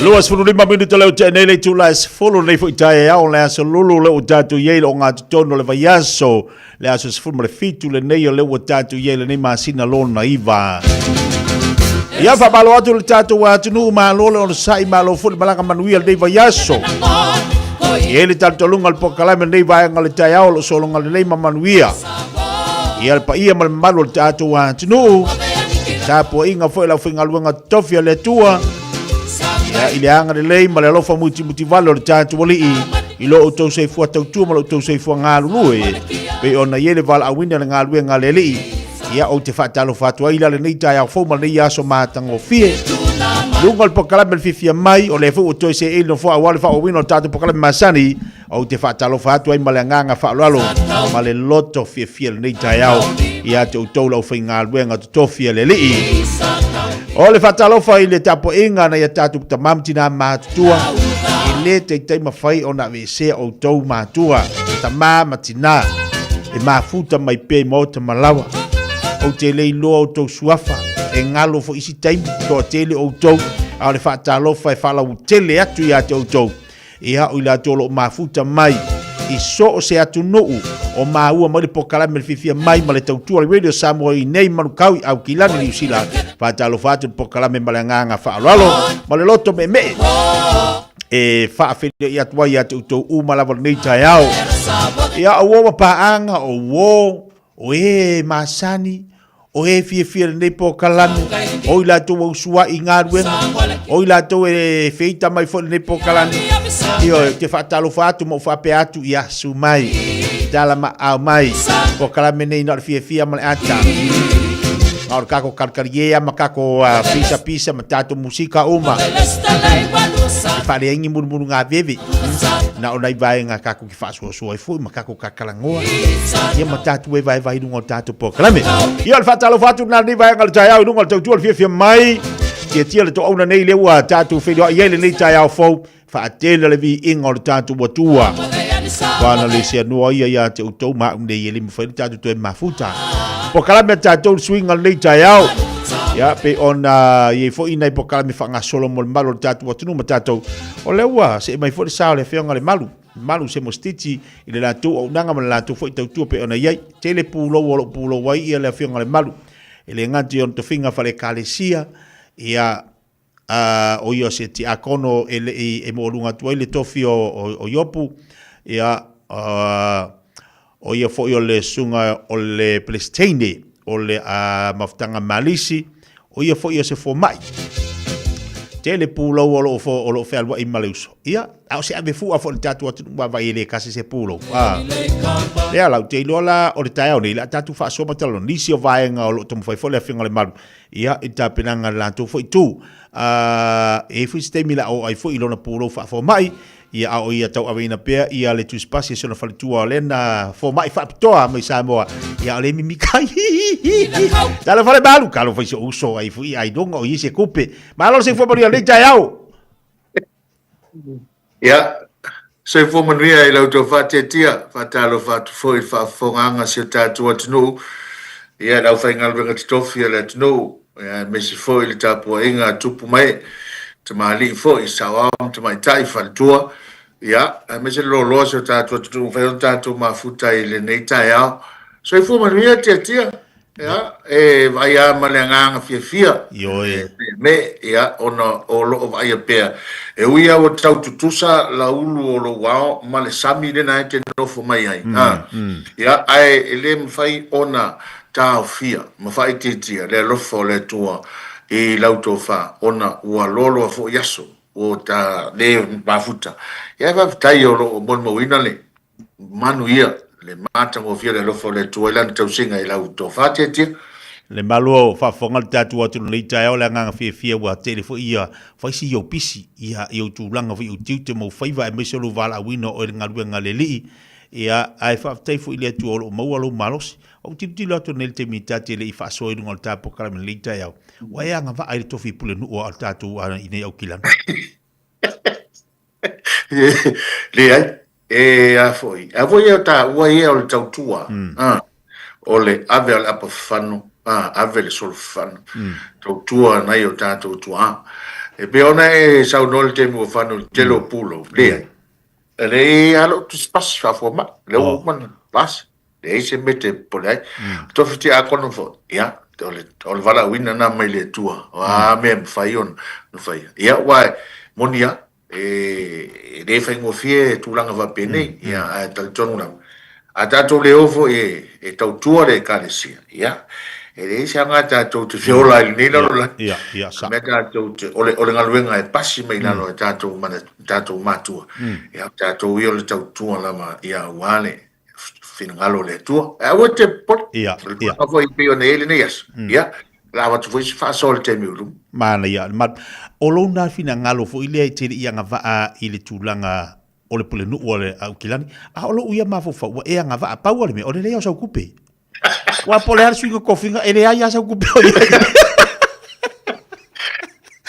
25 minute leo te nei le itula e sefulu nei foi taeao le aso lulu le o tatou i ai le ogatotonu o le vaiaso le aso 17 lenei o lea ua tatou i ai lenei masina lona iva. Ia faamalo atu le tatou atunuu, malo le onosai, malo foi le malaga manuia lenei vaiaso. I ai le talitonuga o le polokalame lenei vaega o le taeao o lo o sologa lelei ma manuia. Ia le paia ma le mamalu o le tatou atunuu, tapuaiga foi le aufaigaluega totofi a le Atua, ia i le agalelei ma le alofa mutimutivale o le tatou Alii, i lo outou soifua tautua ma lo outou soifua galulue, pei ona i ai le valaauina i le galuega a le Alii. Ia, ou te faatalofa atu ai la lenei taeao fou ma lenei aso matagofie. Luga o le polokalame le fiafia mai, o lea foi ua toe seei le nofoa aua le faaauauina o le tatou polokalame masani, ou te faatalofa atu ai ma le agaga faaaloalo ma le loto fiafia lenei taeao ia te outou le aufaigaluega totofi a le Alii. O le faatalofa i le tapuaiga a nai a tatou tama ma tina matutua, e le taitai mafai ona aveesea outou matua, tama ma tina, e mafuta mai pea i maota ma lawa. Ou te le iloa outou suafa, e galo foi isi taimi, toatele outou, a o le faatalofa e faalautele atu ia te outou. Ia, o i latou o lo o mafuta mai i so o se atunuu o maua mai le polokalame le fiafia mai ma le tautua le Radio Samoa i nei Manukau i Aukilani, Niu Sila. Faatalofa atu le polokalame ma le agaga faaaloalo ma le loto meemee e faafeiloai atu ai ia te outou uma lava lenei taeao. Ia, o uo ma paaga, o uo, o e masani, O e fiafia i lenei polokalame, o i latou ua usuai i galuega, o i latou e feita mai foi i lenei polokalame, ioe, ou te faatalofa atu ma ou faapea atu, ia susu mai, tala maau mai, polokalame nei na o le fiafia ma le ata. Na o le kako kalikali ea ma kako uh, pisa pisa ma tatou musika uma. E faaleaingi mulumulu ngā veve. Na o nai vaega kako ki faasoasoa ai foi ma kako kakalagoa. Ia ma tatou e vaevae i luga o le tatou polokalame. Ia o le faatalofa atu lena lenei vaega o le taeao i luga o le tautua le fiafia mai. Tiatia le toauna nei lea ua tatou feiloai ai lenei taeao fou. Faatele le viiga o le tatou Atua. Ua na le seanoa ia ia te outou ma au nei e le mafai le tatou toe mafuta. Polokalame a tatou le suiga lenei taeao. Ia, pe ona i ai foi nai polokalame faagasolo mo le malu o le tatou atunuu ma tatou. O lea ua see mai foi le sa o le Afioga i le Malu. Malu Semostiti i le latou auaunaga ma le latou foi tautua pei ona i ai. Tele pulou o lo o pulou ai ia le Afioga i le Malu. E le gata i ona tofiga faale-Ekalesia, ia, a, o ia o se tiakono e le i e mooluga atu ai le tofi o, o, o Iopu, ia, a, o ia foi o le susuga o le Pelesiteine o le a, Mafutaga Malisi, o ia foi o se fomai. Tele pulou o lo o, o lo o fealuai ma le uso. Ia, a o se ave fua foi le tatou atunuu vaavaai e le kasi se pulou. A. Lea la, ou te iloa la o le taeao nei, le a tatou faasoa ma talanoa nisi o vaega o lo o taumafai foi le Afioga i le Malu, ia, i le tapenaga a le latou foi itu. A, e i ai foi se taimi o le a oo ai foi i lona pulou faafomai, Ia a o ia tauaveina pea ia le tusipasi e si ona faletua o lena fomai faapitoa mai Samoa. Ia o le mimika. Talofa le malu, talofa i si ou uso ai fui ai luga o i se kupe. Malo le soifua manuia lenei taeao. Ia, soifua manuia i la outou faatiatia, faatalofa atu foi i le faafofogaaga a si o tatou atunuu, ia le aufaigaluega totofi a le atunuu, aemaise foi le tapuaiga a tupu ma ee, tamalii foi, saoao ma tamaitai, faletua, ia, aemaise le loaloa o si o tatou atunuu ua mafai ona tatou mafuta i lenei taeao. Soifua manuia Tiatia, ia, e vaai lava ma le agaga fiafia, Ioe. me, ia, ona o lo o vaaia pea. E ui lava ua tau tutusa laulu o lou ao ma le sami lena e te nofo mai ai, a, ia, ae e le mafai ona taofia ma faaitiitia le alofa o le Atua i lau tofa, ona ua loaloa foi aso ua ta le mafuta. Ia faafetai o lo o molimauina le manuia, le matagofie o le alofa o le Atua i lana tausiga i lau tofa tiatia. Le malu o faafofoga le tatou atunuu i lenei taeao, le agaga fiafia ua tele foi ia fai si ou pisi ia i ou tulaga foi i ou tiute ma ou faiva aemaise o lou valaauina o oe i le galuega a le Alii. Ia, ae faafetai foi i le Atua o lo o maua lou malosi. Ou tilotilo atu nei i le taimi ta te le i faasoa i luga o le ta polokalame i lenei taeao, ua e agavaa i le tofi pulenuu a o tatou i nei Aukilani. Leai, e a foi. A foi e o taua ia o le tautua, a, o le ave a le apa fafano, a, ave le solo fafano, tautua nai o tatou tuaa. E pei ona e saunoa i le taimi ua fano i le tele o pulou, leai. E leai lava lou tusipasi faafua mai, lea ua uma ona pasi. Leai se mea te popole ai. Tofi tiakono foi, ia, o le, o le valaauina lena mai le Atua. O a mea e mafai ona faia. Ia, aua e moni lava, e, e le faigofie tulaga faapenei, ia, ae talitonu lava, a tatou le o foi e, e tautua le Ekalesia, ia, e leai se aoga tatou te feola ai i lenei lalolagi. Ia, ia, sa. Mea tatou te, o le, o le galuega e pasi mai lalo e tatou, mana, tatou matua, ia, o tatou ia o le tautua lava, ia, aua le, finagalo o le Atua. Ae aua e te popole. Ia, O le ia. tulaga foi e pei ona i ai lenei aso. Ia, o le a avatu foi se faasoa i le taimi o luma. Manaia. Ma, o lou na finagalo foi lea e te le i agavaa i le tulaga o le pulenuu a le Aukilani, a o lou ia mafaufau, ua e agavaa. Pau lava le mea, o le leai o sau kupe. Aua po o le a le suiga tofiga, e leai lava sau kupe o i ai.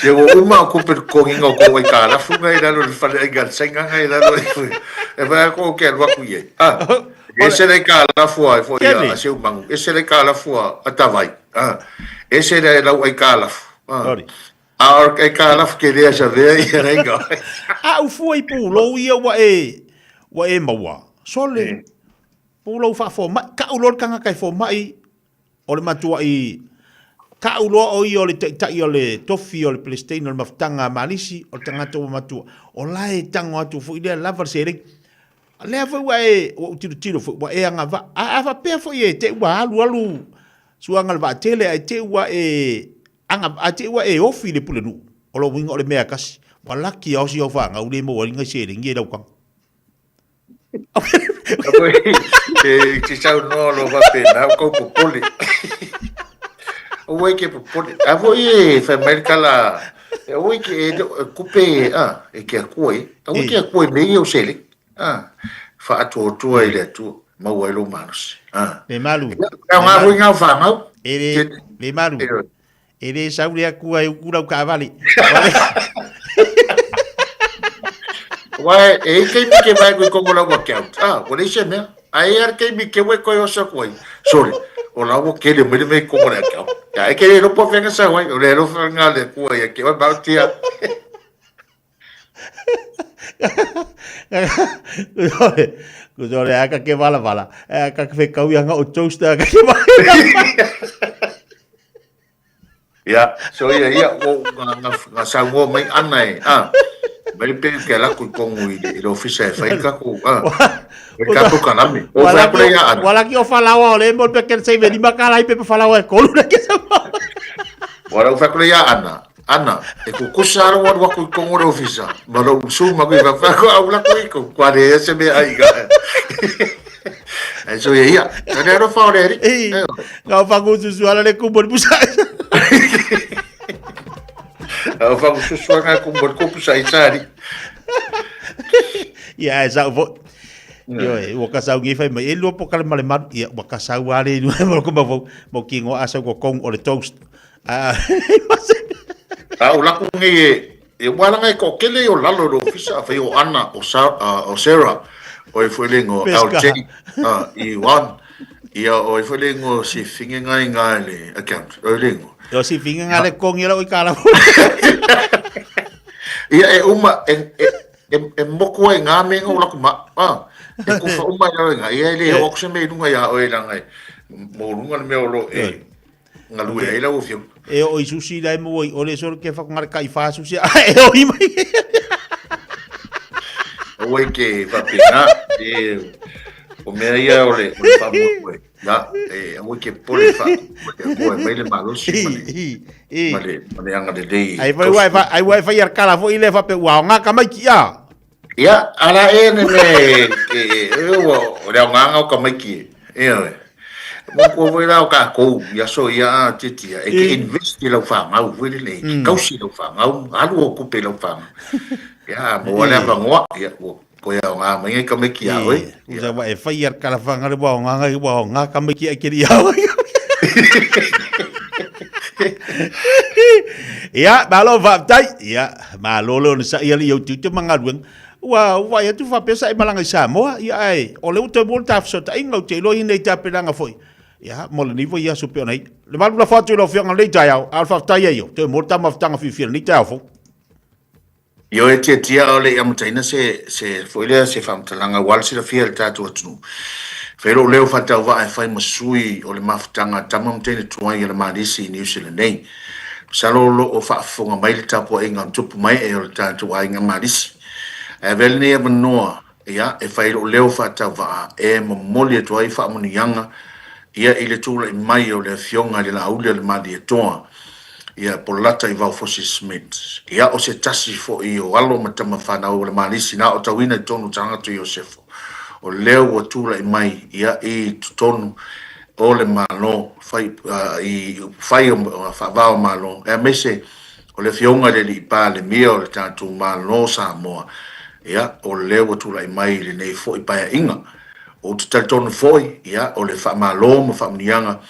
Ia ua uma o kupe totogiina o kou aikalafu nga i lalo i le fale aiga a le Saina nga i lalo i e fai atu ou te alu atu i ai. Ah, ese le aikalafu a foi a Seumanu, ese le aikalafu a Tavai, ah, ese le lau aikalafu. Ah. A o le aikalafu ke lea savea ia le aiga. A ufua i pulou ia ua e ua e maua. Sole. Pulou faafomai, kau loa le tagata e fomai O le matuai ka'u loa o ia o le taitai o le tofi o le Pelesiteine o le mafutaga a Malisi, o le tagata ua matua, o la e tago atu foi lea lava le seleni. Lea foi ua e, ua ou tilotilo foi, ua e agavaa. A, a faapea foi e te i ua alu alu Suaga le vaatele ae te ua e aga ae te ua e ofi i le pulenuu, o lona uiga o le mea e tasi, ua laki lava si au fanau le maua ai nai seleni e laukaga. E te saunoa loa faapena, ua tau popole. Aua e te popole. A foi e fai mai le tala, aua e te, e kupe a, e ke Atua ia. Aua e te Atua i mea ia o seleni. A, faatuatua i le Atua, maua ai lou malosi. A. Le malu. E aoga foi ngā o fanau. E le, le malu. E le sau le Atua e uku lau taavale. Aua e i ai taimi ke vae koe i kongo lau account. Ah, ua leai se mea. Ae i ai le taimi ke ua e koe oso atu ai. Sorry, o la ua kele mai le mea i kongo le account. Ia, e ke le iloa po o fea na sau ai. O le alofa lena o le Atua ia te oe, maotia. Kusore aka ke vala vala. Aka ke whekau ia ngā o toaster aka ke vala. Ia, so ia, ia, o, nga, nga, nga saunoa mai ana e, a, mai pe ke ala ku kongu i le, i le ofisa e whai kako, a, e kako kalame. O whai kore ia ana. Wala ki o whalawa o le mo pe ken sei veni makala i pepa whalawa e kolu na ke sa Wala o whai kore ia ana, ana, e ku kusa aro waru aku i kongu le ofisa, ma lo usu ma kui whai ko au la kui ko, kua re e se mea ai ka. Ai so ia ia, ka re aro whao re eri. Ngā whangususu ala le kumbo ni pusa. Ngā whangususu ngā kumbo ni pusa i sari. Ia, e sau fo. Io e, ua ka sau ngi fai mai, e lua po kale male maru. Ia, ua ka sau ale i lua mo ko mau mo ki ngo asa ko kong o le toast. A, A o laku ngi e, e ua langa e ko kele o lalo lo ofisa a fai o Ana o Sa, o Sarah o e foi le ngo LJ i Wan ia o e foi le ngo si finge ngai ngai le account o le ngo. O si finge ngai le kongi la o i kala. Ia e uma e e e, e moku ai ngā me ngā laku ma ah e kufa uma i lalo i ngā ia e le o aku se me i lunga ia o e langa e mo lunga le mea o lo e Galue ai lau afioga. E o i sushi lai mo i ole solo ke whakangare kai wha sushi a e o i mai. Aua i ke whapena, e, o mea ia o le, o le whamoe. Na, e, aua i ke pole wha, e koe mai le malosi ma le, ma le, ma le anga lelei. Ai wai wai, ai wai whai ar kala fo i le whape ua o ngā kamaiki a. Ia, ara e ne me, e, e, ua, o le aoga o kamaiki e. Ia, e. Mo kua foi la o kākou, ia so ia a titia, e ke invest i lau whāngau, foi le le, ke kausi i lau whāngau, alu o kupe i lau whāngau. Ia, mo wale avangoa, ia, ua, koe aoga mai ngai kamaiki a oe. Ia wa e whai ar kala whangare wa o ngā ngai wa o ngā kamaiki a kiri a oe. Ia, malo whaatai. Ia, malo le ona sa ia le iau tiute ma galuega. Ua vaai atu faapea sa e malaga i Samoa, ia ae o lea ua toe maua le ta fesootaiga, ou te iloa i nei tapenaga foi. Ia, mo lenei foi aso pei ona i ai. Le malu lafo atu i lau Afioga i lenei taeao, a o le faafetai ai o, toe maua le ta mafutaga fiafia i lenei taeao fou. Ioe tiatia o le i amataina se, se foi lea se faamatalaga aua le silafia e le tatou atunuu. Fai lou leo faatauvaa e fai ma sui o le mafutaga a tama ma teine tuai a le Malisi i Niu Sila nei. Masalo o lo o faafofoga mai le tapuaiga o tupu mae o le tatou aiga Malisi. Ae avea lenei avanoa ia e fai lou leo faatauvaa e momoli atu ai faamanuiaga ia i le tulai mai o le Afioga i le Laauli o le Malietoa ia Polata i Vaofosi Smith. Ia o se tasi foi o alo ma tama fanau o le Malisi na aotauina i totonu o Tagato Iosefo. O lea ua tulai mai ia i totonu o le Malo fai i upufai o faava o Malo aemaise o le Afioga i le Alii Palemia o le tatou Malo o Samoa, ia, o lea ua tulai mai i lenei foi paeaiga. Ou te talitonu foi, ia, o le faamalo ma faamanuiaga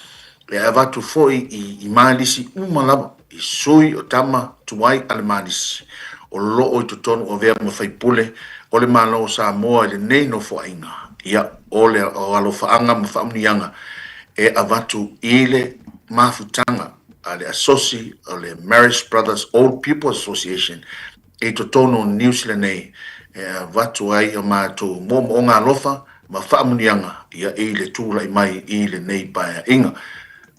e avatu foi i Malisi uma lava, i sui o tama tuai a le Malisi, o loo i totonu o avea ma faipule o le Malo o Samoa i lenei nofoaiga, ia, o le alofaaga ma faamanuiaga e avatu i le mafutaga a le asosi o le Marist Brothers Old Pupils Association i totonu o Niu Sila nei e avatu ai o matou moomooga alofa ma faamanuiaga ia i le tulai mai i lenei paeaiga.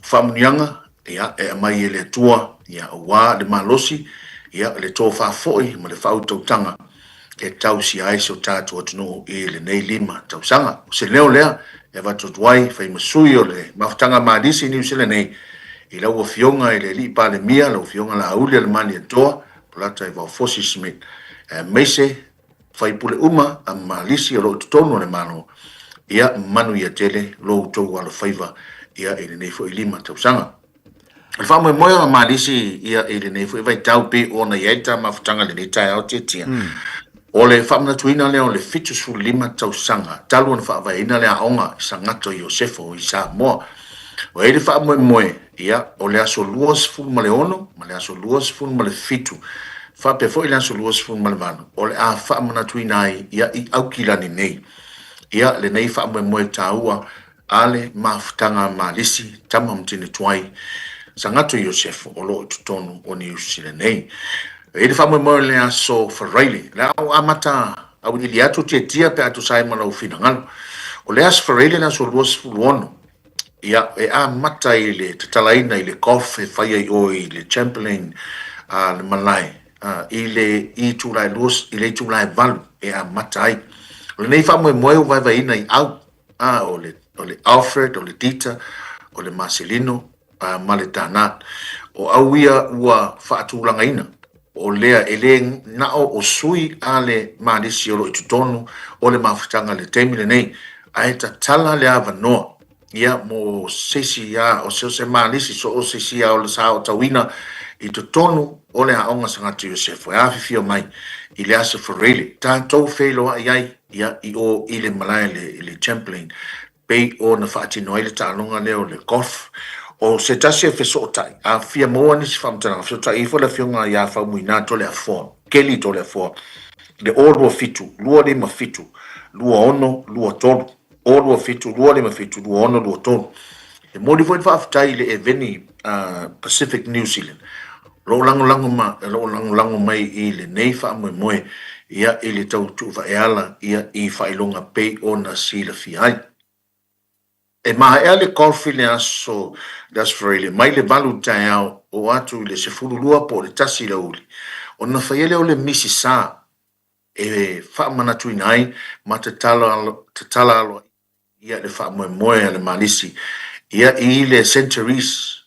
Faamanuiaga ia e aumai e le Atua ia aua le malosi ia le tofa foi ma le faautautaga. e tausia ai si o tatou atunuu i lenei 5 tausaga. O se leo lea e avatu atu ai, fai ma sui o le Mafutaga Malisi i Niu Sila nei, i lau Afioga i le Alii Palemia, lau Afioga Laauli Alemaniatoa, Polata Ivaofosi Smith, aemaise faipule uma a Malisi o lo o i totonu o le Malo, ia manuia tele lo outou alofaiva ia i lenei foi 5 tausaga. O le faamoemoe o Malisi ia i lenei foi vaitau pei ona i ai le ta mafutaga i lenei taeao Tiatia, o le faamanatuina lea o le 75 tausaga talu ona faavaeina le aoga i Sagato Iosefo i Samoa. Ua i ai le faamoemoe, ia, o le aso 26 ma le aso 27, faapea foi le aso 28, o le a faamanatuina ai ia i Aukilani nei, ia, lenei faamoemoe taua a le mafutaga a Malisi, tama ma teine tuai, Sagato Iosefo, o lo o i totonu o Niu Sila nei. E i ai le faamoemoe o le aso Faraile, o le a ou amata auiliili atu Tiatia pe a tusa ai ma lou finagalo. O le aso Faraile le aso 26, ia, e amata i le tatalaina i le golf e fai ai o i le Chamberlain a le malae i le itula e i le itula e 8 e amata ai. O lenei faamoemoe ua vaevaeina i au, a, o le, o le Alfred, o le Dieter, o le Marcelino, a, ma le Danat. O au ia ua faatulagaina, o lea e le na o o sui a le Malisi o lo o i totonu o le mafutaga i le taimi lenei, ae tatala le avanoa ia mo se isi a, o se, o se Malisi, so o se isi a o le sa aotauina i totonu o le Aoga Sagata Iosefo e afifio mai i le Aso Faraile, tatou feiloai ai ia i o i le malae i le Champlain pei ona faatino ai le taaloga lea o le golf. O se tasi e fesootai, a fia maua nisi faamatalaga, fesootai ifo le afioga ia Faumuina Toleafoa, Kelly Toleafoa, i le 027 257 2623, 027 257 2623. E momoli foi le faafetai i le Eveni Pacific New Zealand, o lo o lagolago ma, o lo o lagolago mai i lenei faamoemoe ia i le tau tuuvaeala ia i faailoga pei ona silafia ai. E maea le golf i le aso le Aso Faraile mai le 8 i le taeao oo atu i le 12 po o le 1 i le aoauli, ona fai ai lea o le misi sa e faamanatuina ai ma tatala tatala aloaia ia le faamoemoe a le Malisi ia i le Centuries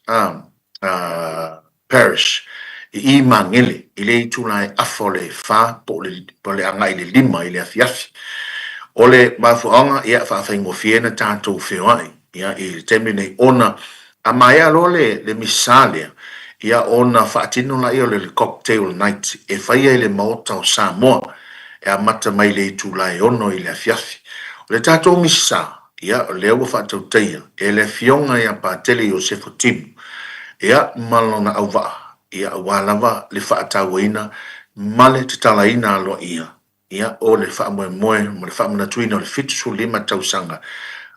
Parish i i Magele i le itula e afa o le fa po o le agai i le 5 i le afiafi. O le mafuaaga ia faafaigofie na tatou feoai ia i le taimi lenei ona a maea loa le le misa lea ia ona faatino laia o le cocktail night e faia i le Maota o Samoa e amata mai le itula e 6 i le afiafi. O le tatou Misa, ia, o lea ua faatautaia e le Afioga ia Patele Iosefo Timu, ia, ma lona auvaa, ia, aua lava le faatauaina ma le tatalaina aloaia, ia, o le faamoemoe ma le faamanatuina o le 75 tausaga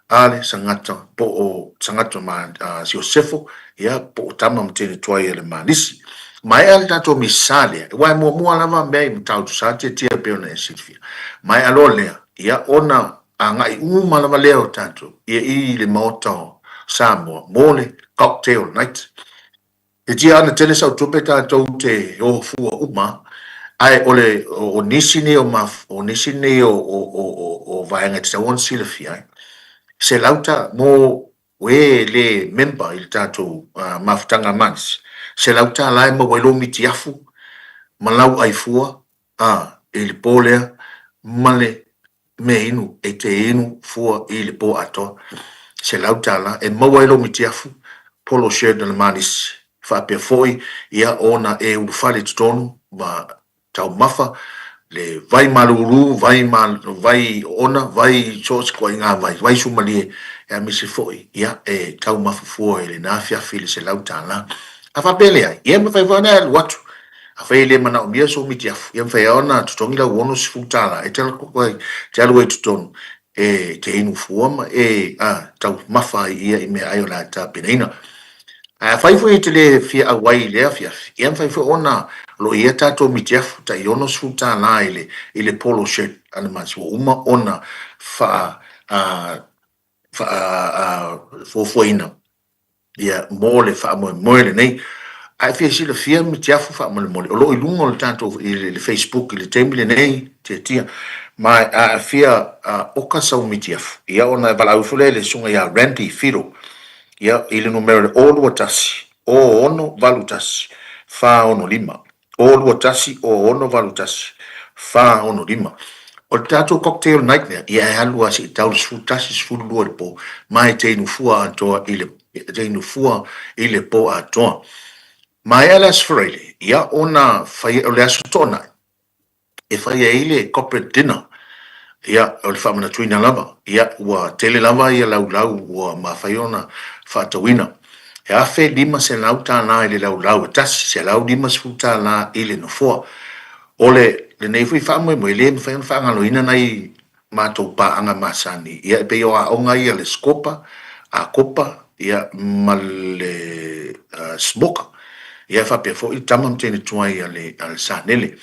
a le Sagata po o Sagata ma Iosefo, ia, po o tama ma teine tuai a le Malisi. Maea le tatou misa lea, aua e muamua lava mea i Matautu sa tiatia pei ona e silafia. Maea loa lea, ia, ona agai uma lava lea o tatou ia i le Maota o Samoa mo le cocktail night. E tia ana tele sau tupe tatou te o fua uma, ae o le o nisi nei o maf, o nisi nei o o o o o vaega e tatau ona silafia ai, $100 mo o e le member i le tatou mafutaga Mans, $100 e maua ai lou mitiafu ma lau aifua a i le po lea ma le mea inu e te inu fua i le po atoa. $100 e maua ai lou mitiafu, polo shirt na le Manisi, faapea foi ia ona e ulufale i totonu ma taumafa, le vai malulu, vai ma, vai oona, vai so o se ituaiga vai, vai sumalie, aemaise foi ia e taumafa fua i lena afiafi i le $100. A faapea e leai, ia e mafai foi ona e alu atu. Afai e le manaomia sou mitiafu, ia mafai lava ona totogi lau $60 e te alu ai i totonu e te inu fua ma e taumafa ai ia i meaai o le a tapenaina. Ae afai foi e te le fia auai i lea afiafi, ia mafai foi ona o lo o i ai a tatou mitiafu tai $60 i le i le polo shirt a le Masi ua uma ona faa faa fuafuaina ia mo le faamoemoe lenei. A e fia silafia mitiafu faamolemole, o lo o i luga o le tatou i le Facebook i le taimi lenei, tiatia. Ma a e fia oka sau mitiafu, ia ona e valaau ifo lea i le susuga ia Randy Fiddle, ia i le numera o le 021 0681 465. 021 0681 465. O le tatou cocktail night lea, ia e alu lava se i tau le 11, 12 i le po, ma e te inu fua atoa i le e te inu fua i le po atoa. Maea le Aso Faraile, ia ona fai o le Aso Toonai, e fai ai le corporate dinner. Ia, o le faamanatuina lava, ia, ua tele lava ia laulau ua mafai ona faatauina. E $1,500 i le laulau e tasi, $150 i le nofoa. O le lenei foi faamoemoe, e le mafai ona faagaloina nai matou paaga masani, ia e pei o aoga ia le Scopa, Akopa, ia ma le Smoka, ia e faapea foi tama ma teine tuai a le a le Sanele.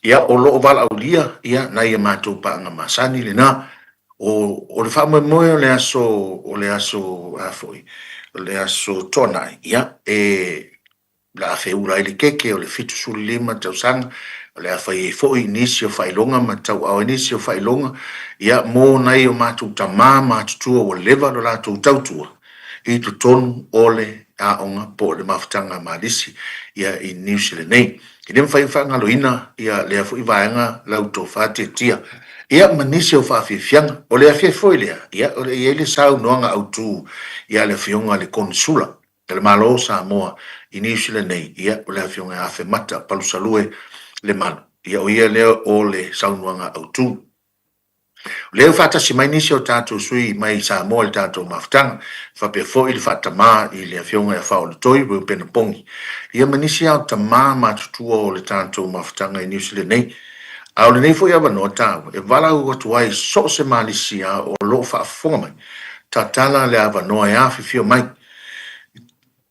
Ia o lo o valaaulia ia nai a matou paaga masani lena. O o le faamoemoe o le aso o le aso a foi o le aso Toonai, ia e O le a feula ai le keke o le 75 tausaga, o le a fai ai foi nisi o faailoga ma tauaao ai nisi o faailoga, ia, mo nai o matou tama matutua ua leva lo latou tautua i totonu o le aoga po o le mafutaga a Malisi, ia, i Niu Sila nei. E le mafai ona faagaloina, ia, lea foi vaega lau tofa tiatia, ia, ma nisi o faafiafiaga. O le afiafi foi lea, ia, o le a i ai le saunoaga autu ia le Afioga i le Konesula E le Malo o Samoa i Niu Sila nei, ia, o le Afioga ia Afemata Palusalue Lemalu, ia, o ia lea o le saunoaga autu. O lea ua faatasi mai nisi o tatou sui mai Samoa i le tatou mafutaga, faapea foi le faatamā i le Afioga ia Faoletoi Reupena Pongi, ia ma nisi lava o tamā matutua o le tatou mafutaga i Niu Sila nei. A o lenei foi avanoa taua e valaau atu ai so o se Malisia o lo o faafofoga mai, tatala le avanoa e afifio mai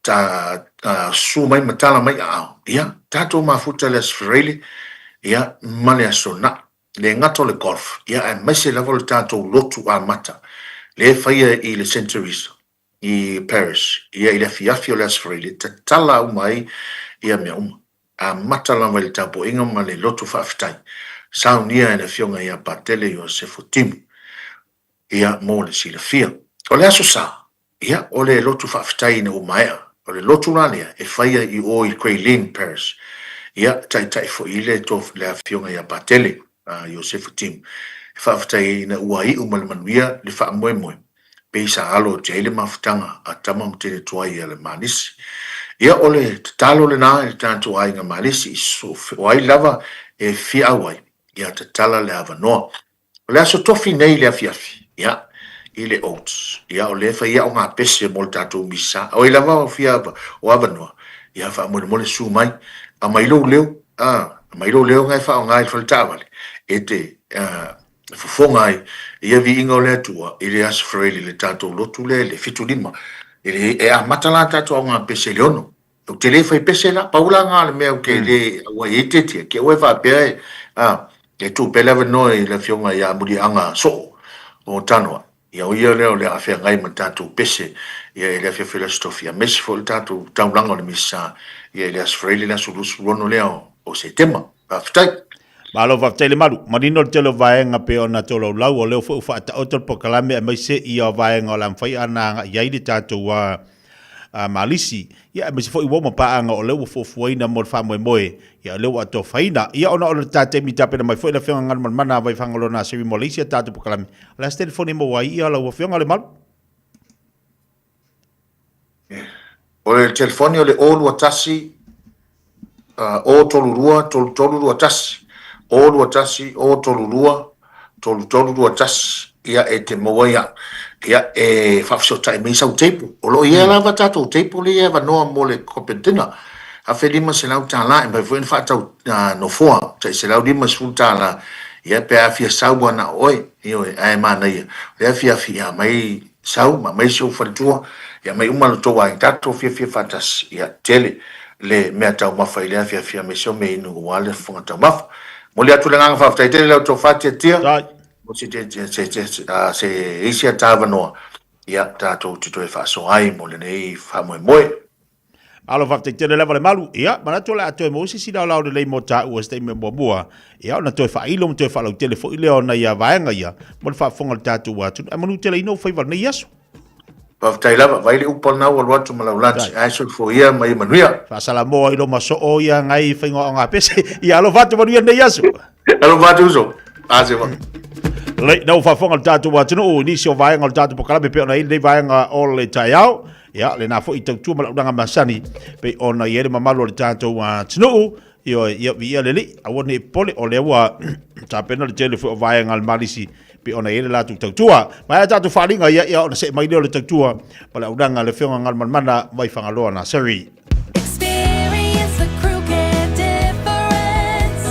ta susu mai ma tala mai aao, ia, tatou mafuta i le Aso Faraile, ia, ma le Aso Na'i. Le gata o le golf, ia, aemaise lava o le tatou lotu amata, lea e faia i le Saint Teresa, i Paris, ia, i le afiafi o le Aso Faraile, tatala uma ai ia mea uma. Amata lava i le tapuaiga ma le lotu faafetai, saunia e le Afioga ia Patele Iosefo Timu. Ia, mo le silafia. O le Aso Sa, ia, o le lotu faafetai ina ua maea. O le lotu la lea e faia i o i Grey Lynn, Paris. Ia, taitai foi i le le Afioga ia Patele, a Iosefa Timu, e faafetai ai ina ua iu ma le manuia le faamoemoe, pei sa alo atu ai le mafutaga a tama ma teine tuai a le Malisi. Ia, o le tatalo lena i le tatou aiga Malisi, o ai lava e fia auai, ia tatala le avanoa. O le aso tofi nei i le afiafi, ia, i le Oats, ia, o lea e fai au gapese mo le tatou misa. O ai lava o fia o avanoa, ia, faamolemole susu mai, aumai lou leo, a, aumai lou leo na e faaaoga i le fale taavale, e te a, fofoga ai ia viiga o le Atua i le Aso Faraile i le tatou lotu lea i le 75. E, le, e amata la tatou au gapese i le 6. Ou te le fai pese la, pau la nga le mea ou te le auai ai tiatia, ke oe faapea e, a, e tuu pea le avanoa i le afioga ia Muliaga Soo o Tanoa, ia o ia lea o le a feagai ma le tatou pese ia i le afiafi o le Aso Tofi, aemaise foi le tatou taulaga o le Misa ia i le Aso Faraile le aso 26 lea o Setema. Faafetai. Malo faafetai Lemalu. Manino le tele o vaega pei ona tolaulau, o lea foi ua faataoto le polokalame aemaise ia vaega o le a mafai ona agai i ai le tatou Malisi, ia aemaise foi ua uma paaga o lea ua fuafuaina mo le faamoemoe, ia o lea ua atofaina. Ia ona o le ta taimi tapena mai foi le Afioga Galumalemana Vaifagaloa Naseri mo le isi a tatou polokalame. O le a se telefoni e maua ai ia lau Afioga Lemalu? O le telefoni o le 021 032 3321, 021 032 3321, ia e te maua ai au. Ia e faafesootai mai sau table. O lo o i ai lava tatou table ia e avanoa mo le corporate dinner. $1,500 e mafai foi ona faatau nofoa tai $150. Ia pe a fia sau lava na o oe, ioe, ae manaia o le afiafi ia aumai sau ma aumai si ou faletua, ia aumai uma lo outou aiga, tatou fiafia faatasi, ia tele le mea taumafa i lea afiafi aemaise o mea inu aua le fofoga taumafa. Momoli atu le agaga faafetai tele i la outou faatiatia mo se se isi ata avanoa, ia tatou te toe faasoa ai mo lenei faamoemoe. Malo faafetai tele lava le malu. Ia, manatu o le a toe maua se isi laolao lelei mo taua i se taimi o muamua. Ia, ona toe faailo ma toe faalautele foi lea o nai vaega ia mo le faafofoga a le tatou atunuu. Ae manu tele ina ou faiva i lenei aso. Faafetai lava, vai le upu lena ua alu atu ma lau lunch. Ae soifua ia ma ia manuia. Faasalamoa i loma soo ia ngai faiga o gapese. Ia alofa atu manuia lenei aso. Alofa atu uso. Ase wa. Lei, na ua faafofoga le tatou atunuu i nisi o vaega o le tatou polokalame pei ona i ai lenei vaega o le taeao. Ia, lena foi tautua ma launaga masani pei ona i ai le mamalu o le tatou atunuu. Ioe, ia viia le Alii, aua ne i popole, o lea ua tapena le tele foi o vaega a le Malisi pei ona i ai le latou tautua. Ma e tatou faaaliga ia, ia ona see mai lea o le tautua ma le aunaga a le Afioga Galumalemana mai Fagaloa Nursery. Experience the crew care difference.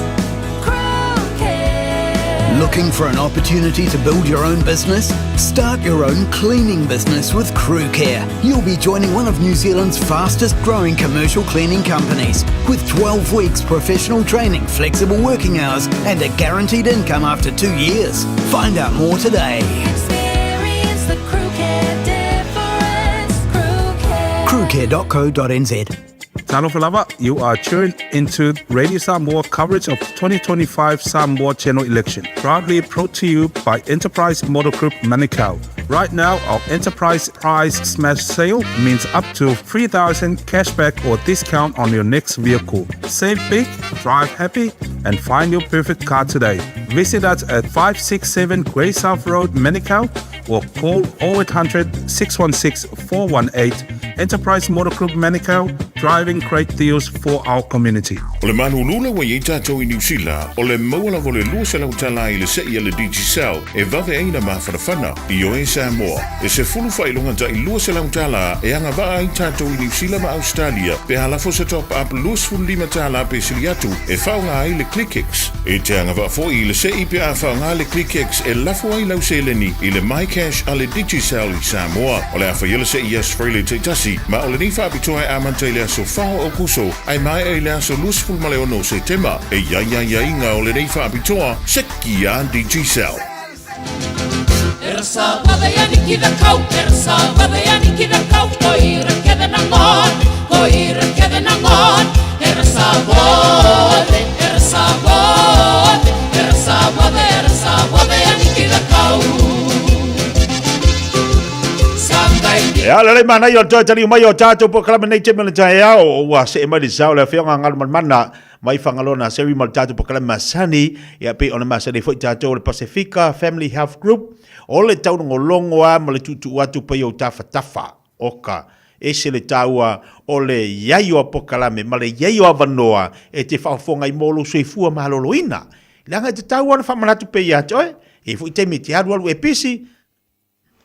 Crew care. Looking for an opportunity to build your own business? Start your own cleaning business with Crew Care. You'll be joining one of New Zealand's fastest growing commercial cleaning companies with 12 weeks professional training, flexible working hours, and a guaranteed income after two years. Find out more today. Experience the Crew Care difference. Crew Care. Crewcare.co.nz. Talofa lava, you are tuned into Radio Samoa coverage of 2025 Samoa General Election, proudly brought to you by Enterprise Motor Group Manukau. Right now, our Enterprise Price Smash Sale means up to 3000 cashback or discount on your next vehicle. Save big, drive happy, and find your perfect car today. Visit us at 567 Grey South Road, Manukau, or call 0800 616 418. Enterprise Motor Group Manukau, driving great deals for our community. O le malulu ua i ai tatou i Niu Sila, o le maua lava o le 200 tala i le se'i a le Digicel e vave ai na mafanafana. Ioe Samoa, e sefulu faailoga ta'i 200 tala e agavaa ai tatou i Niu Sila ma Ausetalia pe a lafo se top up 25 tala pe sili atu e faaaoga ai le ClickX. E te agavaa foi i le se'i pe a faaaoga le ClickX e lafo ai lau seleni i le MyCash a le Digicel i Samoa. O le a faia le se'i i Aso Faraile taitasi, ma o lenei faapitoa e amata i le aso 4 o Aokuso ae maea i le aso 26 o Setema. E i ai aiaiga o lenei faapitoa, seki a Digicel. Ia, lelei manaia o le toe taliu mai o tatou polokalame nei taimi o le taeao, ua see mai le sao le Afioga Galumalemana mai Fagaloa Nursery ma le tatou polokalame masani, ia pei ona masani foi tatou o le Pasefika Family Health Group, o le taulogologo lava ma le tuutuu atu pei o tafatafa, oka, ese le taua o le i ai o a polokalame ma le i ai o avanoa e te faafofoga ai mo lou soifua maloloina. Leaga e tatau lava ona faamanatu pea ia te oe, e i ai foi taimi e te alualu e pisi,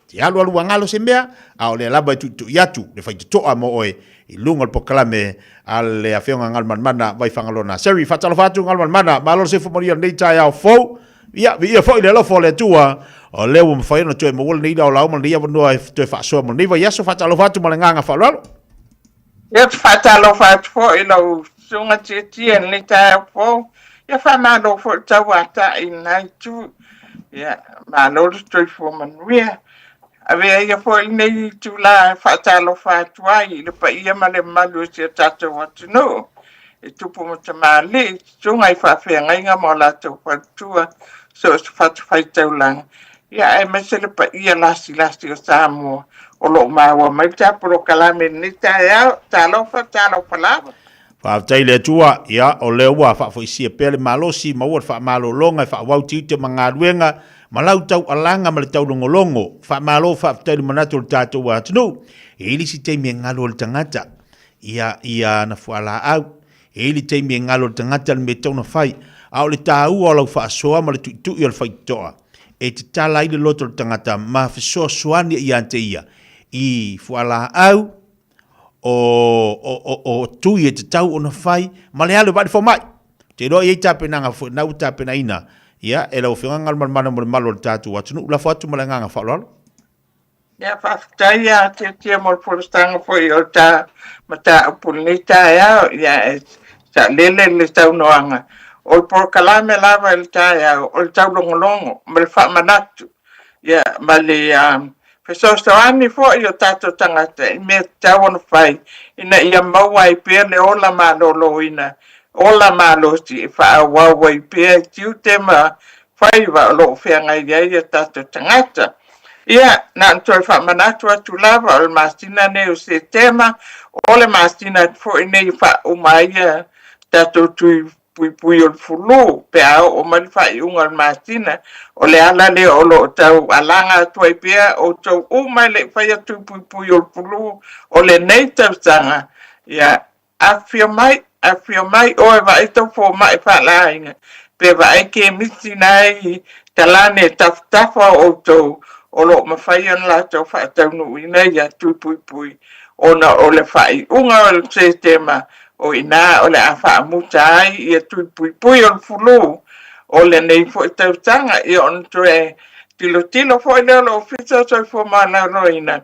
Te alualu ua galo se mea, a o lea lava e tuitui atu le faitotoa mo oe i luga o le polokalame a le Afioga Galumalemana Vaifagaloa Nursery. Faatalofa atu Galumalemana, malo le soifua manuia i lenei taeao fou. Ia, viia foi le alofa o le Atua, o lea ua mafai ona toe maua lenei laolao ma lenei avanoa e toe faasoa mo lenei vaiaso. Faatalofa atu ma le agaga faaaloalo. Ia, ou te faatalofa atu foi i lau susuga Tietie i lenei taeao fou. Ia, faamalo foi i le tauatai i lena itu. Ia, malo le soifua manuia. Avea ia foi lenei itula e faatalofa atu ai i le paia ma le mamalu o si o tatou atunuu, i tupu ma tamalii, susuga i faafeagaiga ma o latou faletua, so o se fatafaitaulaga, ia aemaise le paia lasilasi o Samoa o lo o maua mai le ta polokalame i lenei taeao. Talofa, talofa lava. Faafetai i le Atua, ia, o lea ua faafoisia pea le malosi, maua le faamalologa e faaauau tiute ma galuega, ma lau taualaga ma le taulogologo. Faamalo faafetai i le manatu o le tatou atunuu. E i ai le isi taimi e galo ai le tagata ia, i ana fualaau. E i ai le taimi e galo i le tagata le mea e tatau ona fai, a o le taua o lau faasoa ma le tuitui o le faitotoa, e tatala ai le loto o le tagata ma fesoasoani ia te ia i fualaau, o, o, o, o tui e tatau ona fai, ma le alu e vaai le fomai. Ou te iloa e i ai tapenaga foi, na ua tapenaina, ia, e lau Afioga Galumalemana mo le malu o le tatou atunuu. Lafo atu ma le agaga faaaloalo. Ia, faafetai ia Tiatia mo le folasaga foi o le ta mataupu i lenei taeao. Ia, e saolele le saunoaga. O le polokalame lava i le taeao, o le taulogologo ma le faamanatu, ia, ma le Fesoasoani foi o tatou tagata i mea tatau ona fai ina ia maua ai pea le ola maloloina, ola malosi e faaauau ai pea tiute ma faiva o lo o feagai ai o tatou tagata. Ia, na ona toe faamanatu atu lava, o le masina nei o Setema, o le masina foi nei e faauma ai ia tatou tui puipui o le fulu pe a oo mai le faaiuga o le masina. O le ala lea o lo o tau alaga atu ai pea outou uma e le i faia tui puipui o le fulu o lenei tausaga, ia afifio mai, afifio mai oe vaai tau fomai faaleaiga pe vaai kemisi na e i talane i tafatafa o outou o lo o mafai ona latou faataunuuina ia tui puipui ona o le faaiuga o le Setema o i ina o le a faamuta ai ia tui puipui o le fulu o lenei foi tausaga. Ia ona toe tilotilo foi lea o le Ofisa o le Soifua Maloloina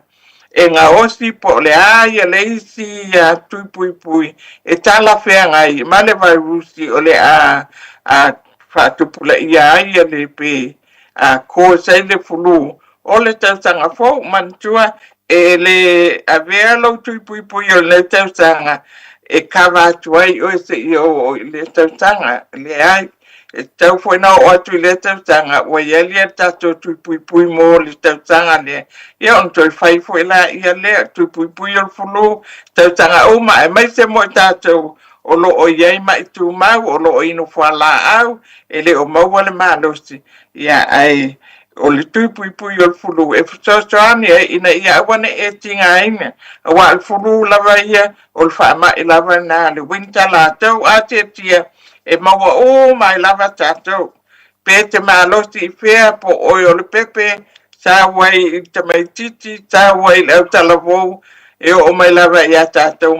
e gaosi po o le a ia le isi tui puipui e talafeagai ma le vairusi o le a faatupulaia ai le pe cause ai le flu o le tausaga fou. Manatua, e le avea lou tui puipui o lenei tausaga e kava atu ai oe seia oo i lea tausaga. Leai, e tatau foi ona oo atu i lea tausaga ua i ai le tatou tui puipui mo le tausaga lea, ia ona toe fai foi laia lea, tui puipui o le flu, tausaga uma, aemaise mo i tatou o lo o i ai mai tumau, o lo o inu fualaau, e le o maua le malosi, ia ae o le tui puipui o le flu e fesoasoani ai ina ia aua ne i e tigaina, aua o le flu lava ia, o le faamai lava lena a le winter latou a tiatia, e maua uma ai lava tatou. Pe te malosi i fea, po o oe o le pepe, sau ai i le tamaitiiti, sau ai i le autalavou, e oo mai lava ia tatou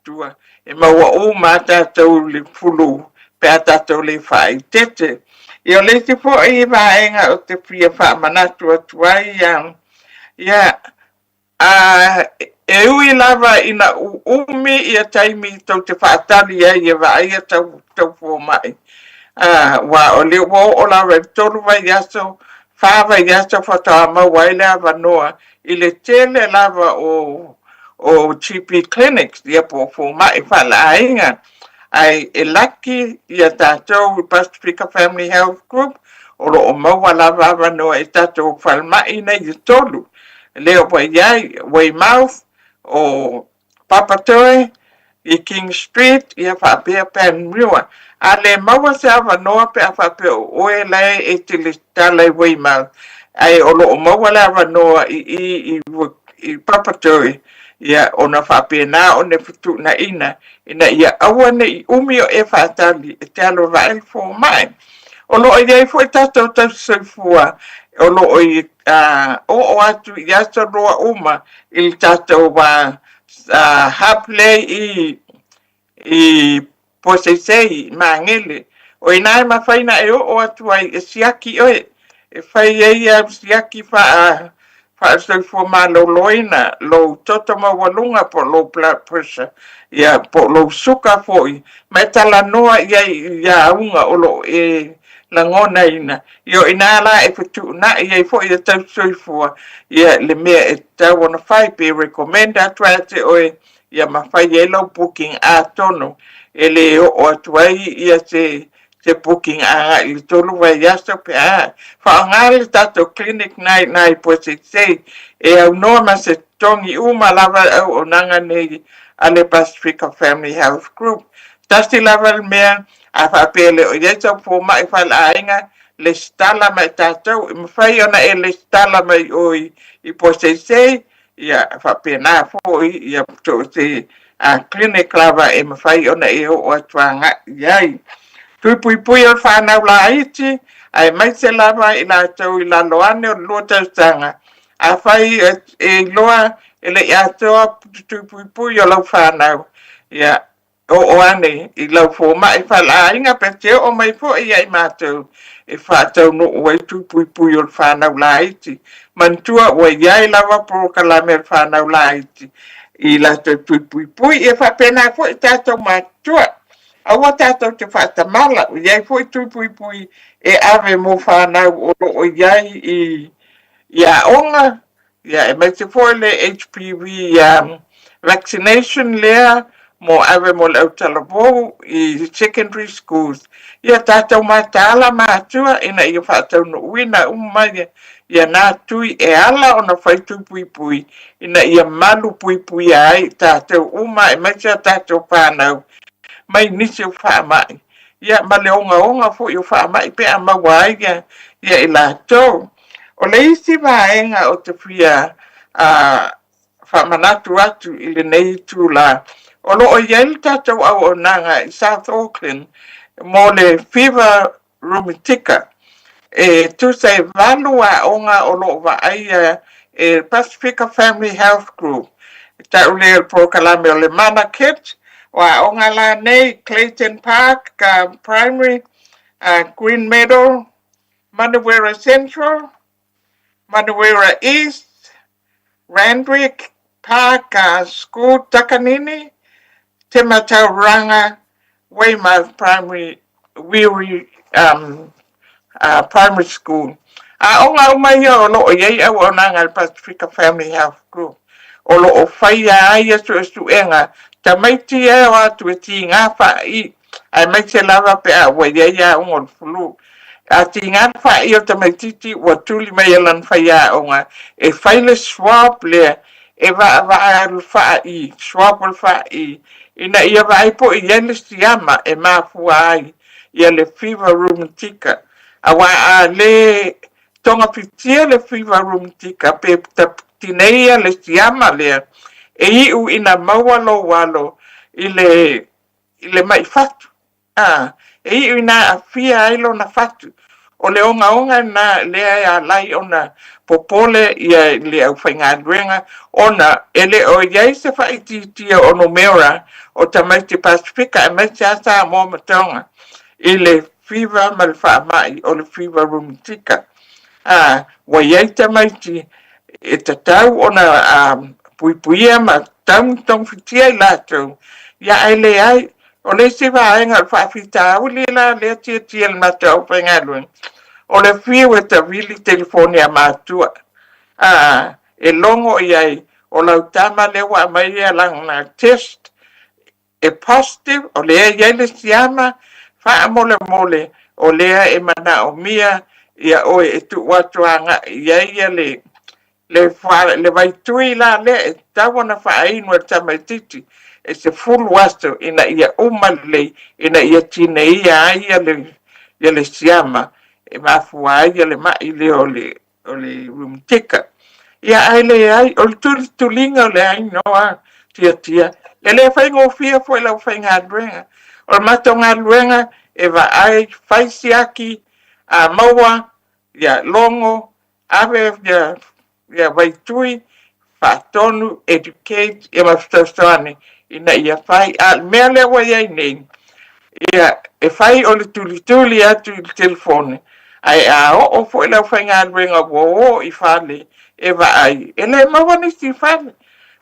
tua, e maua uma lava tatou i le flu pe a tatou le faaeteete. Ia o le isi foi vaega ou te fia faamanatu atu ai, ia, e ui lava ina uumi ia taimi tou te faatali ai e vaaia tau fomai, aua o lea ua oo lava i le 3 vaiaso, 4 vaiaso faatoa maua ai le avanoa i le tele lava o o GP clinics, ia po o fomai faaleaiga, ae e laki ia tatou i Pasifika Family Health Group, o lo o maua lava avanoa i tatou falemai nei e 3, lea ua i ai, Weymouth, o Papatoe, i King Street, ia faapea Panmure. A le maua se avanoa pe a faapea o oe la e te lesitala i Weymouth, ae o lo o maua le avanoa i i i Papatoe, ia ona faapena ona fetuunaiina ina ia aua ne i umi o e faatali e te alu e vaai le fomai. O lo o i ai foi tatou tausisoifua o lo o i oo atu i aso lua uma i le tatou hub lea i i Poseisei, i Magele. O i ina e mafai ona e oo atu ai e siaki oe, e fai ai au siaki faa faa-soifua maloloina, lou toto maualuga po o lou blood pressure, ia, po o lou suka foi, ma e talanoa i ai i auga o lo o e lagonaina. Ia o i ina la e fetuunai ai foi e tausisoifua ia le mea e tatau ona fai, pe recommend atu ia te oe ia ma fai ai lau booking atonu e le oo atu ai ia se se booking agai i le 3 vaiaso pe a faaaoga le tatou clinic na i ina i Poseisei e aunoa ma se totogi uma lava le auaunaga nei a le Pasifika Family Health Group. Tasi lava le mea, a faapea e le o i ai sau fomai faleaiga, lesitala mai tatou, e mafai ona e lesitala mai o i Poseisei, ia faapena foi ia so o se clinic lava e mafai ona e oo atu agai i ai. Tui puipui o le fanau laiti, aemaise lava i latou i lalo ane o le 2 tausaga, afai e iloa e le i atoa tui puipui o lau fanau, ia Oo ane i lau fomai faleaiga pe te oo mai foi ia i matou e faataunuu ai tui puipui o le fanau laiti. Manatua ua i ai lava polokalame a le fanau laiti i latou tui puipui. Ia faapena foi tatou matutua. Aua tatou te faatamala, ua i ai foi tui puipui e ave mo fanau o lo o i ai i aoga. Ia, aemaise foi le HPV vaccination lea mo ave mo le autalavou i secondary schools. Ia tatou mataala matua ina ia faataunuuina uma ia na tui e ala ona fai tui puipui ina ia malu puipuia ai i tatou uma aemaise a tatou fanau mai nisi o faamai, ia ma le ogaoga foi o faamai pe a maua ai ia, ia i latou. O le isi vaega ou te fia faamanatu atu i lenei itula, o lo o i ai le tatou auaunaga i South Auckland mo le Fever Rheumatica. E tusa e 8 aoga o lo o vaaia e Pasifika Family Health Group. E tau lea o le polokalame o le Mana Kit. O aoga la nei, Clayton Park Primary, Green Meadow, Manurewa Central, Manurewa East, Randwick Park School Takanini, Te Matauranga, Weymouth Primary, Wiri um, uh, Primary School. Aoga uma ia o lo o i ai auaunaga a le Pasifika Family Health Group. O lo o faia ai ia suesuega tamaiti e o atu e tiga faai aemaise lava pe a ua i ai aoga o le flu. A tiga le faai o le tamaititi ua tuli mai e lana faiaoga e fai le swab lea e vaavaa le faai, swab o le faai, ina ia vaai po o i ai le siama e mafua ai ia le fever rheumatica. Aua a le togafitia le fever rheumatica pe tineia le siama lea, e iu ina maua lou alo i le i le mai fatu, a, e iu ina aafia ai lona fatu. O le ogaoga lena lea e ala ai ona popole ia le aufaigaluega ona e le o i ai se faaitiitia o numera o tamaiti Pasefika aemaise lava Samoa ma Tonga i le fiva ma le faamai o le fiva rheumatica. A, ua i ai tamaiti e tatau ona puipuia ma tatau ona togafitia i latou, ia ae leai. O le isi vaega o le faafitauli la lea e tiatia e le matou aufaigaluega, o le fiu e tavili telefoni a matua, a, e logo i ai, o lau tama lea ua aumai lana test, e positive, o lea e i ai le siama, faamolemole o lea e manaomia ia oe e tuu atu agai i ai ia le, le, le vaitui la lea e tatau ona faainu e le tamaititi e 10 aso ina ia uma lelei, ina ia tineia ai ia le, ia le siama e mafua ai ia le mai lea o le o le rheumatica. Ia ae leai, o le tulituliga o le ainoa tiatia, e le faigofie foi le aufaigaluega. O le matou galuega e vaai, fai siaki, a maua, ia logo, ave ia, ia vaitui, faatonu, educate, ia ma fesoasoani ina ia fai. A o le mea lea ua i ai nei, ia, e fai o le tulituli atu i le telefoni, ae a oo foi le aufaigaluega ua o i fale e vaai, e le maua nisi i fale.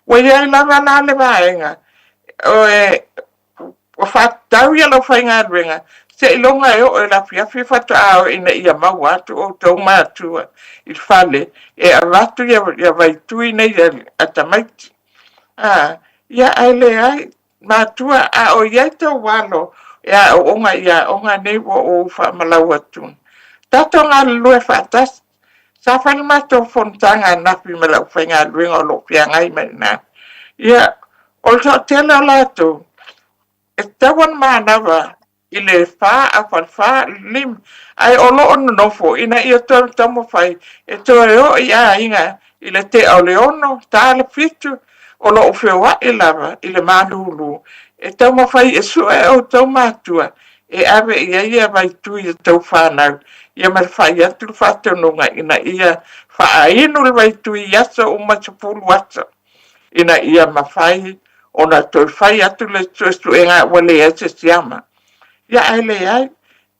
Ua i ai lava la le vaega, e, ua faatatau ia le aufaigaluega, seiloga e oo i le afiafi faatoa o ina ia maua atu outou matua i le fale e avatu ia, ia vaitui nei a tamaiti. A, ia ae leai, matua, a o i ai tou alo e aooga i aoga nei ua ou faamalau atu. Tatou galulue faatasi. Sa fai le matou fonotaga ananafi ma le aufaigaluega o lo o feagai ma i ina. Ia, o le toatele o latou, e tatau ona manava i le 4 afa le 4, le 5, ae o lo o nonofo ina ia toe taumafai e toe oo i aiga i le tea o le 6, ta le 7, o lo o feoai lava i le malulu e taumafai e sue outou matua e ave i ai ia vaitui a tou fanau, ia ma le fai atu le faatonuga ina ia faainu le vaitui i aso uma 10 aso, ina ia mafai ona toe fai atu le suesuega ua leai se siama. Ia ae leai,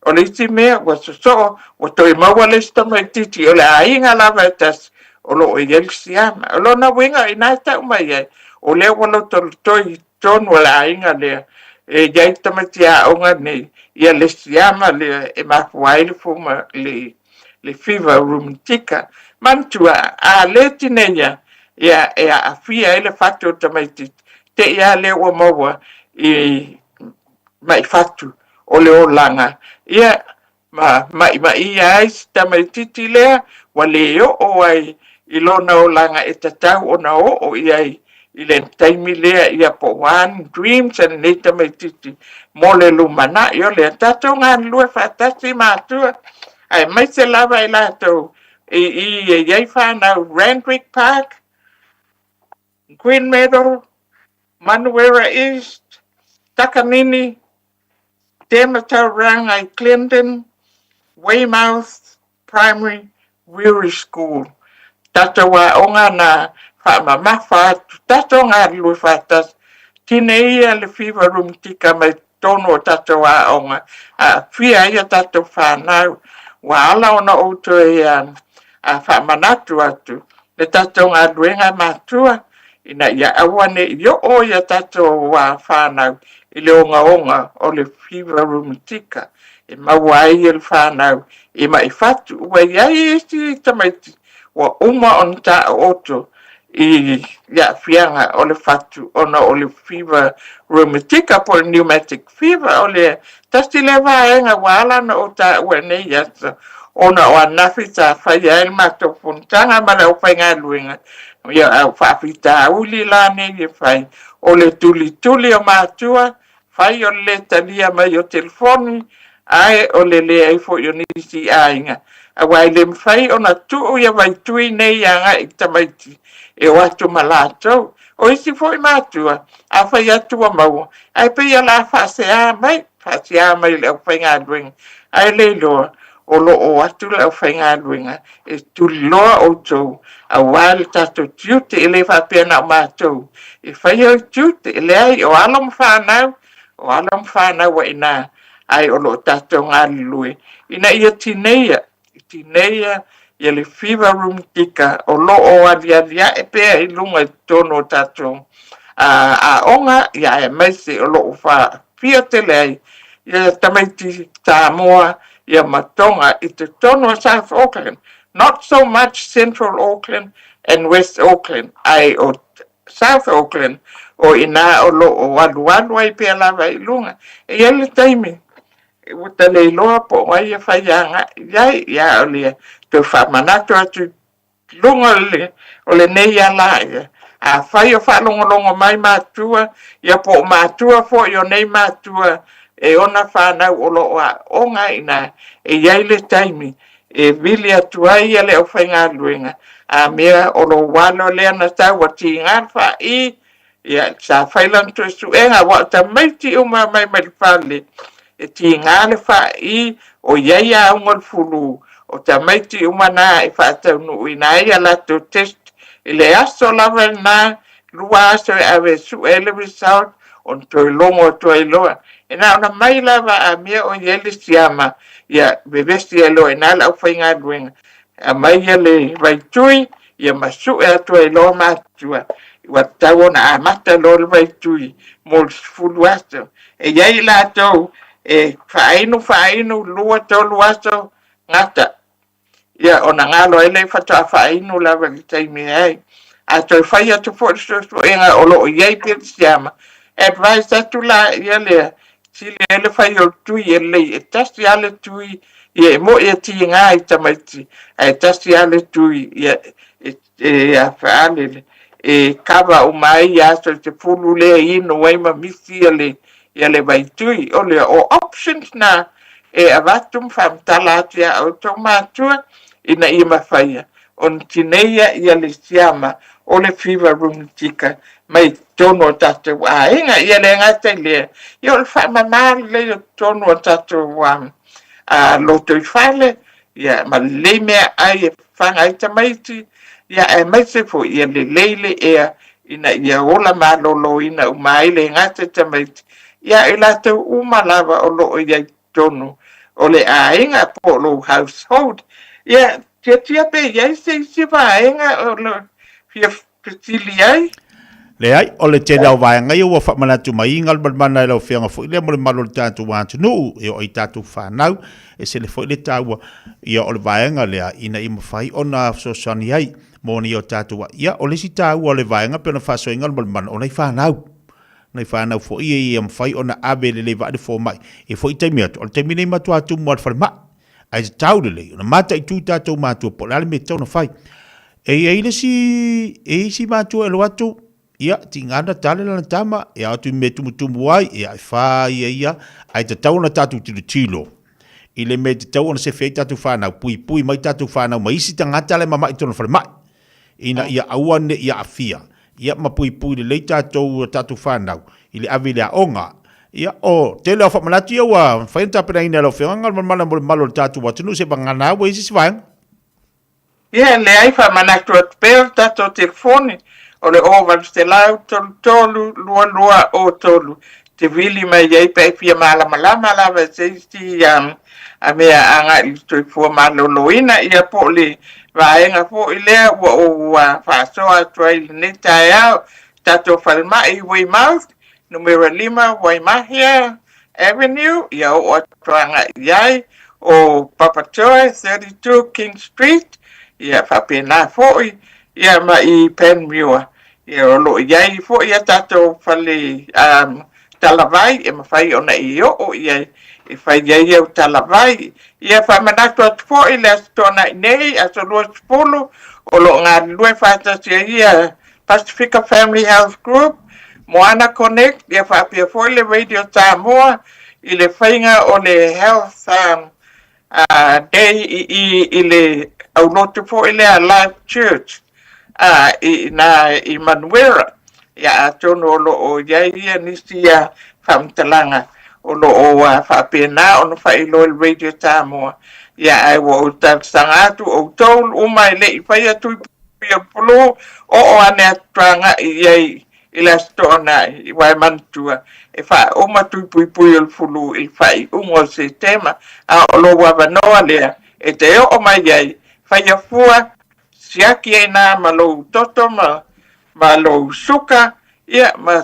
o le isi mea ua sosoo, ua toe maua le isi tamaitiiti o le aiga lava e tasi o lo o i ai le siama. O lona uiga o i ina e tau mai ai, o lea ua lotolotoi i totonu o le aiga lea e i ai tamaiti aoga nei, ia le siama lea e mafua ai le fuma, le, le fever rheumatica. Manatua, a le tineia, ia, e aafia ai le fatu o le tamaitiiti, te i lava lea ua maua i ma'i fatu o le olaga, ia, ma ma'imaʻia ai si tamaitiiti lea ua le oo ai i lona olaga e tatau ona oo i ai i le taimi lea, ia po o a ni dreams a lenei tamaitiiti mo le lumanai. O lea, tatou galulue faatasi matua, aemaise lava i latou i i e i ai fanau Randwick Park, Green Meadow, Manuera East, Takanini, Te Matauranga i Clendon, Weymouth Primary, Wiri School. Tatou aoga na faamamafa atu, tatou galulue faatasi. Tinei ia le fiva rumutika mai totonu o tatou aoga, aafia ai a tatou fanau. Ua ala ona ou toe faamanatu atu le tatou galuega a matua ina ia aua ne i oo i a tatou fanau i le ogaoga o le fiva rumutika e maua ai e le fanau i ma'i fatu. Ua i ai isi tamaiti ua uma ona taooto i aafiaga o le fatu ona o le fiva rumutika po o le pneumatic fever. O le tasi lea vaega ua ala ona ou taua i lenei aso, ona o ananafi sa faia ai le matou fonotaga ma le aufaigaluega, ia, o faafitauli la nei e fai, o le tulituli o matua, fai o le lē talia mai o telefoni, ae o le leai foi o nisi aiga, aua e le mafai ona tuu ia vaitui nei agai i tamaiti e o atu ma latou. O isi foi matua, a fai atu ua maua, ae pei o le a faasea mai, faasea mai i le aufaigaluega, ae le iloa o lo o o atu le aufaigaluega e tuliloa outou aua le tatou tiute. E le faapea na o matou e faia le tiute, e leai, o alo ma fanau, o alo ma fanau a i ina, ae o lo o tatou galulue ina ia tineia, tineia ia le fiva rumutika o lo o aliali ae pea i luga i totonu o tatou aoga, aemaise o lo o faafia tele ai ia tamaiti Samoa ia ma Toga i totonu o South Auckland, not so much Central Auckland and West Auckland, ae o South Auckland o i ina o lo o alualu ai pea lava i luga. E i ai le taimi ua ta le iloa po o ai e fai agai i ai, ia o le toe faamanatu atu i luga o lenei ala ia. Afai o faalogologo mai matua, ia po o matua foi o nei matua e ona fanau o lo o aooga i ina, e i ai le taimi e vili atu ai le aufaigaluega, a mea o lou alo lea na sau ua tiga le fa'i, ia, sa fai lana suesuega, aua o tamaiti uma e omai mai le fale, e tiga le fa'i, o i ai auga o le fulu, o tamaiti uma na e faataunuuina ai a latou test i le aso lava lena, 2 aso e ave e sue ai le result, ona toe logo atu ai loa. E na ona mai lava a mea o i ai le siama, ia vevesi ai loa i ina le aufaigaluega, aumai le vaitui, ia ma sue atu ai loa matua, ua tatau ona amata loa le vaitui mo le 10 aso. E i ai i latou e faainu faainu, 2, 3 aso, gata. Ia, ona galo ai lea faatoa faainu lava i le taimi e ai. A toe fai atu foi le suesuega o lo o i ai pea le siama, advise atu la ia lea, sili ai le fai o le tui e lelei, e tasi lava le tui, ia e moni e tiga i tamaiti, ae tasi lava le tui, ia e e a faalele, e kava uma ai ia aso e 10 lea e inu ai ma misi ia le, ia le vaitui. O le, o options na e avatu ma faamatala atu ia outou matua ina ia mafaia ona tineia ia le siama o le fiva rumutika mai totonu o tatou aiga. Ia le gata i lea, ia o le faamama lelei o totonu o tatou um, lotoifale, ia ma lelei meaai e fafaga ai tamaiti, ia aemaise foi ia lelei le ea ina ia ola maloloina uma ai le gata i tamaiti, ia a o i latou uma lava o lo o i ai i totonu o le aiga po o lou household. Ia, tiatia pe i ai se isi vaega o lo fia fesili ai? Leai, o le tele o vaega ia ua faamanatu mai i Galumalemana e lau Afioga foi lea mo le mamalu o le tatou atunuu, e oo i tatou fanau, e sili foi le taua ia o le vaega lea ina ia mafai ona fesoasoani ai mo ni o tatou. Ia, o le isi taua o le vaega pei ona faasoa i Galumalemana, o nai fanau. Nai fanau foi ia ia mafai ona ave lelei vaai le fomai e foi taimi atu. O le taimi nei matua tumu lava i le falemai. Ae tatau lelei ona mataitu tatou matua po o le a le mea e tatau ona fai. E i ai le isi, e i ai isi matua e alu atu, ia, tiga na tale lana tama, e ao atu i mea e tumutumu ai, ia, e fai e ia, ae tatau ona tatou tilotilo i le mea e tatau ona sefe ai tatou fanau, puipui mai tatou fanau mai isi tagata la e mamai i totonu o le falemai, ina ia aua ne i aafia, ia ma puipui lelei tatou, tatou fanau i le ave i le aoga. Ia, o tele o faamanatu ia ua mafai ona tapenaina e lau Afioga Galumalemana mo le mamalu o le tatou atunuu se vagana ua i ai se isi vaega. Ia, e leai, faamanatu atu pea le tatou telefoni, o le 0833 22 03, te vili mai ai pe a e fia malamalama lava i se isi a mea agai i le soifua maloloina, ia po o le vaega foi lea ua ou faasoa atu ai i lenei taeao, tatou falemai i Weymouth, numera 5 Waimahia Avenue, ia oo atu agai i ai, o Papatoe 32 King Street, ia faapena foi, ia ma i Panmure. Ia o lo o i ai foi a tatou fale um, talavai e mafai ona e oo i ai e fai ai au talavai. Ia faamanatu atu foi le Aso Toonai nei, aso 20, o lo o galulue faatasi ai ia Pasifika Family Health Group, Moana Connect, ia faapea foi le Radio Samoa i le faiga o le Health um, uh, Day i, i, i le aulotu foi lea Life Church uh, i, na, i Manuera. Ia, atonu o lo o i ai ia nisi ia faamatalaga o lo o uh, faapena ona faailoa i le Radio Samoa. Ia, ae ua ou talosaga atu outou uma e le i faia tui Ia pulu, oo ane atu agai i ai i le Aso Toonai, aua e manatua, e faauma tui puipui o le fulu i le faaiuga o Setema, a o lou avanoa lea e te oo mai ai, faia fua, siaki ai nā ma lou toto ma, ma lou suka, ia, ma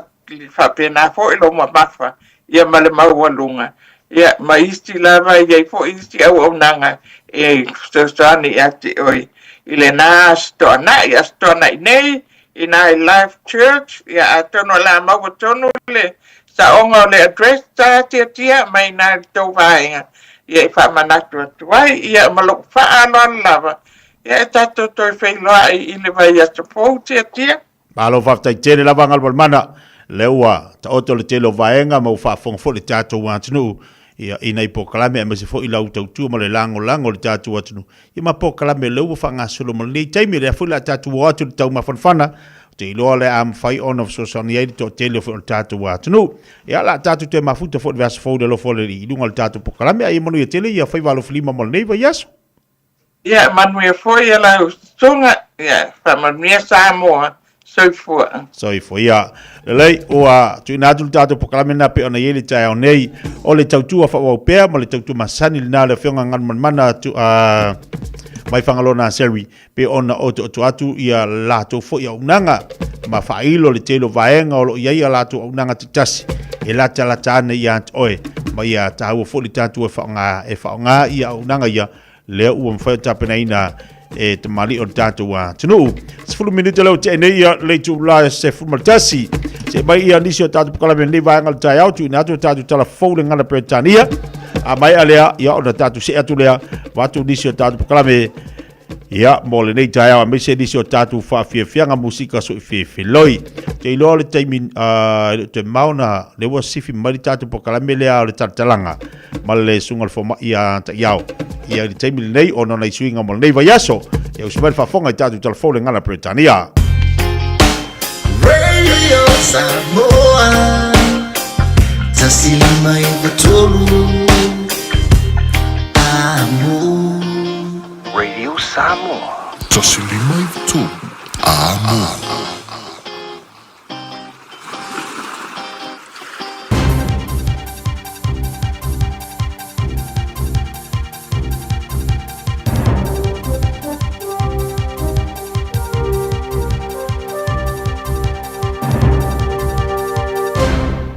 faapena foi lou mamafa, ia ma le maualuga, ia ma isi lava, e i ai foi isi auaunaga e fesoasoani ia te oe i lena Aso Toonai, Aso Toonai nei, inā i Life Church, ia atonu o le a maua tonu le saoga o le address sa tiatia mai inā i le tou vaega, ia e faamanatu atu ai, ia ma lou faaaloalo lava, ia e tatou toe feiloai i le vaiaso fou tiatia. Malo faafetai tele lava Galumalemana, lea ua taoto le tele o vaega ma ua faafofoga foi le tatou atunuu ia i nai polokalame aemaise foi lau tautua ma le lagolago i le tatou atunuu ia ma polokalame lea ua faagasolo ma lenei taimi lea foi la tatou o atu i le taumafanafana ou te iloa le a mafai ona fesoasoani ai le toatele foi o le tatou atunuu ia la tatou toe mafuta foi le vaiaso fou le alofa o le Alii i luga o le tatou polokalame ae ia manuia tele ia faiva alofilima mo lenei vaiaso. Ia manuia foi e lau susuga, ia faamanuia Samoa. Soifua. Soifua. Ia, lelei, ua tuuina atu le tatou polokalame lena pei ona i ai le taeao nei, o le tautua faaauau pea ma le tautua masani lena le Afioga Galumalemana tu, uh, mai Fagaloa Naseri pe ona otooto atu ia latou foi auaunaga ma faailo le tele o vaega o lo o i ai a latou auaunaga taitasi e latalata ana ia te oe ma ia taua foi le tatou e faaaoga e faaaoga ia auaunaga ia lea ua mafai ona tapenaina e tamalii o le tatou atunuu. 10 minute leo tea nei ia le itula e 11. Se mai ia nisi o tatou polokalame lenei vaega o le taeao, tuuina atu o tatou tala fou le gana Peretania. A mai a lea, ia ona tatou see atu lea, vaatu nisi o tatou polokalame ia mo lenei taeao aemaise nisi o tatou faafiafiaga musika soifefiloi. Te iloa o le taimi uh, e le o toe mao na lea ua sifi mai le tatou polokalame lea o le talatalaga ma le susuga le fomai ia Ta'iao. Ia i le taimi lenei ona o nai suiga mo lenei vaiaso, ia usi mai le faafofoga i tatou tala fou le gana Peretania. Radio Samoa 153 Amo. Radio Samoa. 153 Amo.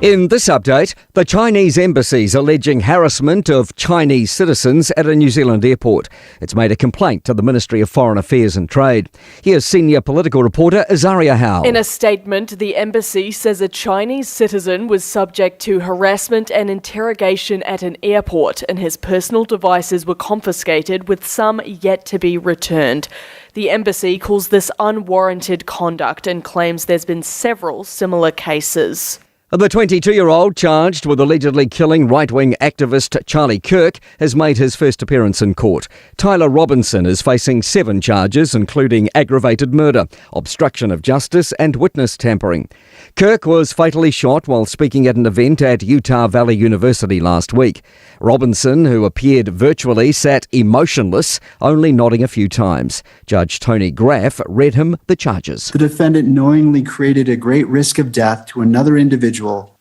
In this update, the Chinese embassy's alleging harassment of Chinese citizens at a New Zealand airport. It's made a complaint to the Ministry of Foreign Affairs and Trade. Here's senior political reporter Azaria Howe. In a statement, the embassy says a Chinese citizen was subject to harassment and interrogation at an airport and his personal devices were confiscated, with some yet to be returned. The embassy calls this unwarranted conduct and claims there's been several similar cases. The 22 year old charged with allegedly killing right wing activist Charlie Kirk has made his first appearance in court. Tyler Robinson is facing seven charges, including aggravated murder, obstruction of justice, and witness tampering. Kirk was fatally shot while speaking at an event at Utah Valley University last week. Robinson, who appeared virtually, sat emotionless, only nodding a few times. Judge Tony Graff read him the charges. The defendant knowingly created a great risk of death to another individual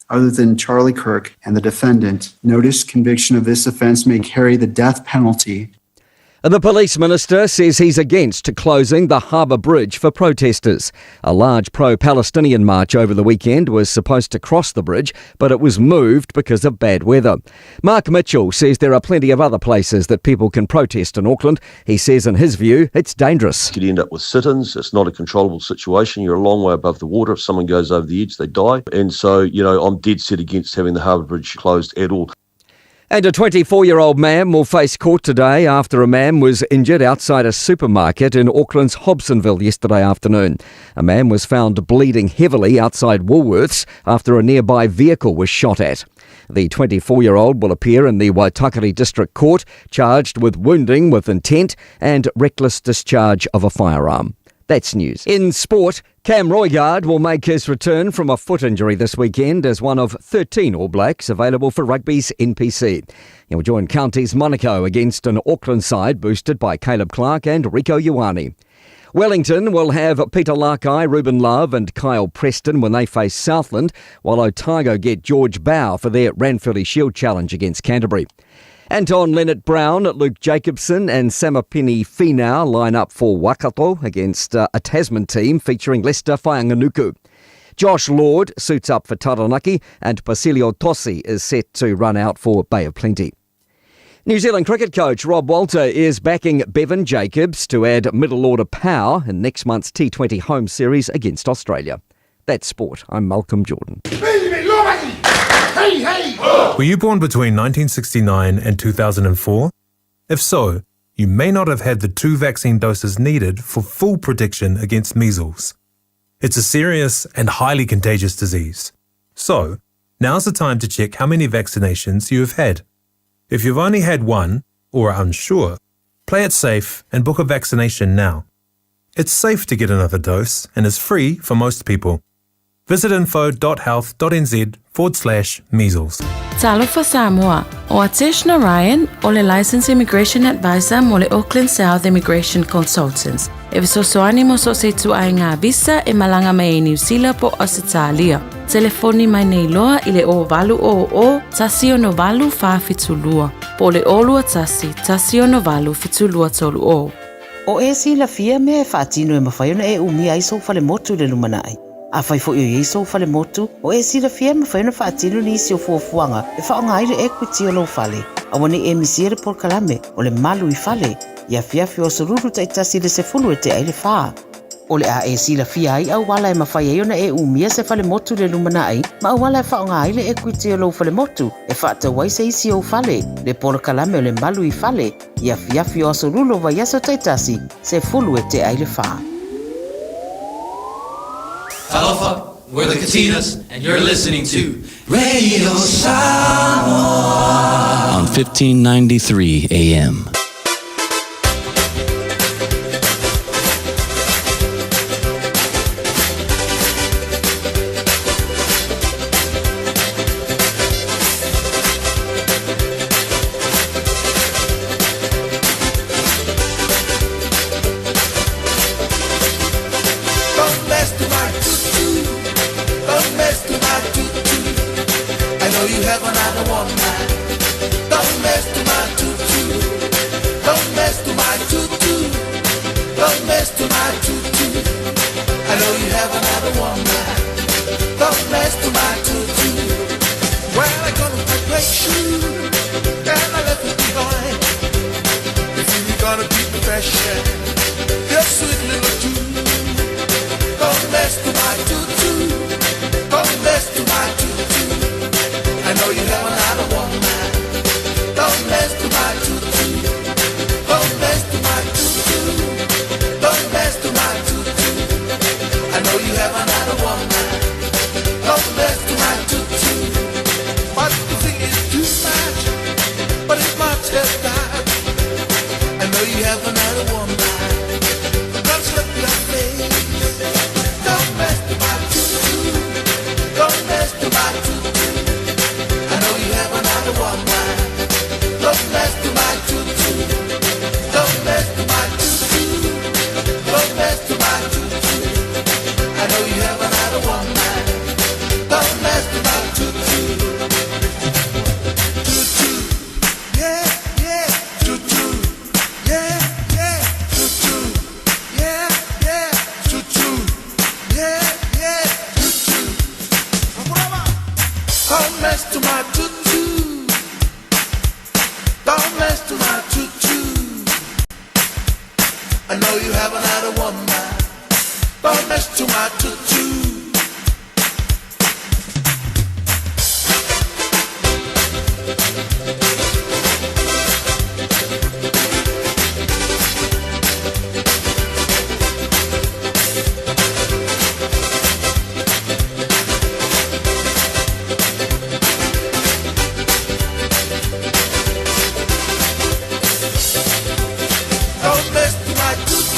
other than Charlie Kirk and the defendant. Notice conviction of this offense may carry the death penalty. The police minister says he's against closing the Harbour Bridge for protesters. A large pro Palestinian march over the weekend was supposed to cross the bridge, but it was moved because of bad weather. Mark Mitchell says there are plenty of other places that people can protest in Auckland. He says, in his view, it's dangerous. You could end up with sit ins. It's not a controllable situation. You're a long way above the water. If someone goes over the edge, they die. And so, you know, I'm dead set against having the Harbour Bridge closed at all. And a 24 year old man will face court today after a man was injured outside a supermarket in Auckland's Hobsonville yesterday afternoon. A man was found bleeding heavily outside Woolworths after a nearby vehicle was shot at. The 24 year old will appear in the Waitakere District Court charged with wounding with intent and reckless discharge of a firearm. That's news. In sport, Cam Roigard will make his return from a foot injury this weekend as one of 13 All Blacks available for rugby's NPC. He'll join Counties Manukau against an Auckland side boosted by Caleb Clarke and Rieko Ioane. Wellington will have Peter Lakai, Ruben Love and Kyle Preston when they face Southland, while Otago get George Bower for their Ranfurly Shield challenge against Canterbury. Anton Lienert-Brown, Luke Jacobson and Samipeni Finau line up for Waikato against uh, a Tasman team featuring Leicester Fainga'anuku. Josh Lord suits up for Taranaki and Pasilio Tosi is set to run out for Bay of Plenty. New Zealand cricket coach Rob Walter is backing Bevin Jacobs to add middle order power in next month's T20 home series against Australia. That's sport. I'm Malcolm Jordan. Were you born between 1969 and 2004? If so, you may not have had the two vaccine doses needed for full protection against measles. It's a serious and highly contagious disease. So, now's the time to check how many vaccinations you have had. If you've only had one, or are unsure, play it safe and book a vaccination now. It's safe to get another dose and is free for most people. Visit info.health.nz forward slash measles. Talofa Samoa, o Atesh Narayan o le Licensed Immigration Advisor mo le Auckland South Immigration Consultants. E fesoasoani mo so se ituaiga visa e malaga mai ai Niu Sila po o Ausetalia. Telefoni mai nei loa i le 0800 168 472 po o le 021 168 7230. O e silafia mea e faatino e mafai ona e umia ai sou falemotu i le lumanai. Afai foi o i ai sou falemotu, o e silafia e mafai ona faatino nisi o fuafuaga e faaaoga ai le equity o lou fale. Aua ne i e misia le polokalame o le Malu i Fale i afiafi o Aso Lulu taitasi i le 10 e tea ai le fa. O le a e silafia ai auala e mafai ai ona e umia se falemotu i le lumanai ma auala e faaaoga ai le equity o lou falemotu e faatau ai se isi ou fale, le polokalame o le Malu i Fale i afiafi o Aso Lulu o vaiaso taitasi, 10 e tea ai le fa. Talofa, we're the Katinas, and you're listening to Radio Samoa on 1593 AM. Don't mess to my tutu. Don't mess to my tutu. I know you have another woman. Don't mess to my tutu. Don't mess to my tutu. Don't mess to my tutu. I know you have another woman. Don't mess to my tutu. great shoe and I left it behind. You think you're gonna keep the fashion? Your sweet little tune. Don't mess to my tutu. Don't mess to my tutu. I know you have another woman. Don't mess to my tutu. Don't mess to my tutu. Don't mess to my tutu. I know you have another woman. Don't mess to my tutu. But the thing is too much, but it's much as that. I know you have another woman. Don't slip your face. Don't mess to my tutu. Don't mess to my tutu. I know you have another woman. Don't mess to my tutu. Don't mess to my tutu. Don't mess to my tutu. I know you have another woman. Don't mess to my tutu. Tutu, yeah, yeah. Tutu, yeah, yeah. Tutu, yeah, yeah. Tutu, yeah, yeah. Tutu. Don't mess to my tutu. Don't mess to my tutu. I know you have another woman. Don't mess to my tutu. Don't mess to my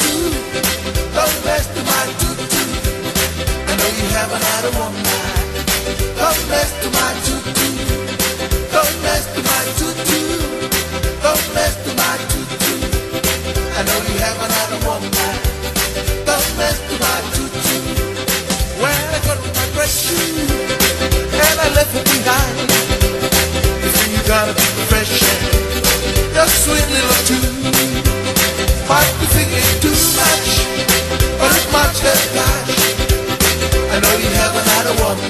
tutu. Don't mess to my tutu. I know you have another woman. Don't mess to my tutu. Don't mess to my tutu. Don't mess to my tutu. I know you have another woman. Don't mess to my tutu. When I got my great shoe and I left it behind. You think you gotta be fresh your sweet little tune. But you think it's too much, but it's much less flash. I know you have another woman.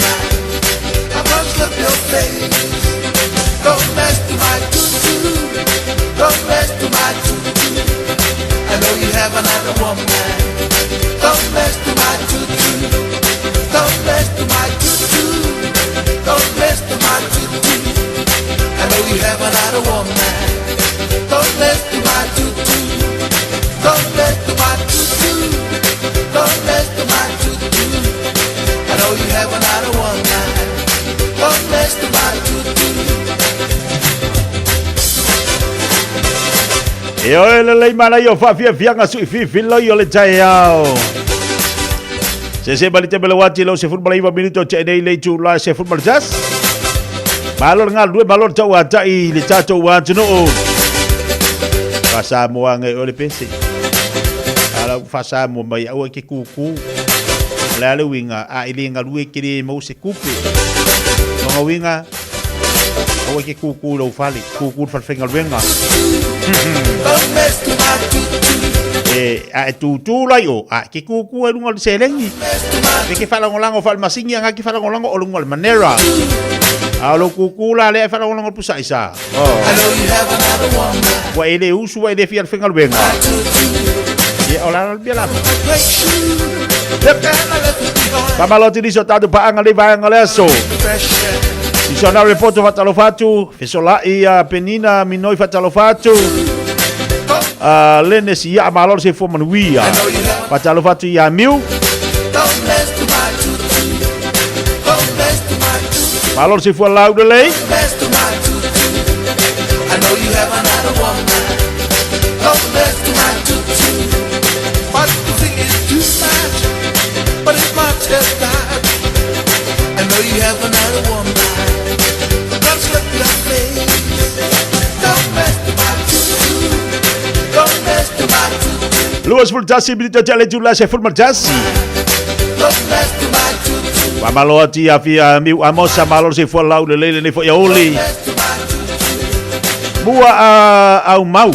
I must love your face. Don't mess to my tutu. Don't mess to my tutu. I know you have another woman. Don't mess to my tutu. Don't mess to my tutu. Don't mess to my tutu. I know you have another woman. Don't mess to my tutu. Don't mess to my tutu. Don't mess to my tutu. I know you have another woman. Don't mess to my tutu. E oe le lei mana i o whaafiafianga sui fifiloi o le taeao. Se se mali te mele wati lau se fulmala iwa minuto te nei lei tu la se fulmala tas. Malo le galue, malo le tau atai le tātou atunuu. Whasamoa ngai o le pese. Ala whasamoa mai aua ke kūkū. Le ale winga, a ile ngalue ke le mau se kupe. Nonga winga, aua ke kūkū lau fale, kūkū le whalewhengaluenga. Don't mess to my tutu. E, a e tūtū lai o, a ke kūkū e lunga o le selengi. Pe ke whalangolango whalemasingi, anga ke whalangolango o lunga o le manera. A o lo kūkū la lea e whalangolango le pusa isa. Oh. I know you have another woman. Ua e le usu, ua e le fia le whengaluenga. Ia, o la la bia la. Great shoe. Yep. And I left it behind. Pamalo te liso tātou paanga le vaenga le aso. Fresh air. Iso na repoto whatalofa atu, fesolai a Penina Minoi whatalofa atu. Lene si ia malo se fo manuia. Whatalofa atu ia Miu. Don't mess to my tutu. Don't mess to my tutu. Malo se fo lau de lei. Mess to my tutu. I know you have another woman. Don't mess to my tutu. But the thing is too much, but it's much as that. I know you have another woman. Don't slip your face. Don't mess to my tutu. Don't mess to my tutu. Luas fultasi bilito tele tula se fulmartasi. Don't mess to my tutu. Pamalo ati a fia Miu Amosa malo se fo lau de lei le fo ia oli. Mua a au mau.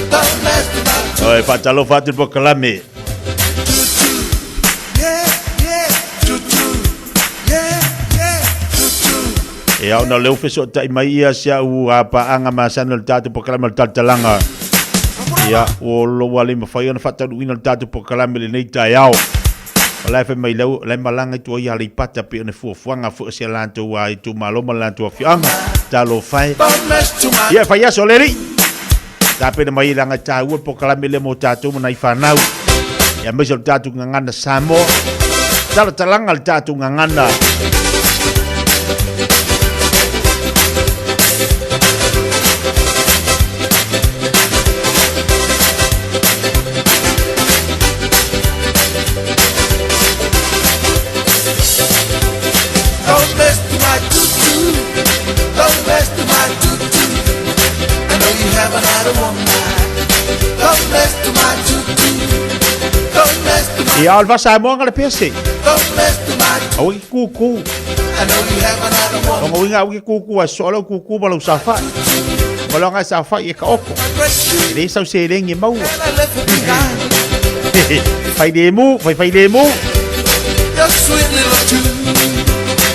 Don't mess to my Oi whatalofa atu po kalame. Yeah, yeah, tutu. Yeah, yeah, tutu. Ia ona o lea ua fesootai mai ia si au paaga masani o le tatou polokalame o le talatalaga. Ia, ua ua le mafai ona faataunuuina le tatou polokalame i lenei taeao. O la e fai mai lea, la e malaga i tua i Aleipata pei ona fuafuaga foi o si a latou itumalo ma le latou afioaga. Talofa e. Ia, e fai aso le alii. Tapena mai ai leaga e taua le polokalame lea mo tatou ma nai fanau. Ia aemaise o le tatou gagana Samoa. Talatalaga le tatou gagana. Don't mess with my tutu. Don't mess with my tutu. I know you haven't had a one night. Don't mess with my tutu. Don't mess with my Ia, o le faa-Samoa ga le pese. Don't mess with my Aua ke kūkū. I know you haven't had a one. Lona uiga aua ke kūkū a soa lau kūkū ma lau saofai. Ma lau agai saofai e ka oko. E leai sau seleni e maua. Fai lemu, fai fai lemu. Your sweet little tune.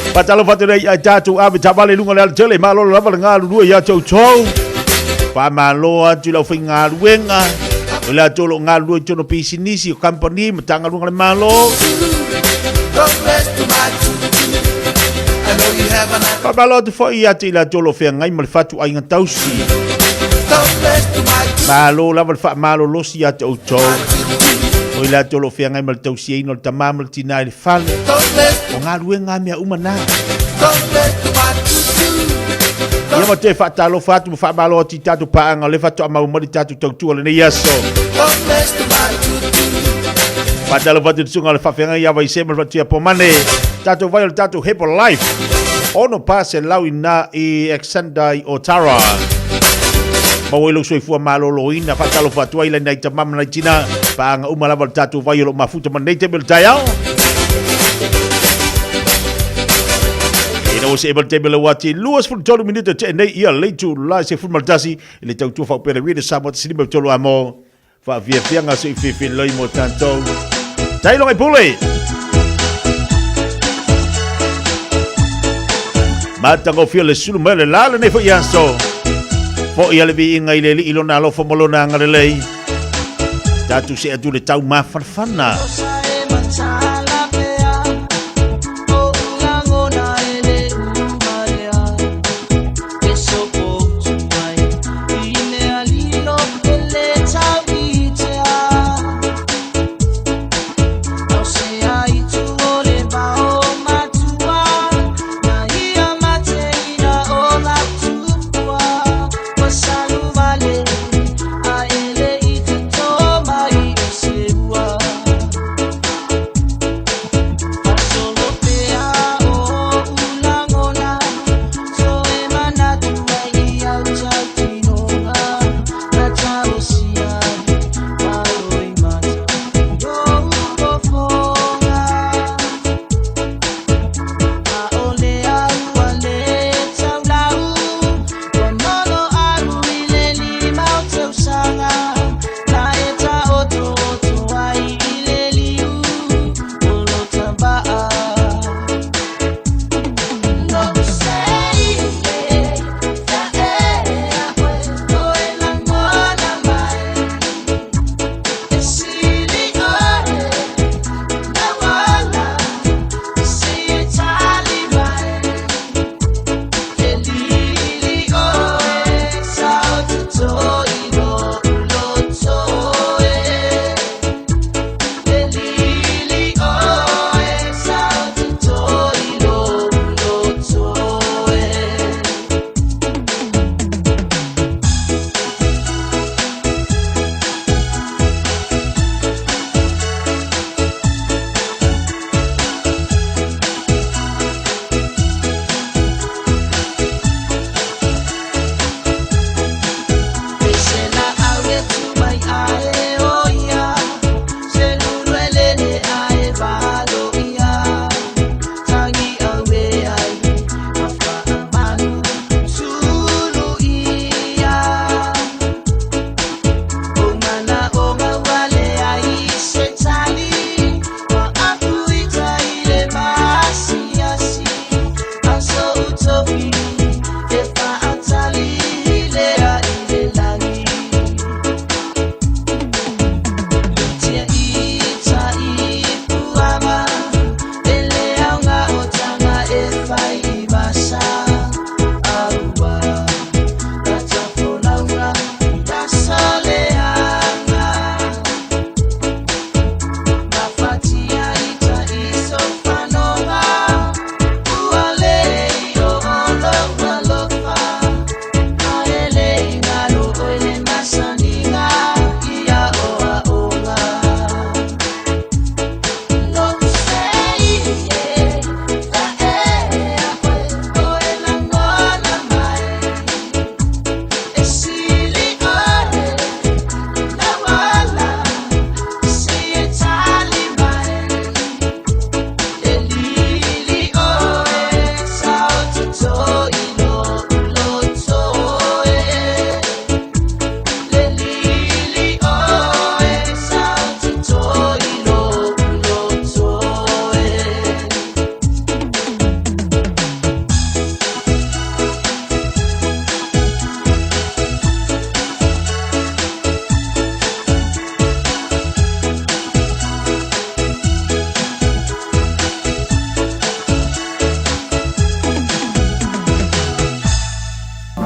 Faatalofa atu nei ai tatou ave taavale i luga o le alatele, malolo lava le galulue ia toutou. Faamalo atu i le aufaigaluega, o i latou o lo o galulue i totonu o pisinisi, o kamupani, Matagaluega a le Malo. Don't mess with my tutu. I know you haven't had Faamalo atu foi ia te i latou o lo o feagai ma le fatuaiga tausi. Don't mess with my tutu. Malo lava le faamalolosi ia te outou. O i latou o lo o feagai ma le tausiaina o le tama ma le tina i le fale. Don't mess O galuega a mea uma na. Don't mess with my tutu. Ia ma toe faatalofa atu ma faamalo atu i tatou paaga o lea faatoa mau mai le tatou tautua lenei aso. Don't mess with my tutu. Faatalofa atu i le susuga o le faafeagai ia Vaise ma le Faletua Pomane. Tatou vai o le tatou Herbalife. 600 i na i Exenda i Otara. Maua i lou soifua maloloina. Faatalofa atu ai nai tama ma nai tina. Paaga uma lava o le tatou vai o lo o mafuta ma lenei taimi o le taeao. Ina ua see mai le taimi o le uati 23 minute tea nei ia le itula 11 i le tautua faaupele Radio Samoa 153 amo faafiafiaga se i fefiloi mo tatou. Tailoga i pule! Matagofie le sulu mai o le la lenei foi aso. Foi a le viiga i le Alii lona alofa ma lona agalelei. Tatou see atu le tau mafanafana.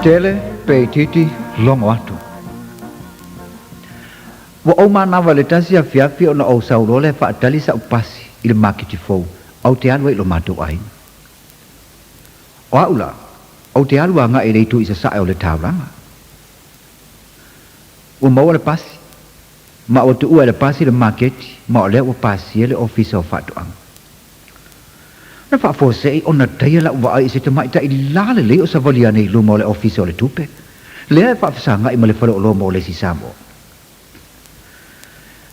Tele pe itiiti logo atu. Ua ou manava i le tasi afiafi ona ou sau loa lea e faatali sa'u pasi i le maketi fou a ou te alu ai i lo matou aiga. O a'u la, ou te alu aga'i i le itu i sasae o le taulaga. Ua maua le pasi, ma ua tuua e le pasi le maketi ma o lea ua pasia le Ofisa o Faatoaga. Na faafuasei ona taia la'u vaai i se tamaitai lalelei o savali ane i luma o le Ofisa o le Tupe, lea e faafesagai ma le Faleoloa mo le isi Samoa.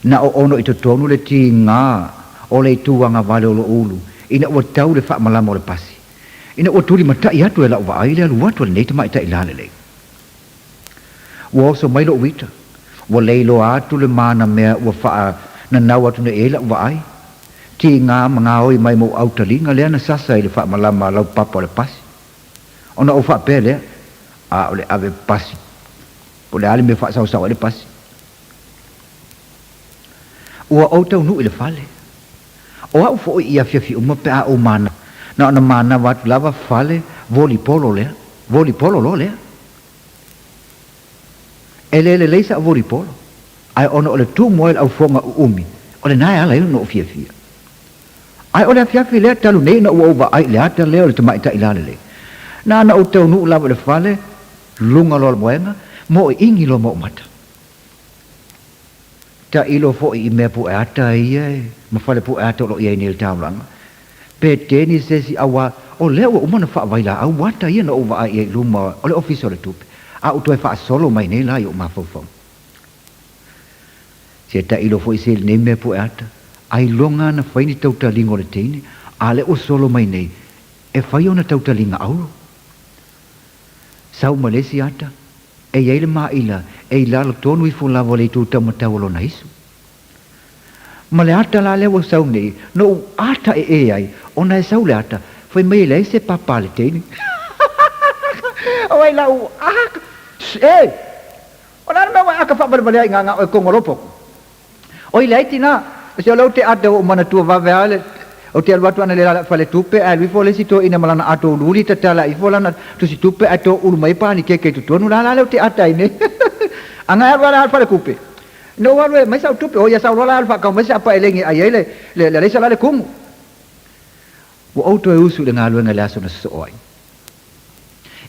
Na oono i totonu le tiga o le itu agavale o lo'u ulu ina ua tau le faamalama o le pasi, ina ua tulimatai atu e la'u vaai le alu atu a lenei tamaitai lalelei. Ua oso mai lo'u ita, ua leiloa atu le manamea ua faananau atu nei i ai la'u vaai, tiga ma gaoi mai mou autaliga lea na sasa i le faamalama a laupapa o le pasi. Ona ou faapea lea, A o le ave pasi, po o le a le mea e faasaosao ai le pasi. Ua ou taunuu i le fale. O au foi i afiafi uma pe a ou manava, na ona manava atu lava fale volipolo lea, volipolo loa lea. E le lelei sa'u volipolo, ae ona o le tumu ai o le aufoga uumi, o lena e ala ai ona ou fiafia. Ae o le afiafi lea talu nei ina ua ou vaai i le ata lea o le tamaitai lalelei. Na ona ou taunuu lava i le fale, luga loa o le moega, moiingi loa ma ou mata. Tailo foi i mea pueata ia e, ma fale pueata o lo o i ai nei i le taulaga. Pe teni se isi auā, o lea ua uma ona faavailaau ata ia na ou vaai i ai i luma o le Ofisa o le Tupe, a ua toe faasolo mai nei la i ou mafaufauga. Se tailo foi se i lenei mea pueata, ailoga ana fai ni tautaliga o le teine, a lea ua solo mai nei, e fai ona tautaliga auro. Sau ma le isi ata, e i ai le maila e i lalo tonu ifo lava o le itu taumatau o lona isu. Ma le ata la lea ua sau nei, na ou ata ee ai, ona e sau le ata, fai mai e leai se papa a le teine. O ai la u aka, e! O le a le mea ua e aka faavalevalea ai ngā oe kongolopo? Oi leai tina, se o lea ou te ata ua ou manatua vave a le, ou te alu atu ana le la faletupe ae alu ifo le isi toeaina ma lana ato uliuli tatala ifo lana tusi tupe ae toulu mai pani keke i totonu la la lea ou te ata ai nei. Aga e alu a le falekupe. Ina ua alu e aumai sau tupe, oi ia sau loa la alu faakau mai se apa elegi e ai ai le, le, le alaisa la le kumu. Ua ou toe usu i le galuega i le aso na sosoo ai.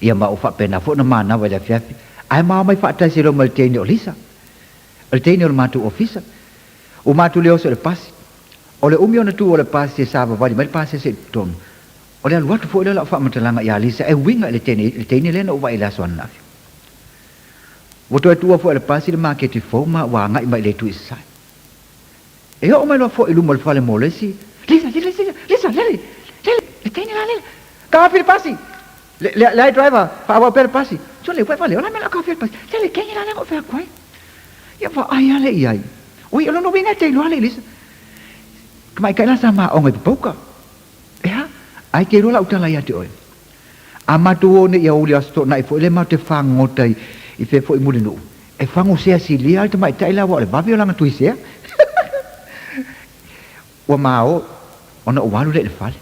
Ia ma ua faapena foi ona manava i le afiafi, ae ma omai faatasi loa ma le teine o Lisa. O le teine o le matou ofisa. Ua matou le oso i le pasi. O le umi ona tu o le pasi e savavali mai le pasese i totonu. O le alu atu foi lea o lau faamatalaga ia Lisa e uiga i le teine, le teine lea na ou vaai i le aso ananafi. Ua toe tuua foi e le pasi le maketi fou ma ua agai mai i le itu i sasae. E oo mai loa foi i luma o le fale mo le isi, Lisa, Lisa, Lisa, Lisa, lele, lele, le teine la lele, kafi le pasi! Le, le, leai driver, faaauau pea le pasi. Sole, ua e valea, o le a le mea o le a kafi ai le pasi? Lele, teine la lea na ou fai atu ai. Ia vaai lava lea i ai. Oi, o lona uiga e te iloa le Lisa. Tamaitai la sa ma aoga i Papauka. Ea, ae te iloa lau tala ia te oe. A matou o nei i aoauli Aso Toonai foi lea matou te fagogota i, i fea foi i Mulinuu, e fago sea silia le tamaitai la aua o le vave o lana tuisea. Ua mao ona ou alu lea i le fale.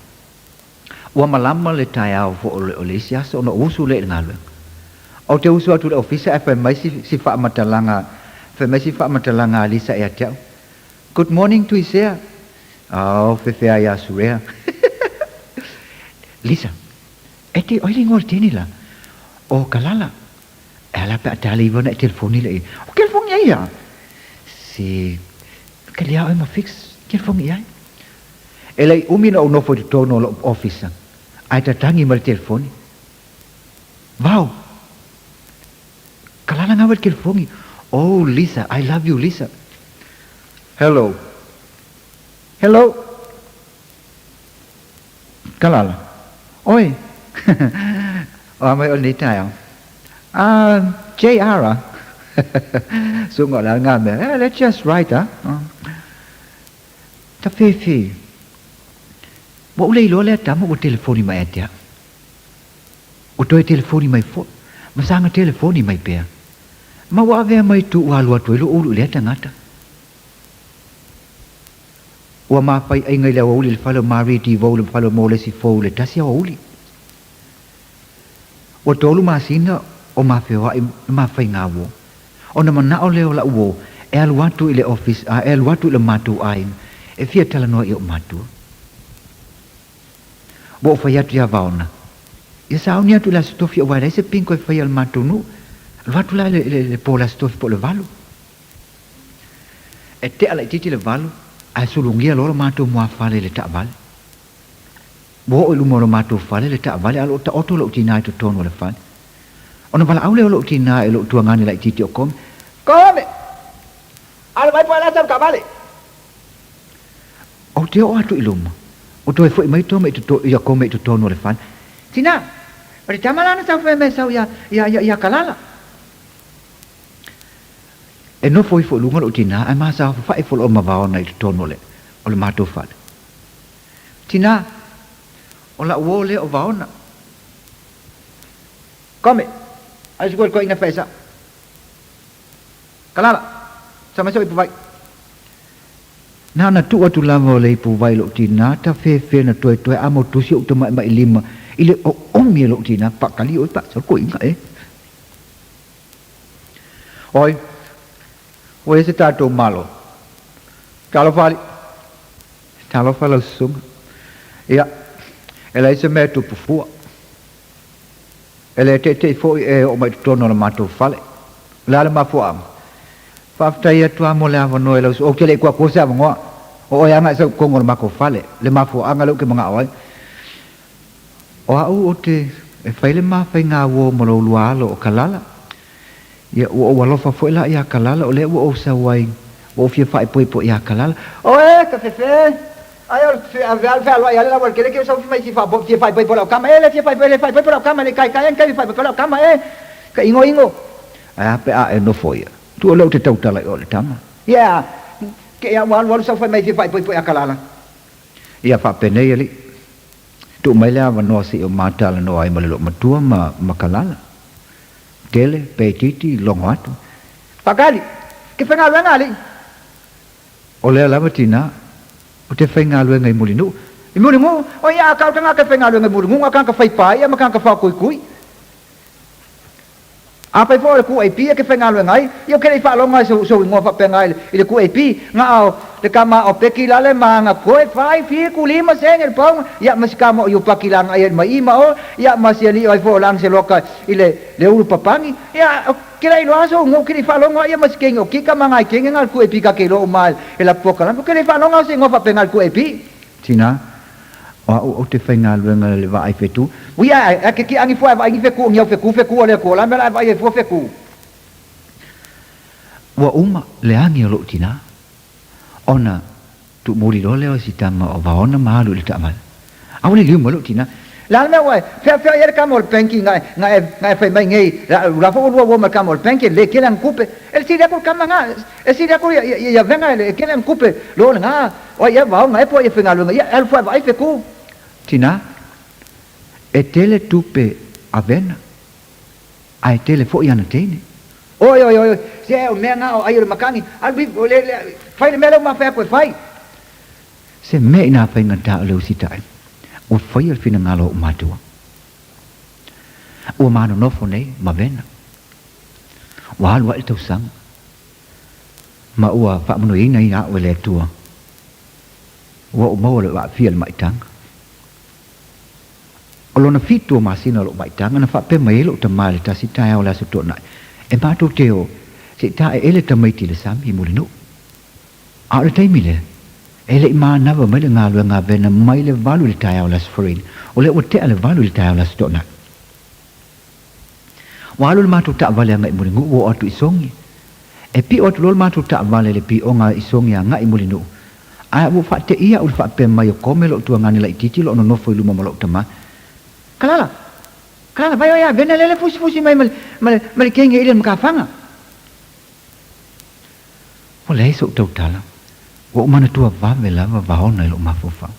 Ua malama le taeao foi o le, o le isi aso ona ou usu lea i le galuega. Ou te usu atu i le ofisa ae fai mai si, si faamatalaga, fai mai si faamatalaga a Lisa ia te au, Good morning Tuisea. Oh, fefea ia Surea. Lisa, e te oi le ingoa o le teine la? O Kalala. E ala pe a tali iwa na e telefoni le i. O telefoni ai ia? Si, ke lia oi ma fix telefoni ai. E lei umi na ou nofo i totonu o lou ofisa, ae tatagi mai le telefoni. Vau! Kalala ngawe le telefoni. Oh, Lisa, I love you, Lisa. Hello. Hello. Kalala. Oi. O a mai o lenei taeao. Ah, JR ah. Sunga o le a ngā mea. Eh, that's just right ah. Ta fefe. Ua ou le iloa lea tama ua telefoni mai ia te au. Ua toe telefoni mai foi, ma saga telefoni mai pea. Ma ua avea mai tu ua alu atu ai lou ulu i lea tagata. Ua mafaiaiga i le aoauli i le fale o Marie Devoe le fale o Molesi Fou i le tasi aoauli. Ua tolu masina o ma feoaʻi le ma faiga uō. Ona manaʻo lea o laʻu uō e alu atu i le office a e alu atu i lo matou ʻaiga e fia talanoa i oʻu matua. Ua ou fai atu iā Vaona, ia sauni atu i le Aso Tofi aua e leai se bingo e faia i le matou nuu. Alu atu la i le, le po o le Aso Tofi po o le valu. E tea laitiiti le valu ae sulugia loa lo matou muafale i le taavale. Ua oo i luma o lo matou fale le taavale a o lo o taoto lou tinā i totonu o le fale. Ona valaau lea o lou tinā i lou tuagane laitiiti o Kome, Kome! Alo mai po e lata le taavale! Ou te oo atu i luma, ua toe foi mai Tome i toto, ia Kome i totonu o le fale. Tinā! O le tama lana sau fai mai sau ia, ia, ia, ia Kalala. E nofo ifo i luga lou tinā ae masafafae ifo loa ma Vaona i totonu o le, o le matou fale. Tinā, o la'u uō lea o Vaona. Kome, ai sukua i le toeaina e fai sa'o. Kalala, sa mai sa'u ipu vai. Na ona tuu atu lava o le ipu vai i lo'u tinā, tafefe na toetoe a motusi o'u tama'ima'i lima i le oomi e lo'u tinā, Pakali oe pa'asau koiga e. Oi, ua i ai se tatou Malo. Talofa alii. Talofa lau susuga. Ia, e leai se mea e tupu fua. E le teitei foi e oo mai i totonu o le matou fale. O le a le mafuaaga? Faafetai atu lava mo le avanoa i lau susuga. Ou te le i kuakua se avanoa. O oe lava na e sau i totonu o le matou fale. Le mafuaaga lea ou te manao ai. O au ou te e fai le ma faiga uo ma lou lua alo o Kalala. Ia, ua ou alofa foi la iā Kalala, o lea ua ou sau ai, ua ou fia faaipoipo iā Kalala. Oe, ka fefe! Ai o le fealoai ale lau ale kele sau mai fia faaipoipo lau kama e, le fia faaipoipo, le faaipoipo lau kama, le kaikai ai kai faaipoipo lau kama e, ka ingoingo. Ae a pe a e nofo ia? Tuu lea ou te tautala i o le tama. Ia, ke ia ua alualu sau fai mai fia faaipoipo iā Kalala. Ia faapenei alii. Tuu mai le avanoa se i o ma talanoa ai ma le loomatua ma ma Kalala. Tele, pe itiiti, logo atu. Pakali! Ke faigaluega alii! O lea lava tinā, o te faigaluega i Mulinuu. I Mulinuu? O ia a kau tagata e faigaluega i Mulinuu, a kanaka fai paia ma kanaka faokuikui. Afai foi o le QAP e ke faigaluega ai, ia ou ke le i faalogo ai sou igoa faapena i le QAP, na o le kama o Peki lale ma ana koe fai fiku lima sene le paunga, ia ma si kama o Iupaki la ana ia ma i ma o, ia ma si alii ai foi o Lanseloka i le le ulu papani, ia ke le iloa sou igoa ou ke le i faalogo ai ia ma si kenge o Kika ma nai kenge na le QAP ka ke iloa uma e la pokalame, ou ke le i faalogo ai se igoa faapena i le QAP. Tina. O a'u ou te faigaluega i le vaai fetu. Ui ae, ae ke kiʻani fua e vaai ni feku o ni au feku, feku o le Akua, o la mea la e vaai ai fua feku. Ua uma le agi o loʻu tinā, ona tuumuli loa lea o si tama o Vaona ma alu i le taavale. Aole liu mai loʻu tinā. Le a le mea ua e feafeai ai le kama o le benki na e, na e, na e fai mai nei, la, la foi ua lua ua ma le kama o le benki, le kele ana kupe. E le sili aku le kama na, e sili aku ia, ia, ia venga e le kele ana kupe, lo le na, O ai ea vaoga e po ai e faigaluega ia, e alu fua e vaai feku. Tinā, e tele tupe a Vena, a e tele foi ana teine. Oi, oi, oi, se o mea ngā o ai o le makani, alu i, le, le, fai le mea lea ua mafai aku e fai. Se mea inā faigata o le usitai, ua faia le finagalo o ou matua. Ua manonofo nei ma Vena. Ua alu aʻe le tausaga. Ma ua faamanuiaina ia a'u e le Atua, ua ou maua lou aafia i le maʻitaga. O lona fitu o masina o lou maʻitaga, na faapea mai ai lou tama i le tasi taeao o le Aso Toonai, e matou te o se i taeele tamaiti i le sami i Mulinuu. A o le taimi lea, e le i manava mai le galuega a Vena mai le valu i le taeao o le Aso Faraile, o lea ua tea le valu i le taeao o le Aso Toonai. Ua alu le matou taavale agai Mulinuu ua oo atu i Sogi. E piʻo atu loa le matou taavale i le piʻoga i Sogi agai i Mulinuu. Ae ua faateia au i le faapea mai o Kome loʻu tuagane laitiiti o lo o nonofo i luma ma loʻu tama. Kalala! Kalala, vai oe ia Vena lele fusifusi mai ma le, ma le, ma le kenge i le makafaga. Ua leai soʻu tautala. Ua ou manatua vave lava vaona i loʻu mafaufau.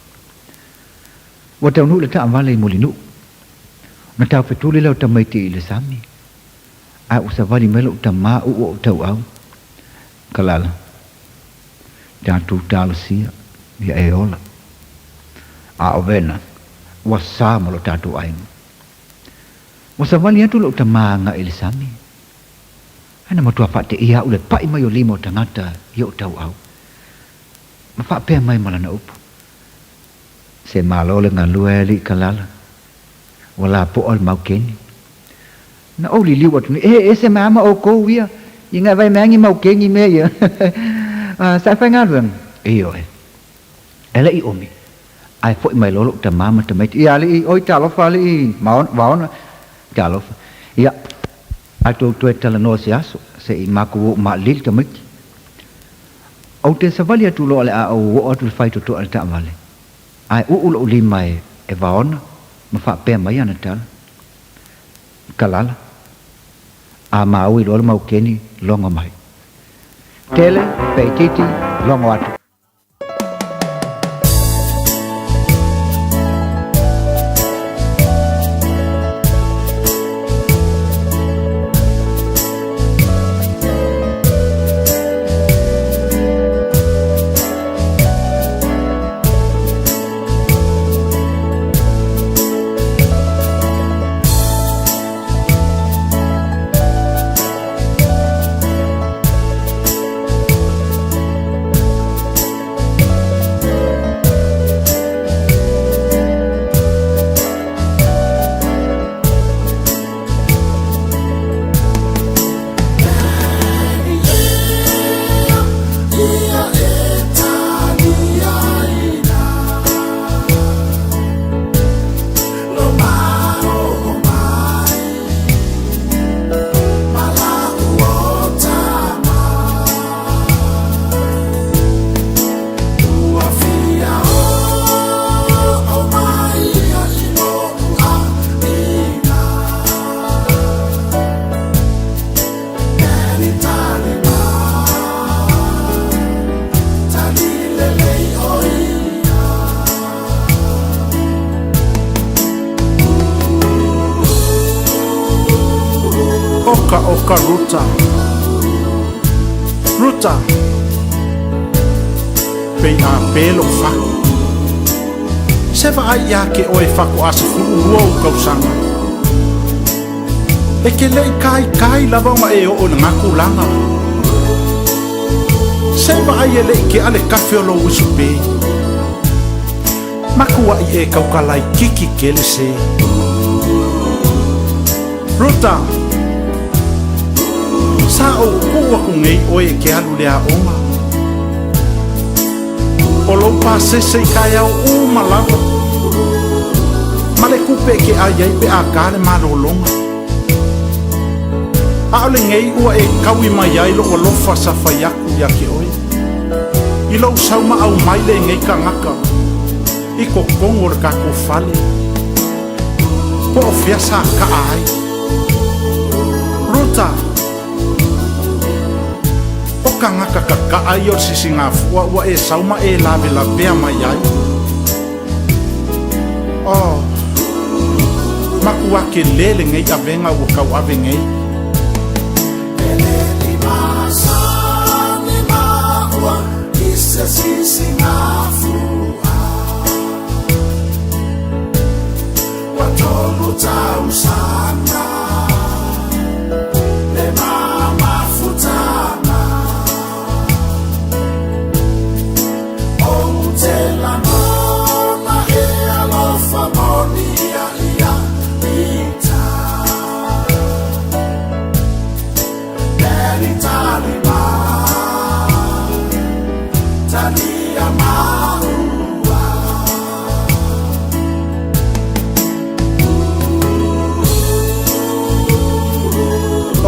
Ua taunuu le taavale i Mulinuu. Ona taufetuli lea o tamaiti i le sami. Ae ua savali mai loʻu tama uʻu oʻu tauau. Kalala. Tatou talosia, ia e ola. A o Vena, ua sa ma lo tatou aiga. Ua savali atu lou tama agai i le sami, ae na matua faateia au i le pai mai o lima o tagata i ou tauau, ma faapea mai ma lana upu, Se malo le galue e alii Kalala, ua lapoa le maukeni. Na ou liliu atu nei, E ese mai ama oukou ia, i ngai vai meangi maukeni mea ia. Sa e faigaluega? Ioe. E leʻi ʻumi, ae foʻi mai loa loʻu tamā ma tamaiti, Ia alii, oi talofa alii Vaona, talofa. Ia, tatou toe talanoa se aso, se i makou oʻu maʻalili tamaiti. Ou te savali atu loa le a ou oo atu i le faitotoa i le taavale, ae uu loʻu lima e Vaona ma faapea mai ana tala, Kalala, a maui loa le maukeni, logo mai. Tele, pe itiiti, logo atu. Oka oka Ruta Ruta Pei a pē lou faku Se vaai iā ke oe fakoʻa 12 ou kausaga E ke leʻi kaikai lava ona e oo i lena tulaga. Se vaai e leʻi keʻa le kafe o lou uso pē. Makuaʻi e kauka laikiki kele se. Ruta, Sa ou kuu aku nei oe e ke alu le aoga. O lou pasese i kaeao uma lava. Ma le kupe e ke ai ai pe a ka le malologa. ʻAʻole nei ua e kaui mai ai loʻu alofa sa fai aku iā ke ʻoe. I lou saumaʻau mai lenei kanaka i totonu o le kakou fale. Po o fea sa kaʻa ai. Ruta, O kanaka kakaʻa ia o le sisigafua ua e sau ma e lawelawea mai ai. Oh, makuake lē lenei ʻavega ua kauʻave nei.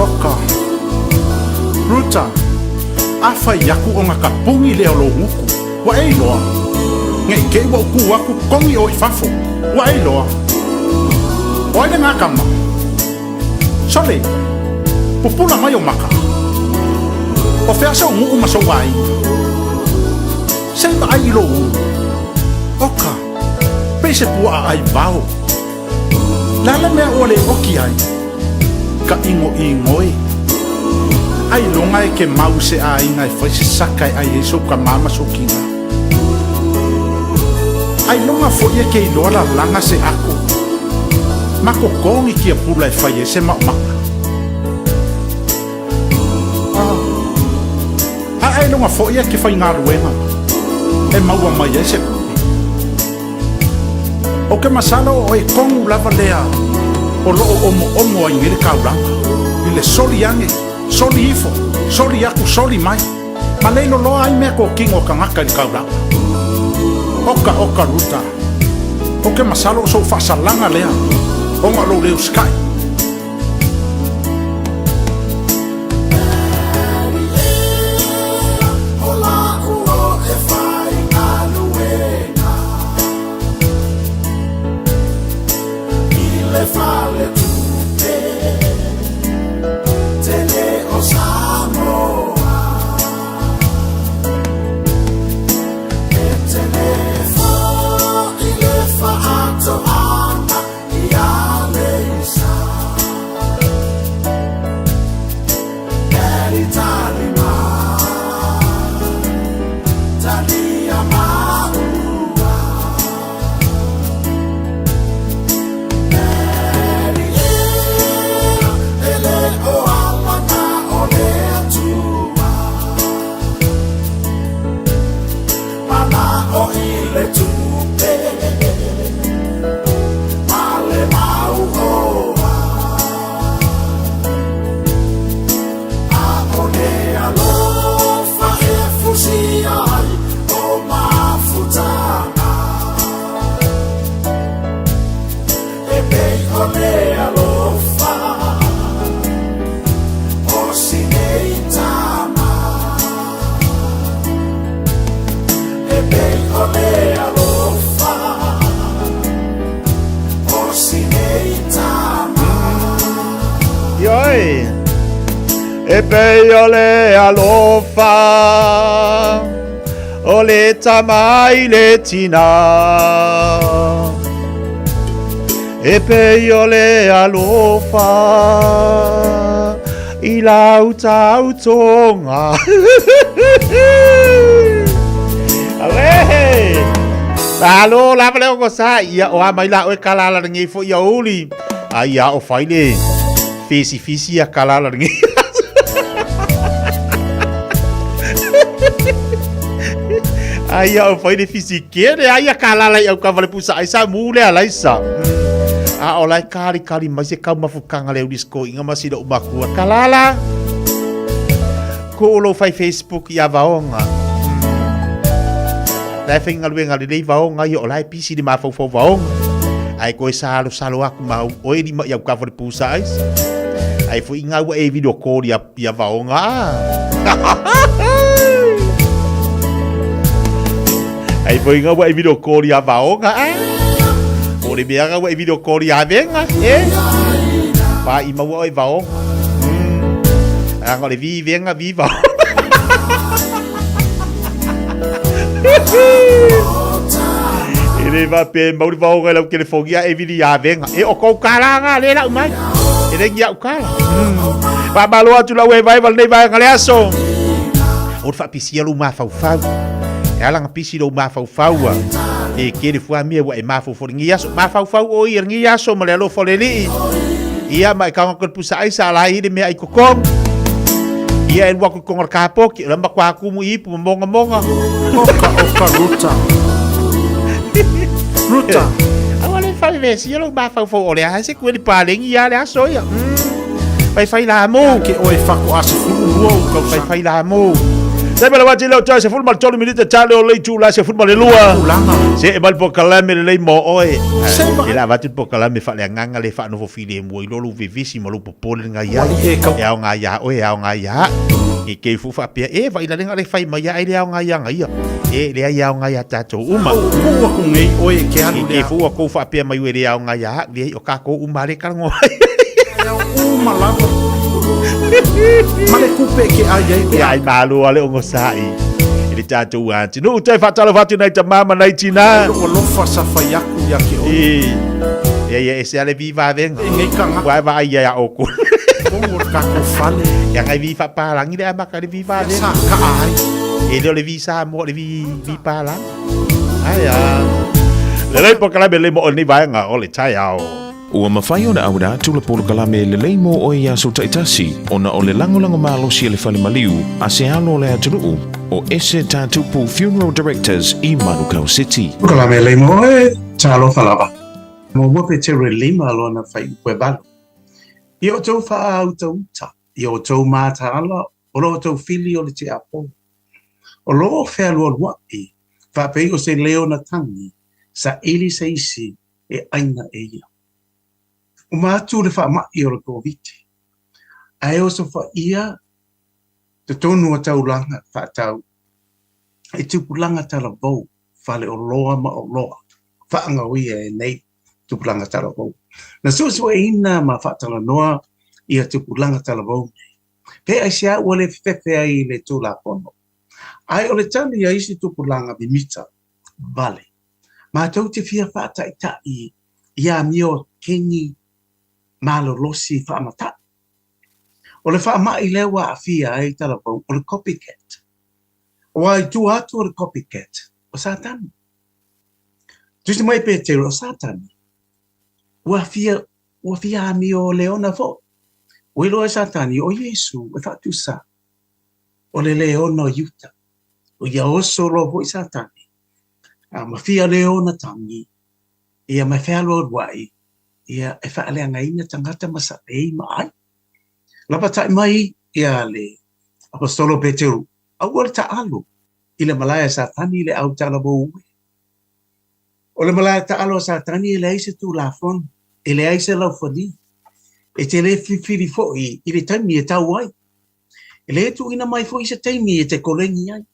Oka. Ruta, a fai aku ona ka pugi lea o lou gutu, ua e iloa. Ne i te i ua ou kū aku, kogi oe i fafo, ua e iloa. O ai lena kama? Sole, pupula mai ou maka. O fea sou nuu ma sou aiga? Se i vaai i lou ulu. Oka, pei se puaʻa ʻai wao. Le a le mea ua le oki ai? Ka ʻigoʻigo e. Ailoga e ke mau i se ʻaiga e fai se saka e ʻai ai sou kamā ma sou kina. Ailoga foʻi e ke iloa lalaga se ʻako. Ma totogi tiapula e fai ai se maʻumaʻa. A ailoga foi e ke faigaluega e maua mai ai se tupe. O ke masalo o e tonu lava lea o loo omoomo ai nei le taulaga i le soli ane, soli ifo, soli atu, soli mai, ma le loloa ai mea tokino a tagata i le taulaga. Oka oka Ruta, o ke masalo o sou faasalaga lea ona o lou le usikai. Ioe, e pei o le alofa o le tama i le tina. E pei o le alofa i lau tautoga. Ale! Alo, lava le o sa ia o a mai la oe kalala lengi fo ia uli. Ai ia o fai le fisi fisi ia kalala lengi. Ai ia o fai le fisi kere ai ia kalala i au ka vale pusa ai sa mu le alai sa. A o lai kali kali mai se kau mafukanga le uli sko inga ma sila umakua. Kalala! Ko o lou fai Facebook ia vaoga. La e faigaluega lelei vaoga ia o la e pisi le mafaufau vaoga. Ae koe salosalo aku ma oe lima i au kava le pusa aisa. Ai foi ngā ua e video call ia, ia vaoga a. Ai foi ngā ua e video call ia vaoga a. O le mea ngā ua e video call ia venga, e? Pa i maua oe vaoga. Leaga o le vi venga vi vaoga. E le faapea e mauli vaoga i lau telefoni a e vili ia venga. E o kou kala nga le lau mai. E le ngi au kala. Faamalo atu lau e vaeva lenei vaega le aso. O le faapisia lou mafaufau. E ala na pisi lou mafaufau a. E kele fua mea ua e mafaufau lenei aso. Mafaufau o ia lenei aso ma le alofa o le Alii. Ia ma e kaga ko le pusa aisa ala ai le mea ai totonu. Ia e lua atu i totonu o le kapoki, o le matua tumu i ipu ma mogamoga. Oka oka Ruta. Ruta. Aua le faavevesi lou mafaufau o le a se kueli paleni ia le aso ia. Faifai la mo. Ke oe faatoa 12 ou tausaga. Faifai la mo. Taimi le wati leo toe 13 minute tale o le itu la 12. Se e mai le pokalame lelei mo oe. E la avatu le pokalame faaleagaga le faanofo filemu ai loa lou vevesi ma lou popole lenga iai. E aoga ia oe, e aoga ia au. I kei fu faapea, e vai la lenga le fai mai ia ai le aoga ia ia. E le ai aoga ia tatou uma. Kou aku nei oe ke alu I kei fu ua kou faapea mai ue le aoga ia au, leai o kakou uma le kalagoa ai. Uma lava. Ma le kupe ke ai ai pe. Ia ai malo ale o ngosai. I le tatou atunuu. Toe faatalofa atu nai tama ma nai tina. Lou alofa sa fai aku ia ke oe. Ia ia ese ale vi vavenga. E nei tagata. Ua e vaai ia oukou. Kongo le tatou fale. Ia ngai vi faapalangi le amata i le vi vavenga. Sa kaa ai. E le o le vi Samoa o le vi vi palangi. Ai a. Lelei pokalame lelei mo o lenei vaega o le taeao. Ua mafai ona auina atu le polokalame lelei mo oe i aso taitasi ona o le lagolago malosi a le fale maliu a se alo o le atunuu o Ese Tatupu Funeral Directors i Manukau City. Polokalame lelei mo oe, talofa lava. Muamua Petero e lima lona fuaiupu e valu. Ia outou faautauta, ia outou mataala o lo outou fili o le tiapolo. O lo o fealualuaʻi faapei o se leo na tagi, saili se isi e ʻaina e ia. Uma atu le faamaʻi o le Koviti, ae osofaia totonu o taulaga faatau i tupulaga talavou, faleoloa ma oloa faagaoia e nei tupulaga talavou. Na suesueina ma faatalanoa ia tupulaga talavou nei, pe aisea ua le fefefe ai i le Tulafono, ae o le tali a isi tupulaga mimita vale. Matou te fia faataitaʻi i amio keni malolosi faamataʻi. O le faamaʻi lea ua aafia ai talavou o le copycat. Aua i tua atu o le copycat, o Satani. Tusi mai Petero, o Satani, ua fia, ua fia amio leona foi. Ua iloa e Satani, o Iesu e faatusa o le leona o Iuta. O ia oso loa foi Satani, a ma fia leona tagi, ia ma fealualuaʻi, ia e faaleagaina tagata ma saʻei ma ʻai. Lapataʻi mai ia le Aposetolo Peteru, aua le taʻalo i le malae a Satani i le au talavou ue. O le malae taʻalo a Satani e leai se tulafono, e leai se laufali, e te le filifili foi i le taimi e tau ai. E le tuuina mai foi se taimi e te koleni ai.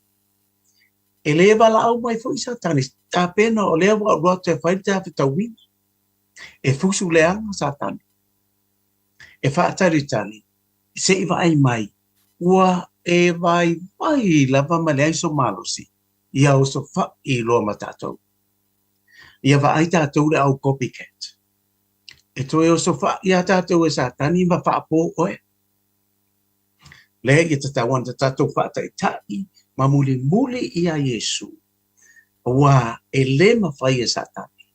E le valaau mai foi Satani, tapena o lea ua alu atu e fai le tafetauina. E fusu leaga Satani, e faatalitali se i vaai mai ua e vaivai lava ma leai so malosi ia osofaʻi loa ma tatou. Ia vaai tatou le au copycat. E toe osofaʻi iā tatou e Satani ma faapo oe. Lea ia tatau ana tatou faataʻitaʻi ma mulimuli iā Iesu, auā e le mafai e Satani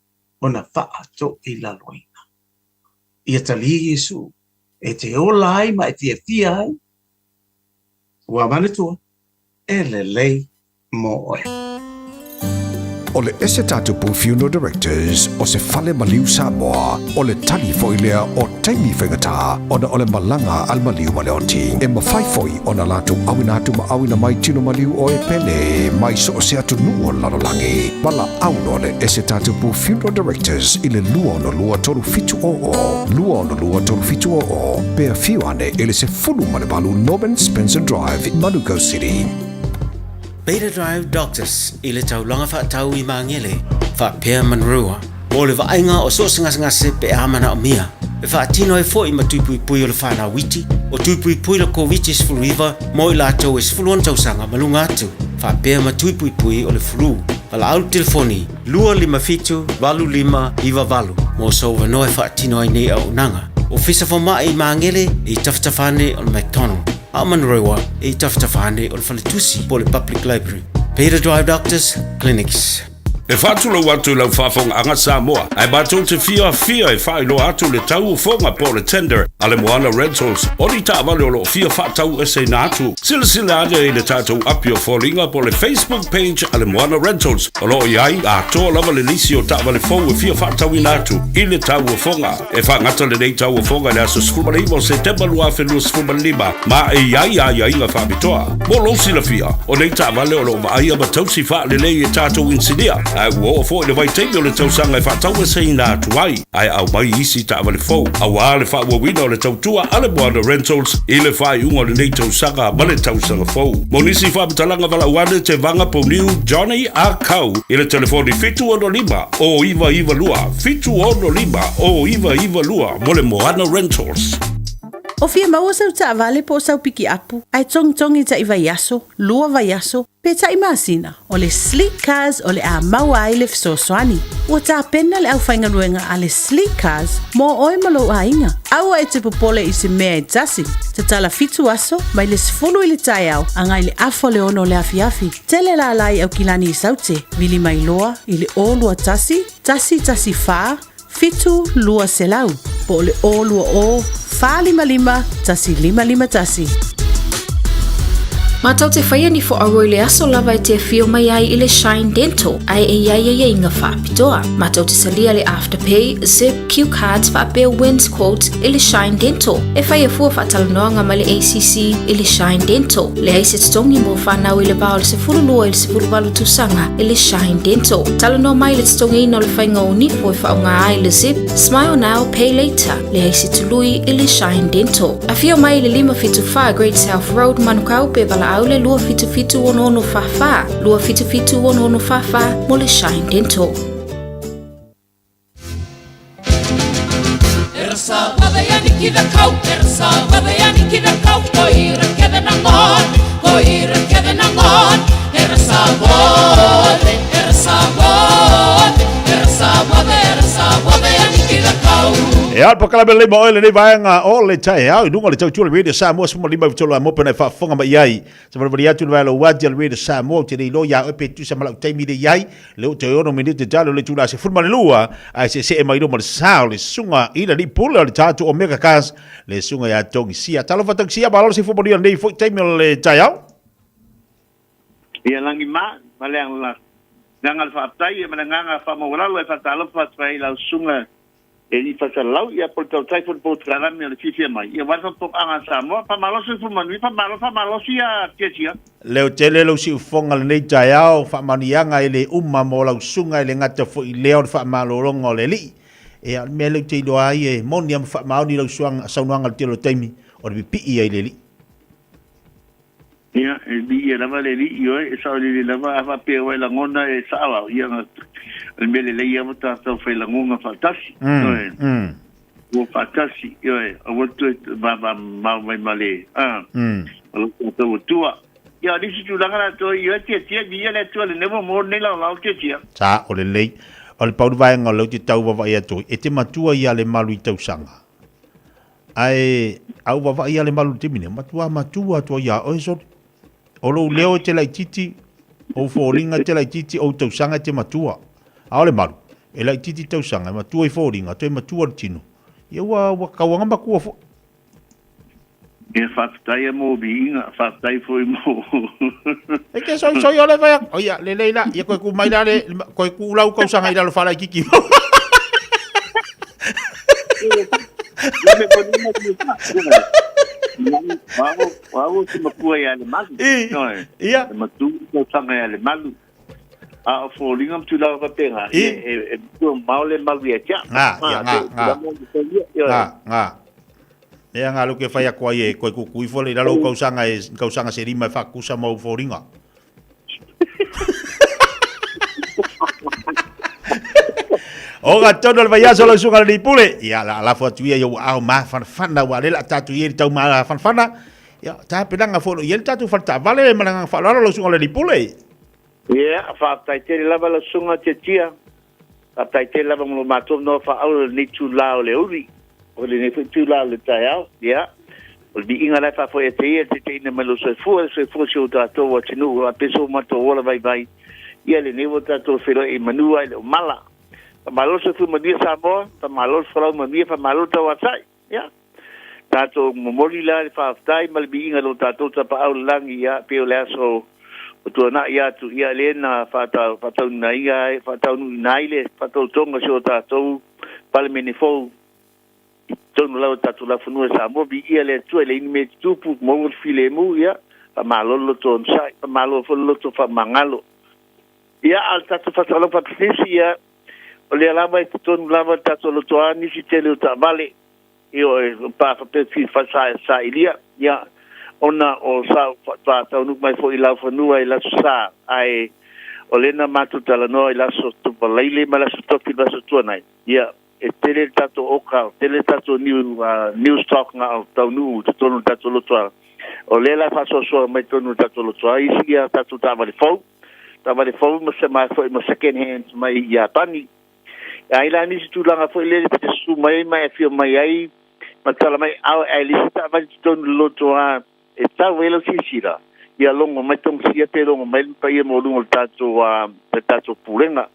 ona faatoilaloina. Ia talia Iesu e te ola ai ma e fiafia ai, ua manatua, e lelei mo oe. O le Ese Tatupu Funeral Directors o se fale maliu Samoa, o le tali foi lea o taimi faigata ona o le malaga a le maliu ma le oti. E mafai foi ona latou auina atu ma auina mai tino maliu o e pele mai so o se atunuu o le lalolagi. Valaau loa le Ese Tatupu Funeral Directors i le 262 3700, 262 3700, pe afio ane i le 18 Norman Spencer Drive, Manukau City. Beta Drive Doctors i le taulaga faatau i Magele, faapea Manurewa, mo le vaaiga o so o se gasegase pe a manaomia. E faatino ai foi ma tui puipui o le whanau iti, o tui puipui le Koviti-19 mo i latou e 16 tausaga ma luga atu, faapea ma tui puipui o le flu. Valaau le telefoni 257 8598 mo sou avanoa e faatino ai nei auaunaga. Ofisa Fomai i Magele i tafatafa ane o le McDonald, a o Manurewa i tafatafa ane o le Faletusi po o le Public Library. Beta Drive Doctors Clinics. E faatulou atu i lau faafogaaga Samoa, ae matou te fiafia e faailoa atu le tau o foga po o le tender a le Moana Rentals o ni taavale o lo o fia faataueseina atu. Silasila ane i le tatou api o foliga po o le Facebook page a le Moana Rentals o lo o i ai atoa lava le lisi o taavale fou e fia faatauina atu i le tau o foga. E faagata lenei tau o foga i le aso 19 o Setema 2025 ma e i ai aiaiga faapitoa. Mo lou silafia, o nei taavale o lo o vaaia ma tausi faalelei e tatou inisinia, ae ua oo foi le vaitaimi o le tausaga e faataueseina atu ai, ae aumai isi taavale fou aua le faaauauina o le tautua a le Moana Rentals i le faaiuga o lenei tausaga ma le tausaga fou. Mo nisi faamatalaga valaau ane Tevaga Pouniu Johnny Ah Kau i le telefoni 765 0992 765 0992 mo le Moana Rentals. O fia maua sau taavale po o sau pikiapu, ae togitogi taʻi vaiaso, lua vaiaso, pe taʻi masina, o le Sleek Cars o le a maua ai le fesoasoani. Ua tapena le aufaigaluega a le Sleek Cars mo oe ma lou aiga. Aua e te popole i se mea e tasi. Tatala fitu aso, mai le 10 i le taeao agai le afa o le ono o le afiafi. Tele lala i Aukilani i Saute, vili mai loa i le 0 21 1 1 4. 7 200 po o le 020 455 1551. Matou te faia ni fo'auo i le aso lava e te afio mai ai i le Shine Dental ae e i ai aiaiga faapitoa. Matou te salia le Afterpay, Zip, Cue Cards faapea Wins Quotes i le Shine Dental. E faia fua faatalanoaga ma le ACC i le Shine Dental. Leai se totogi mo fanau i le va o le 12 i le 18 tausaga i le Shine Dental. Talanoa mai i le totogiina o le faiga o nifo e faaaoga ai le Zip, Smile Now, Pay Later. Leai se tului i le Shine Dental. Afio mai i le 574 Great South Road, Manukau pe valaau le 277 6644, 277 6644 mo le Shine Dental. E ao polokalame lelei ma oe lenei vaega o le taeao i luga o le tautua o le Radio Samoa 15 i tolu a mope na e faafofoga mai ai. Savalivali atu le vae lou ati a le Radio Samoa ou te le iloa ia oe pe tusa ma lau taimi le iai le ou te ono minute talo le itula 12 ae seesee mai luma le sa o le susuga i le alii pule o le tatou Omega Cars le susuga ia Togisia. Talofa Togisia, malo le soifua manuia lenei foi taimi o le taeao. Ia lagi ma, ma le agaga le faafetai ma le agaga faamaualalo e faatalofa atu ai i lau susuga E i fasalau ia po le tautai fo le polokalame o le fiafia mai ia aua le faafofoga a Samoa. Faamalo soifua manuia, faamalo faamalosi ia Tiatia. Leo tele lou siufofoga lenei taeao, faamanuiaga e le uma mo lau susuga e le gata foi i lea o le faamalologa o le Alii. Ea o le mea lea ou te iloa ai e moni a ma faamaoni lau saunoaga i le tele o taimi, o le pipii ai i le Alii. Ia, e viia lava le Alii oe, e saolele lava, a faapea ua e lagona e sao au, ia, o le mea lelei lava tatou failagona faatasi, ioe, ua faatasi, ioe, aua le toe vavamamao mai ma le, a, o lo tatou Atua. Ia, o nisi tulaga latou, ioe, tiatia, viia le Atua, lenei ua maua lenei laolao, tiatia. Sa, o lelei. O le pau le vaega o lea ou te tau vaavaai atu ai, e te matua ia Lemalu i tausaga. Ae a ou vaavaai ia Lemalu i le taimi nei, matua matua atu ai ia oe sole. O lou leo e te laitiiti, ou foliga e te laitiiti, ou tausaga e te matua. A o Lemalu, e laitiiti tausaga, e matua i foliga, toe matua le tino. Ia ua, ua kauaga matua foi. Ia faafetai ia mo viiga, faafetai foi mo. E te soisoi ole fai atu. Ia, lelei la, ia koe ku mai la le, koe ku lau tausaga i lalo faalaitiiti. Au te matua ia Lemalu. Ia. Te matua tausaga ia Lemalu. A o foliga ma tulaga faapena, e matua mamao Lemalu ia te au. Ngā, ia, ngā, ngā. Ngā, ngā. Ea ngā luke whai ako ai e koe kuku ifo le i lalo o kausaga e kausaga se rima e whakusa mau foliga. O ga tonu o le vaiaso lau susuga le pule. Ia la lafo atu ia i ou aao mafanafana ua le la tatou i ai le tau mafanafana. Ia tapenaga foi o lo o i ai le tatou fale taavale ma le agaga faaaloalo lau susuga le pule. Ia, faafetai tele lava lau susuga Tiatia. Faafetai tele lava mo lo matou noa faaaulo i lenei itula o le aoauli, o lenei foi itula o le taeao. Ia, o le viiga la e faafoe atu ai ia le taitaiina mai lou soifua, le soifua o si o tatou atunuu, faapea so matou ola vaivai, ia lenei ua tatou feiloai i manu ae le o mala. Faamalo le soifua manuia Samoa, faamalo le folau manuia, faamalo le tauatai. Ia, tatou momoli la le faafetai ma le viiga i lo tatou Tapaau i le Lagi, ia, pei o le aso ua tuanai atu, ia, lea na faataunuuina ai le faatautoga o si o tatou Palemene fou i totonu lava o le tatou laufanua i Samoa. Viia le Atua, e leai ni mea e tutupu, maua le filemu, ia, faamalo le loto onosai, faamalo foi le loto faamagalo. Ia, a o le tatou faasalalau faapisinisi, ia, O lea lava e totonu lava le tatou lotoa nisi tele o taavale, ioe, pa faapea fia faasailia, ia, ona o sa faatoa taunuu mai foi i laufanua i le Aso Sa, ae o lea na matou talanoa i le Aso Faraile ma le Aso Tofi le Aso Tuanai, ia, e tele le tatou oka, tele le tatou new, new stock na taunuu i totonu o le tatou lotoa. O lea la e faasoasoa mai totonu o le tatou lotoa isi ia tatou taavale fou, taavale fou ma se ma foi ma second hand mai Iapani. Ai la nisi tulaga foi lele pe te susu mai ai ma e afio mai ai ma tala mai ao e le isi taavale totonu le loto a e tau ai lau silasila ia logo mai Togisia pe logo mai le paia maualuga o le tatou le tatou pulega.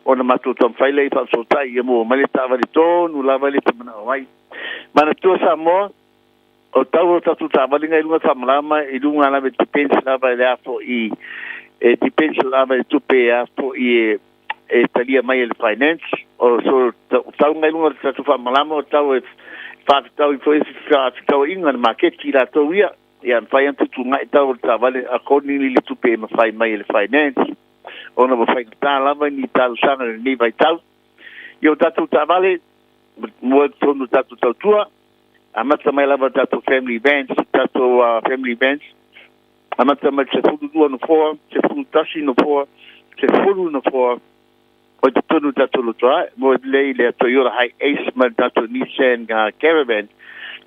Ona matou taumafai lea i faafesootai ia maua mai le taavale tonu lava lea e te manao ai. Manatua Samoa, o tau o tatou taavale na i luga faamalama i luga lava e depends lava i le a foi e depends lava i le tupe e a foi e e talia mai e le finance. O so tau na i luga o le tatou faamalama o tau e faatatau foi faafetauaiga le maketi i latou ia. Ia mafai ona tutuuna'i tau o le taavale accordingly le tupe e mafai mai e le finance ona ua faigata lava ni talosaga i lenei vaitau. Ia o tatou taavale mo i totonu o tatou tautua, amata mai lava tatou family vans, tatou family vans, amata mai le 12 nofoa, 11 nofoa, 10 nofoa, o totonu o tatou lotoa, mo lelei le Toyota Hi-Ace ma le tatou Nissan Caravan.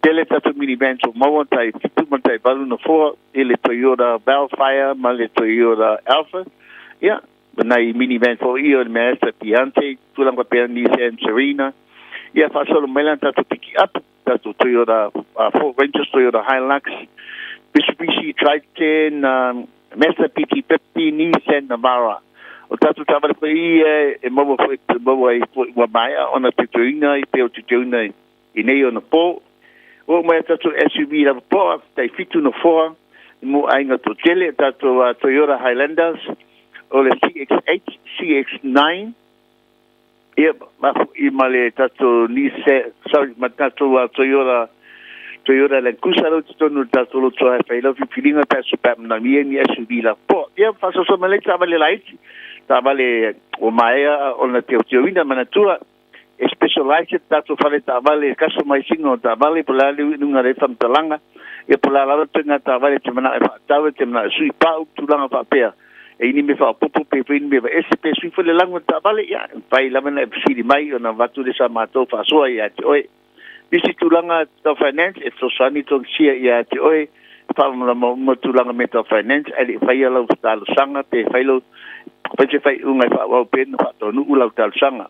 Tele tatou minivans o maua tai 7 ma tai 8 nofoa i le Toyota Vellfire ma le Toyota Alpha. Ia, ma nai minivan foi ia o le Mazda Biante, tulaga faapea Nissan Serena. Ia, faasolo mai la tatou pikiapu, tatou Toyota Ford Rangers, Toyota Hilux, Mitsubishi Triton, Mazda BT50, Nissan Navara. O tatou taavale foi ia e maua foi e maua ai foi ua maea ona teuteuina i pei o teuteuina i nei ona po. Ua oo mai a tatou SUV lava poa, tai 7 nofoa mo aiga toatele, tatou Toyota Highlanders, o le CX-8, CX-9, Ia, ma foi ma le tatou Nissan, sorry, ma tatou Toyota, Toyota Land Cruiser lea i totonu o le tatou loto e fai lau filifiliga pe a pe a manaomia ni SUV lapoa. Ia, faasoasoa mai lai taavale laiti, taavale ua maea ona teoteoina, manatua, e specialize le tatou fale taavale i le customize ina o taavale, po o le a le uiga o lea faamatalaga, ia po o le a lava le ituaiga taavale e te manao e faatau, e te manao e sui pau, tulaga faapea. E i ni mea faaopoopo pe fai ni mea vaese pe sui foi le lanu o le taavale, ia, e mafai lava ona e fesili mai ona avatu lea sa matou faasoa ia te oe. Nisi tulaga tau finance, e fesoasoani togisia ia te oe, faamalamalama uma tulaga mea tau finance, ae le i faia lau talosaga pe fai lau, fai se faaiuga e faaauau pea ona faataunuu lau talosaga.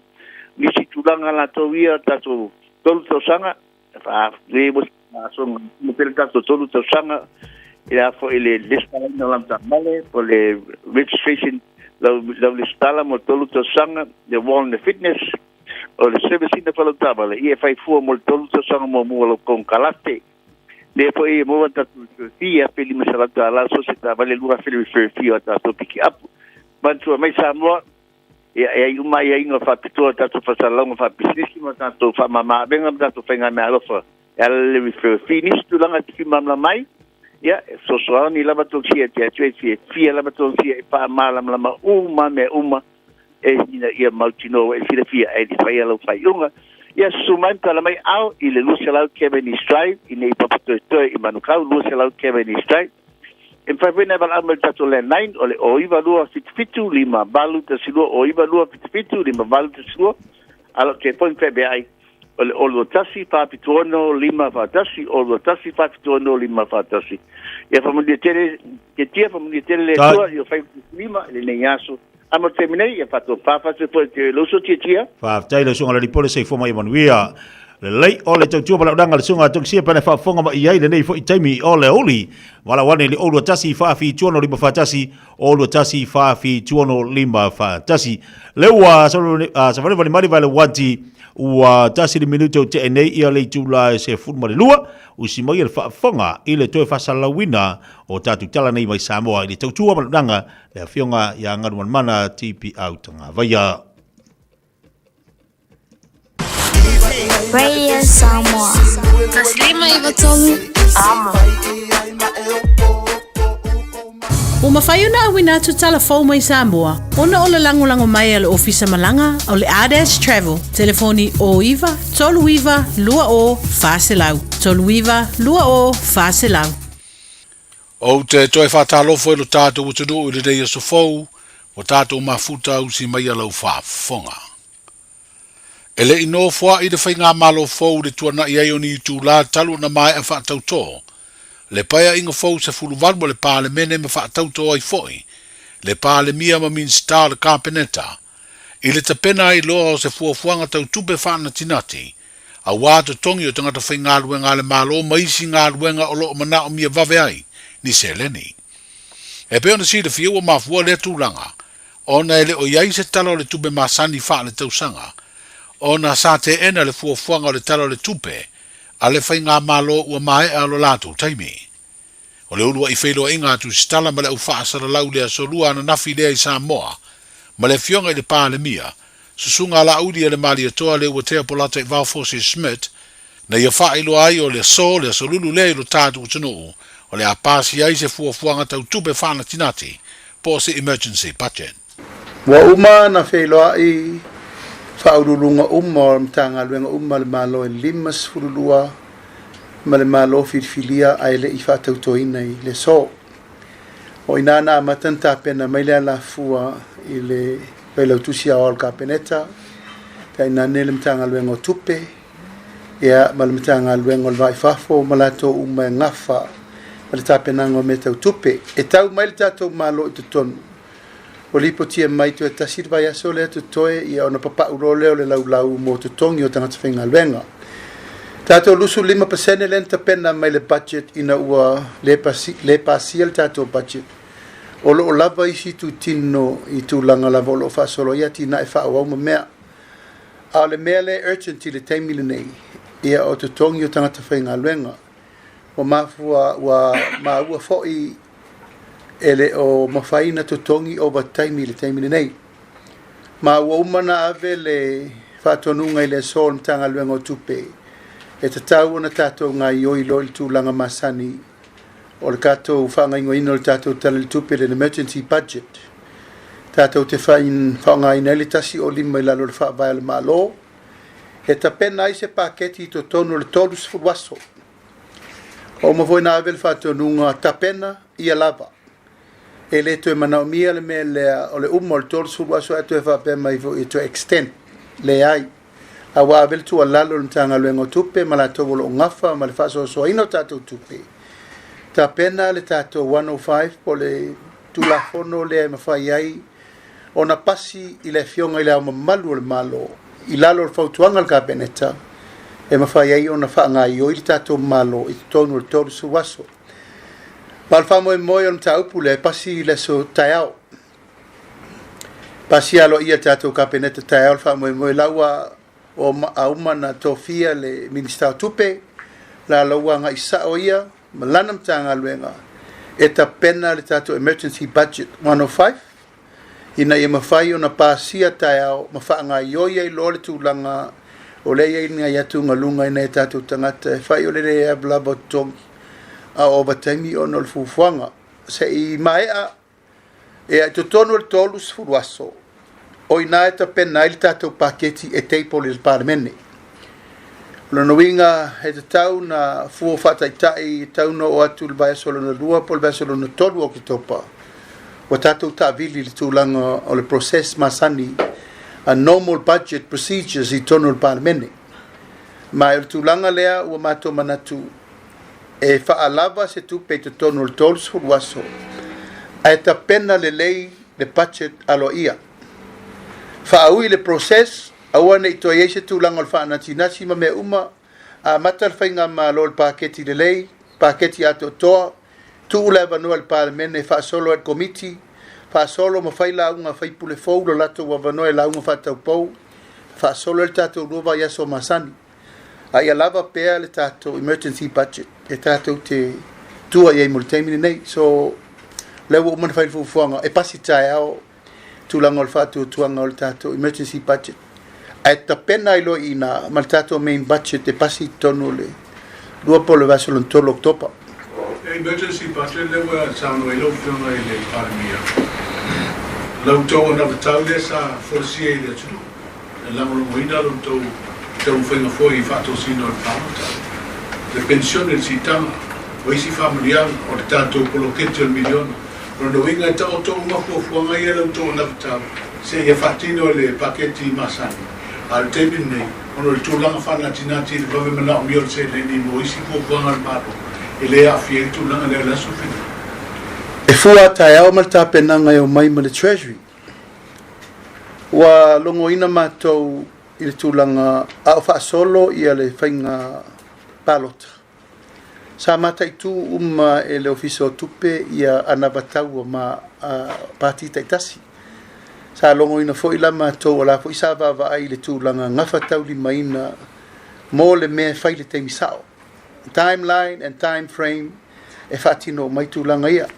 Nisi tulaga latou ia, tatou 3 tausaga, Pele tatou 3 tausaga i le a foi le lesitalaina o lau taavale po o le registration lau lau lesitala mo le 3 tausaga, le warrant of fitness, o le service ina foi lau taavale, ia e fai fua mo le 3 tausaga muamua o lau konekarate. Lea foi e maua tatou refer fee, $1,500 so o se taavale, $2,000 le refer fee o a tatou pikiapu. Manatua mai Samoa, Ia, e ai uma aiaiga faapitoa o tatou faasalalauga faapisinisi ma tatou faamama-avega ma tatou faigameaalofa e ala i le referral fee. Nisi tulaga e te fia malamalama ai, ia, e fesoasoani lava tou sia te atu e fiafia lava tou sia e faamalamalama uma mea uma e ina ia mautinoa ua e silafia ae le i faia lau faaiuga. Ia, susu mai ma tala mai ao i le 200 Cavendish Drive i nei Papatoetoe i Manukau, 200 Cavendish Drive. E mafai foi ona e valaau mai i le tatou landline o le 09277 5812 09277 5812 a o lau telefoni feaveai o le 021 476 541 021 476 541. Ia faamanuia tele te tia, faamanuia tele le Atua i o faiva lima i lenei aso. A mo le taimi nei, ia faatofā fatu foi te le uso tiatia. Faafetai lau susuga Lalipole, soifua ma ia manuia. Lelei o le tautua valaaunaga a le susuga Togisia pe ana faafofoga mai i ai lenei foi taimi o le aoauli. Valaau ane i le 021 476 541, 021 476 541. Lea ua savalivali mai le vae uati ua tasi le minute o tea nei ia le itula e 12 usi mai le faafofoga i le toe faasalalauina o tatou tala nei mai Samoa i le tautua valaaunaga le Afioga ia Galumalemana TPau Tagavaia. Radio Samoa. 153 Amo. Ua mafai ona auina atu tala fou mai Samoa ona o le lagolago mai a le Ofisa Malaga o le Ardash Travel, telefoni 09 39 20 400, 39 20 400. Ou te toe faatalofa i lo tatou atunuu i lenei aso fou, ua tatou mafuta ausi mai a lau faafofoga. E le i nofoaʻi le faigamalo fou i le tuanaʻi ai o ni itulā talu ona maea faatautō le paeaiga fou 18 a le Palemene ma faatautō ai foi le Palemia ma Minisita o le Kapeneta i le tapena ai loa o se fuafuaga tau tupe faanatinati auā totogi o tagata faigaluega a le Malo ma isi galuega o lo o manaomia vave ai ni seleni. E pei ona silafia ua mafua lea tulaga. ona e le o i ai se Tala o le Tupe masani faaletausaga, ona sa teena le fuafuaga o le Tala o le Tupe a le Faigamalo ua maea lo latou taimi. O le uluai feiloaiga a Tusitala ma le au faasalalau i le Aso Lua ananafi lea i Samoa ma le Afioga i le Palemia, Susuga Laauli a le Malietoa Leuatea Polataivao Fosi Smith, na ia faailoa ai o le aso, le aso lulu lea i lo tatou atunuu, o le a pasia ai se fuafuaga tau tupe faanatinati, po o se emergency budget. Ua uma ona feiloai faauluuluga uma o Matagaluega uma a le Malo e 52 ma le Malo filifilia ae le i faatautoina i le aso. O i ina na amata ona tapena mai le alafua i le Failautusi Aoao o le Kapeneta, tainane le Matagaluega o Tupe, ia ma le Matagaluega o le Va i Fafo ma latou uma e gafa ma le tapenaga o mea tau tupe. E tau mai le tatou Malo i totonu, ua lipotia mai toe tasi le vaiaso lea totoe ia ona papau loa lea o le laulau mo totogi o tagata faigaluega. Tatou 25% lea na tapena mai le budget ina ua le pasia le tatou budget. O lo o lava isi itutino i tulaga lava o lo o faasolo ai atinae faaauau ma mea. A o le mea lea e urgent i le taimi lenei, ia o totogi o tagata faigaluega. Ua mafua, ua maua foi e le o mafai ona totogi ovataimi i le taimi lenei. Ma ua uma ona ave le faatonuga i le aso o le Matagaluega o Tupe e tatau ona tatou gaoioi loa i le tulaga masani o le tatou faagaoioiga o le tatou Tala i le Tupe, le emergency budget. Tatou te faaaogaina ai le 105 i lalo o le Faavae o le Malo e tapena ai se paketi i totonu o le 30 aso. Ua uma foi ona ave le faatonuga tapena ia lava. E le toe manaomia le mea lea o le uma o le 30 aso ae toe faapea mai foi e toe extend. Leai. A ua ave le tuualalo i le Matagaluega o Tupe ma latou o lo o gafa ma le faasoasoaina o tatou tupe, tapena le tatou 105 po o le Tulafono lea e mafai ai ona pasi i le Afioga i Le Ao Mamalu o le Malo i lalo o le fautuaga a le Kapeneta e mafai ai ona faagaoioi le tatou Malo i totonu o le 30 aso. Ma o le faamoemoe o le mataupu lea e pasi i le aso taeao. Pasia aloaia e le tatou Kapeneta taeao le faamoemoe la ua a uma ona tofia le Minisita o Tupe, la la ua agai sao ia ma lana Matagaluega e tapena le tatou emergency budget 105 ina ia mafai ona pasia taeao ma faagaoioi ai loa le tulaga o lea e i ai nai atugaluga i nai o tatou tagata e fai o le le lava o totogi a o ovataimi ona o le fuafuaga se i maea Ia, i totonu o le 30 aso, o i ina e tapena ai le tatou paketi e table i le Palemene. O lona uiga, e tatau ona fua faataitai, e tatau ona oo atu i le vaiaso lona lua po o le vaiaso lona tolu o Oketopa, ua tatou taavili i le tulaga o le process masani a normal budget procedures i totonu o le Palemene. Ma o le tulaga lea ua matou manatu e faalava se tupe i totonu o le 30 aso ae tapena lelei le budget aloaia. Faaui le process, aua ne i toe i ai se tulaga o le faanatinati ma mea uma, amata le faigamalo i le paketi lelei, paketi atoatoa, tuu le avanoa i le Palemene e faasolo ai le Komiti, faasolo ma fai lauga a faipule fou lo latou avanoa e lauga faataupou, faasolo ai le tatou lua vaiaso masani. A ia lava pea le tatou emergency budget e tatou te tua i ai mo le taimi lenei. So, lea ua uma ona fai le fuafuaga e pasi taeao tulaga o le faatuatuaga o le tatou emergency budget. Ae tapena ai loa i ina ma le tatou main budget e pasi i totonu o le 2 po o le vaiaso lona 3 o Oketopa. Le emergency budget lea ua saunoa ai lau Afioga i le Palemia, la outou anavatau lea sa folasia i le atunuu. E lagolagoina lo outou taumafaiga foi i faatosina o le palota, le penisione, le siitaga, o isi faamanuiaga, o le tatou poloketi o le miliona. O lona uiga e taoto uma fuafuaga ia i la outou anavatau seia faatino i le paketi masani. A o le taimi lenei, ona o le tulaga faanatinati i le vave manaomia o le seleni mo isi fuafuaga a le Malo, e le aafia ai le tulaga lea o le aso Filiga. E fua a taeao ma le tapenaga e omai ma le Treasury. Ua logoina matou i le tulaga a o faasolo ia le faiga palota. Sa mataitu uma e le Ofisa o Tupe ia anavataua ma pati taitasi. Sa logoina foi la matou o la foi sa vaavaai i le tulaga gafataulimaina mo le mea e fai i le taimi sao, timeline and time frame e faatino uma ai tulaga ia.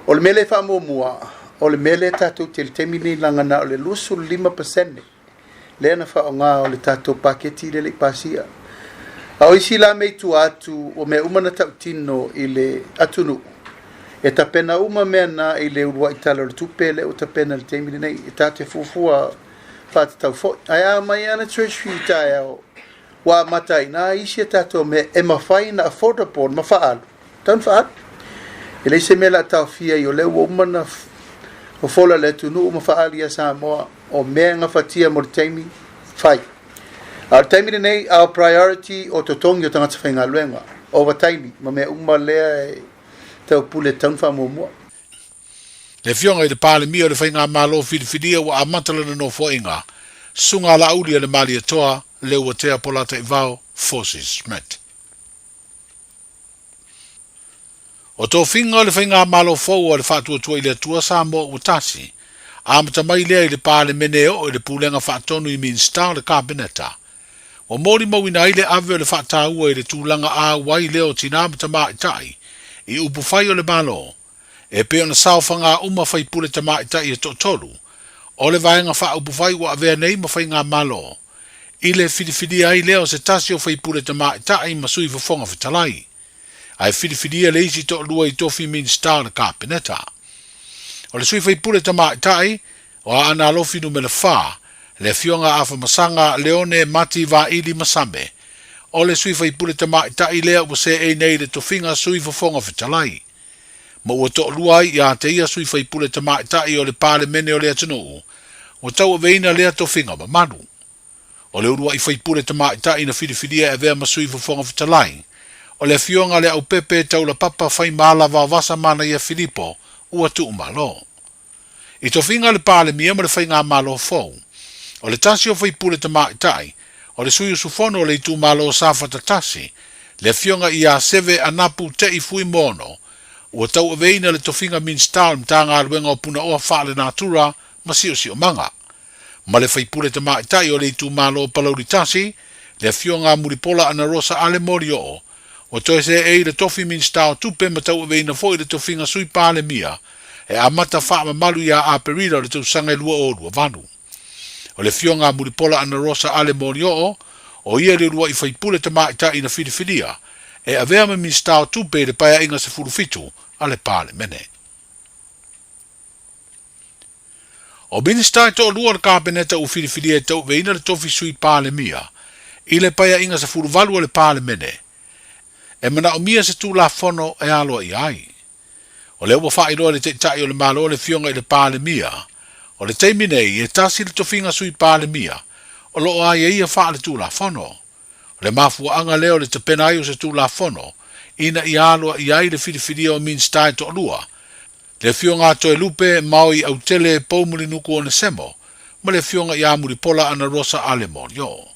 O le mea lea e faamuamua, o le mea lea tatou te i le taimi lenei leaga na o le 25% lea na faaaoga o le tatou paketi lea e le i pasia. A o isi la mea i tua atu o mea uma na tautino i le atunuu, e tapena uma mea na i le uluai Tala o le Tupe lea ua tapena i le taimi lenei, e tatou te fuafua faatatau foi. Ae a aumai lava le Treasury i taeao ua amata ai i ina isi a tatou mea e mafai ona affordable ma faaalu, tatau ona faaalu. E leai se mea o le a taofia ai o lea ua uma ona fofola e le atunuu ma faaali ia Samoa o mea e gafatia mo le taimi, fai. A o le taimi lenei, our priority o totogi o tagata faigaluega, ovataimi ma mea uma lea e taupule e tatau ona faamuamua. Le Afioga i le Palemia o le Faigamalo Filifilia ua amata lana nofoaiga, Susuga Laauli a le Malietoa, Leuatea Polataivao Fosi Smith. O tofiga o le Faigamalo fou a le Faatuatua i le Atua Samoa ua tasi, amata mai lea i le Palemene e oo i le Pulega Faatonu i Minisita o le Kapeneta. Ua molimauina ai le ave o le faataua i le tulaga auai lea o tinā ma tamaitai i upufai o le Malo, e pei ona saofaga uma faipule tamaitai e toatolu o le Vaega Faaupufai ua avea nei ma Faigamalo, i le filifilia ai lea o se tasi o faipule tamaitai ma Sui Fofoga Fetalai, ae filifilia le isi toalua i tofi Minisita o le Kapeneta. O le Sui Faipule Tamaitai o Aana Alofi Numera 4, le Afioga Afamasaga Leone Mati Vaili Masame, o le Sui Faipule Tamaitai lea ua seei nei i le tofiga Sui Fofoga Fetalai, ma ua toalua ai ia te ia Sui Faipule Tamaitai o le Palemene o le atunuu, ua tauaveina lea tofiga mamalu. O le uluai faipule tamaitai na filifilia e avea ma Sui Fofoga Fetalai, o le Afioga Leaupepe Taulapapa Faimala Vaovasa Manaia Filipo ua tuumalo. I tofiga a le Palemia ma le Faigamalo fou, o le tasi o faipule tamaitai, o le sui usufono o le itumalo o Safata 1, le Afioga ia Seve Anapu Tei Fuimono, ua tauaveina le tofiga Minisita o le Matagaluega o Punaoa Faalenatura ma Siosiomaga, ma le faipule tamaitai o le itumalo o Palauli 1, le Afioga a Mulipola Anarosa Ale Molioo, ua toe seei le tofi Minisita o Tupe ma tauaveina foi le tofiga Sui Palemia e amata faamamalu ia Aperila o le tausaga e 2028. O le Afioga a Mulipola Anarosa Ale Molioo, o ia le uluai faipule tamaitai na filifilia e avea ma Minisita o Tupe i le Paeaiga 17 a le Palemene. O Minisita e toalua o le Kapeneta ua filifilia e tauaveina le tofi Sui Palemia i le Paeaiga 18 a le Palemene, e manaomia se Tulafono e aloaia ai. O lea ua faailoa e le Taitai o le Malo le Afioga i le Palemia, o le taimi nei e tasi le tofiga Sui Palemia o lo o aiaia faale-Tulafono. O le mafuaaga lea o le tapena ai o se Tulafono ina ia aloaia ai le filifilia o Minisita e toalua, le Afioga a Toelupe Maoi Autele Poumulinuku Onesemo ma le Afioga ia Mulipola Anarosa Ale Morioo.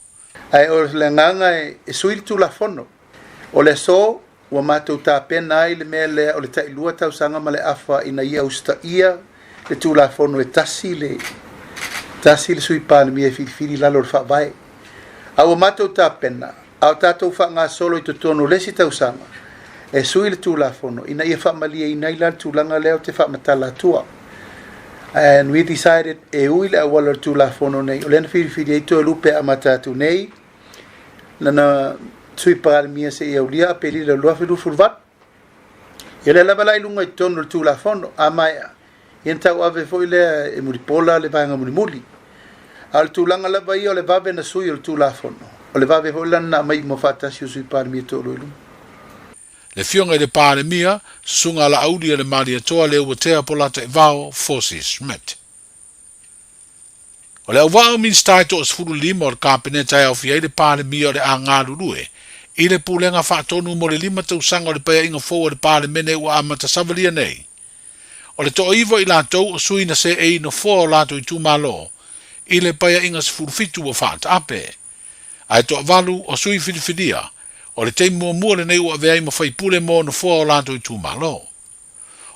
Ae o le agaga e sui le Tulafono. O le aso ua matou tapena ai le mea lea o le tailua tausaga ma le afa ina ia usitaia le Tulafono e tasi le tasi le Sui Palemia e filifili i lalo o le Faavae. A ua matou tapena, a o tatou faagasolo i totonu o le isi tausaga e sui le Tulafono ina ia faamalieina ai la le tulaga lea ou te faamatala atua. And we decided e ui le auala o le Tulafono nei, o lea na filifili ai Toelupe e amata atu nei lana Sui Palemia seia aulia Aperila 2028. Ia lea lava la i luga i totonu o le Tulafono, a maea, ia ona tauave foi lea e Mulipola le vaega mulimuli. A o le tulaga lava ia o le vave na sui o le Tulafono, o le vave foi lana na aumai uma faatasi o Sui Palemia e toalua i luma. Le Afioga i le Palemia, Susuga Laauli a le Malietoa Leuatea Polataivao Fosi Schmidt. O le auvaa o Minisita e toa-15 o le Kapeneta e aofia ai le Palemia o le a galulue i le Pulega Faatonu mo le lima tausaga o le Paeaiga fou a le Palemene ua amata savalia nei. O le toaiva i latou o sui na seei nofoa o latou itumalo i le Paeaiga 17 ua faataape. Ae toavalu o sui filifilia, o le taimi muamua lenei ua avea ai ma faipule mo nofoa o latou itumalo.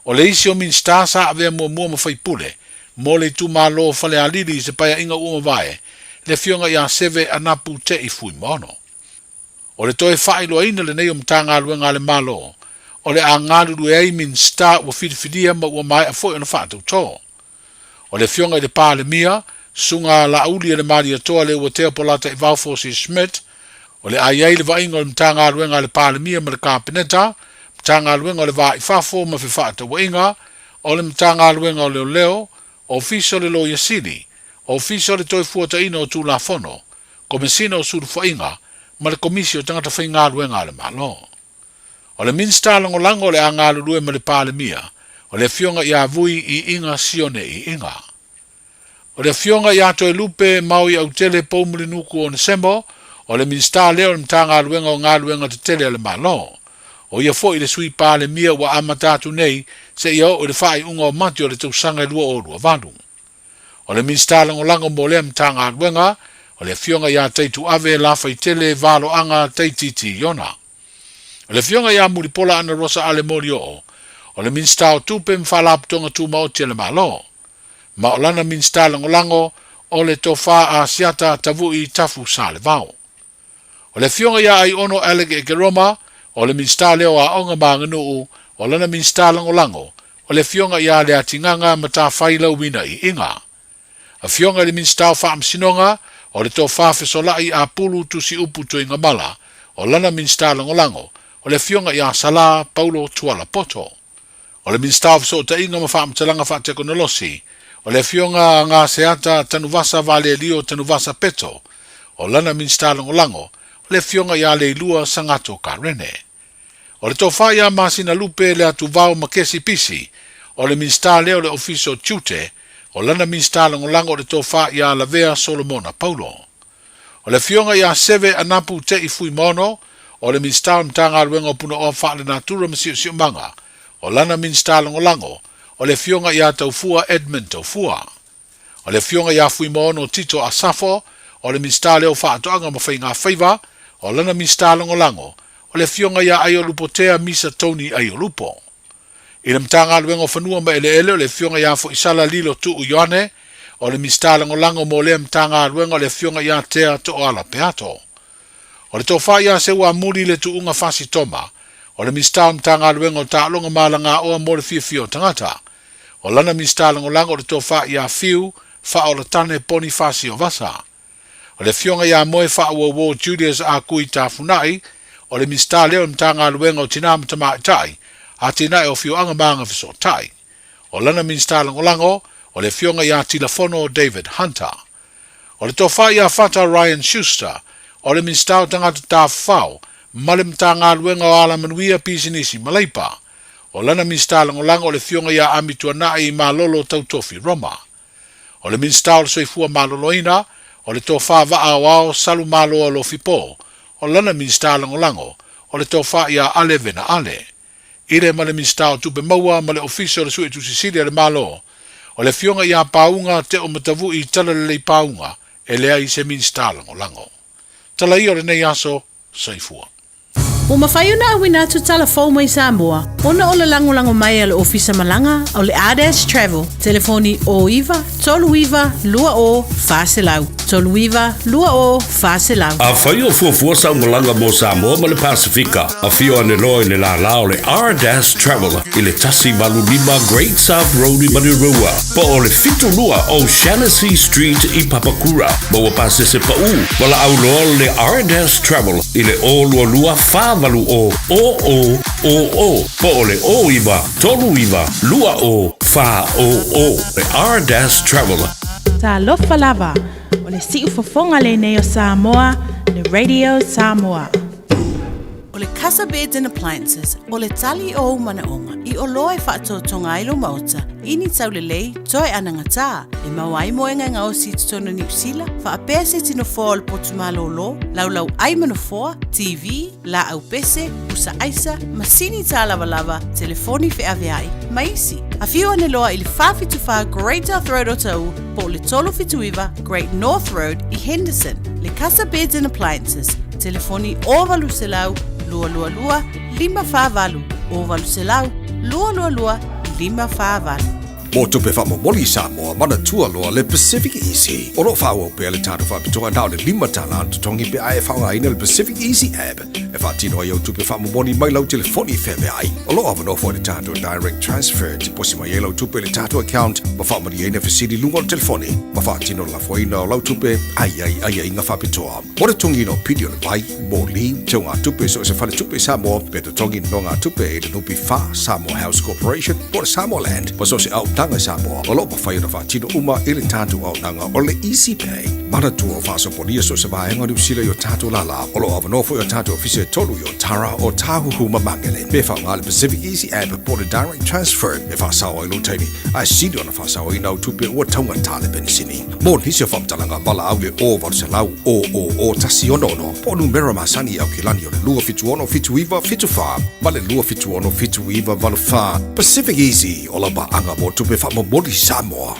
O le isi o Minisita sa avea muamua ma faipule, mo le itumalo o Falealili i se paeaiga ua mavae, le Afioga ia Seve Anapu Te'i Fuimaono. O le toe faailoaina lenei o Matagaluega a le Malo, o le a galulue ai Minisita ua filifilia ma ua maea foi ona faatautō. O le Afioga i le Palemia, Susuga Laauli Malietoa Leuatea Polataivao Fosi Schmidt, o le a i ai le vaaiga o le Matagaluega a le Palemia ma le Kapeneta, Matagaluega o le Va i Fafo ma Fefaatauaiga, o le Matagaluega o Leoleo, Ofisa o le Loia Sili, Ofisa o le Toefuataiga o Tulafono, Komesina o Sulufaiga ma le Komisi o Tagata Faigaluega a le Malo. O le Minisita Lagolago o le a galulue ma le Palemia, o le Afioga ia Vui Iiga Sione Iiga. O le Afioga ia Toelupe Maui Autele Poumulinuku Onesemo, o le Minisita lea o le Matagaluega o Galuega Tetele a le Malo. O ia foi le Sui Palemia ua amata atu nei seia oo i le faaiuga o Mati o le tausaga e 2028. O le Minisita Lagolago mo lea Matagaluega, o le Afioga ia Taituave Lafaitele Valoaga Taititi Iona. O le Afioga ia Mulipola Anarosa Ale Molioo, o le Minisita o Tupe ma Faalapotopotoga Tumaoti a le Malo. Ma o lana Minisita Lagolago, o le Tofa Asiata Tavui Tafu Salevao. O le Afioga ia Aiono Alec Ekeroma, o le Minisita lea o Aoga ma Aganuu, o lana Minisita Lagolago, o le Afioga ia Leatigaga Matafai Lauina Iiga. Afioga i le Minisita o Faamasinoga, o le Tofa Fesolai Apulu Tusiupu Tuigamala, o lana Minisita Lagolago, o le Afioga ia Sala Paulo Tuala Poto. O le Minisita o Fesootaiga ma Faamatalaga Faatekonolosi, o le Afioga Gaseata Tanuvasa Valelio Tanuvasa Peto, o lana Minisita Lagolago, o le Afioga ia Leilua Sagato Karene. O le Tofa ia Masina Lupe Leatuvao Makesi Pisi, o le Minisita lea o le Ofisa o Tiute, o lana Minisita Lagolago o le Tofa ia Lavea Solomona Paulo. O le Afioga ia Seve Anapu Te'i Fuimaono, o le Minisita o le Matagaluega o Punaoa Faalenatura ma Siosiomaga, o lana Minisita Lagolago, o le Afioga ia Taufua Edmund Taufua. O le Afioga ia Fuimaono Tito Asafo, o le Minisita lea o Faatoaga ma Faigafaiva, o lana Minisita Lagolago, o le Afioga ia Aiolupotea Misa Tony Aiolupo. I le Matagaluega o Fanua ma Eleele, o le Afioga ia Foisala Lilo Tuu Ioane, o le Minisita Lagolago mo lea Matagaluega o le Afioga ia Tea Tooala Peato. O le Tofa ia Seuamuli Le Tuuga Fasitoma, o le Minisita o le Matagaluega o Taaloga ma Alagaoa mo le Fiafia o Tagata. O lana Minisita Lagolago o le Tofa ia Fiu Faaolatane Ponifasio Vasa. O le Afioga ia Moe Faauouo Julius Akui Tafunai, o le Minisita lea o le Matagaluega o Tina ma Tamaitai, Atinae o Afioaga ma Agafesootai. O lana Minisita Lagolago, o le Afioga ia Tilafono David Hunter. O le Tofa ia Fata Ryan Schuster, o le Minisita o Tagata Tafafao ma le Matagaluega o Alamanuia, Pisinisi ma Leipa. O lana Minisita Lagolago o le Afioga ia Amituanai Malolo Tautofi Roma. O le Minisita o le Soifua Maloloina, o le Tofa Vaa Aoao Salumaloa Lofipo, o lana Minisita Lagolago, o le Tofa ia Ale Vena Ale. I le ma le Minisita o Tupe Maua ma le Ofisa o le Suetusi Sili a le Malo, o le Afioga ia Pauga Teomatavui Talalelei Pauga, e leai se Minisita Lagolago. Tala ia o lenei aso, soifua. Ua mafai ona auina atu tala fou mai Samoa ona o le lagolago mai a le Ofisa Malaga o le Ardash Travel, telefoni 09 39 20 400, 39 20 400. Afai o fuafua sau malaga mo Samoa ma le Pasefika, afio ane loa i le lālā o le Ardash Travel i le 185 Great South Road i Manurewa, po o le 72 O'Shannessy Street i Papakura. Maua pasese paʻū, valaau loa le Ardash Travel i le 022 480 0000 po o le 09 39 20 400. Le Ardash Travel. Talofa lava, o le siufofoga lenei o Samoa, le Radio Samoa. O le Casa Beds and Appliances, o le tali o ou manaoga i oloa e faatotoga ai lou maota i ni taulelei toe anagatā e maua ai moega e gaosi i totonu o Niu Sila, faapea se tino foa o le potu malōlō, laulau ai ma nofoa, TV, laau pese, pusa aisa, masini tālavalava, telefoni feaveai, ma isi. Afio ane loa i le 474 Great South Road o Taʻu po o le 379 Great North Road i Henderson. Le Casa Beds and Appliances, telefoni 0800 222 548, 0800 222 548. Mo tupe faamomoli i Samoa, manatua loa le Pacific Easy. O lo o faaauau pea le tatou faapitoa na o le $5 le totogi pe a e faaaogaina le Pacific Easy app e faatino ai au tupe faamomoli mai lau telefoni feaveai. O lo o avanoa foi le tatou Direct Transfer e tiposi mai ai lau tupe i le tatou account ma faamalieina fesili i luga o le telefoni ma faatino le lafoina o lau tupe a i ai aiaiga faapitoa. Mo le totogiina o pili o le vai, moli, teugatupe i so o se faletupe i Samoa, pe totogi nonogatupe i le NPF, Samoa House Corporation, po o le Samoa Land, ma so o se aonaga i Samoa, o lo o mafai ona faatino uma i le tatou auaunaga o le Easy Pay. Manatua o faasopolia so o se vaega o Niu Sila i o tatou lālā. O lo o avanoa foi o tatou ofisa e tolu i Otara, Ōtāhuhu ma Māngere. Pe faaaoga le Pacific Easy App po o le Direct Transfer e faasao ai lou taimi, ae sili ona faasaoina au tupe ua taugata le penisini. Mo nisi o faamatalaga, valaau i le 0800 000 166 po o numera masani i Aukilani o le 276 79 74 ma le 276 79 84. Pacific Easy, o lau paaga mo tupe faamomoli Samoa.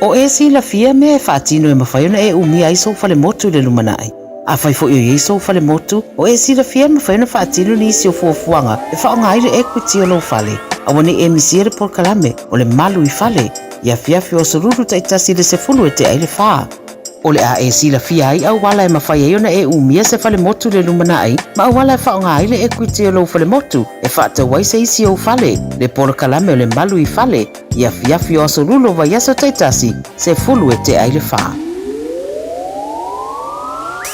O e silafia mea e faatino e mafai ona e umia ai sou falemotu i le lumanai. Afai foi o i ai sou falemotu, o e silafia e mafai ona faatino nisi o fuafuaga e faaaoga ai le equity o lou fale. Aua ne i e misia le polokalame o le Malu i Fale i afiafi o aso Lulu taitasi i le 10 e tea ai le fa. O le a e silafia ai auala e mafai ai ona e umia se falemotu i le lumanai ma auala e faaaoga ai le equity o lou falemotu e faatau ai se isi ou fale, le polokalame o le Malu i Fale i afiafi o aso Lulu o vaiaso taitasi, 10 e tea ai le fa.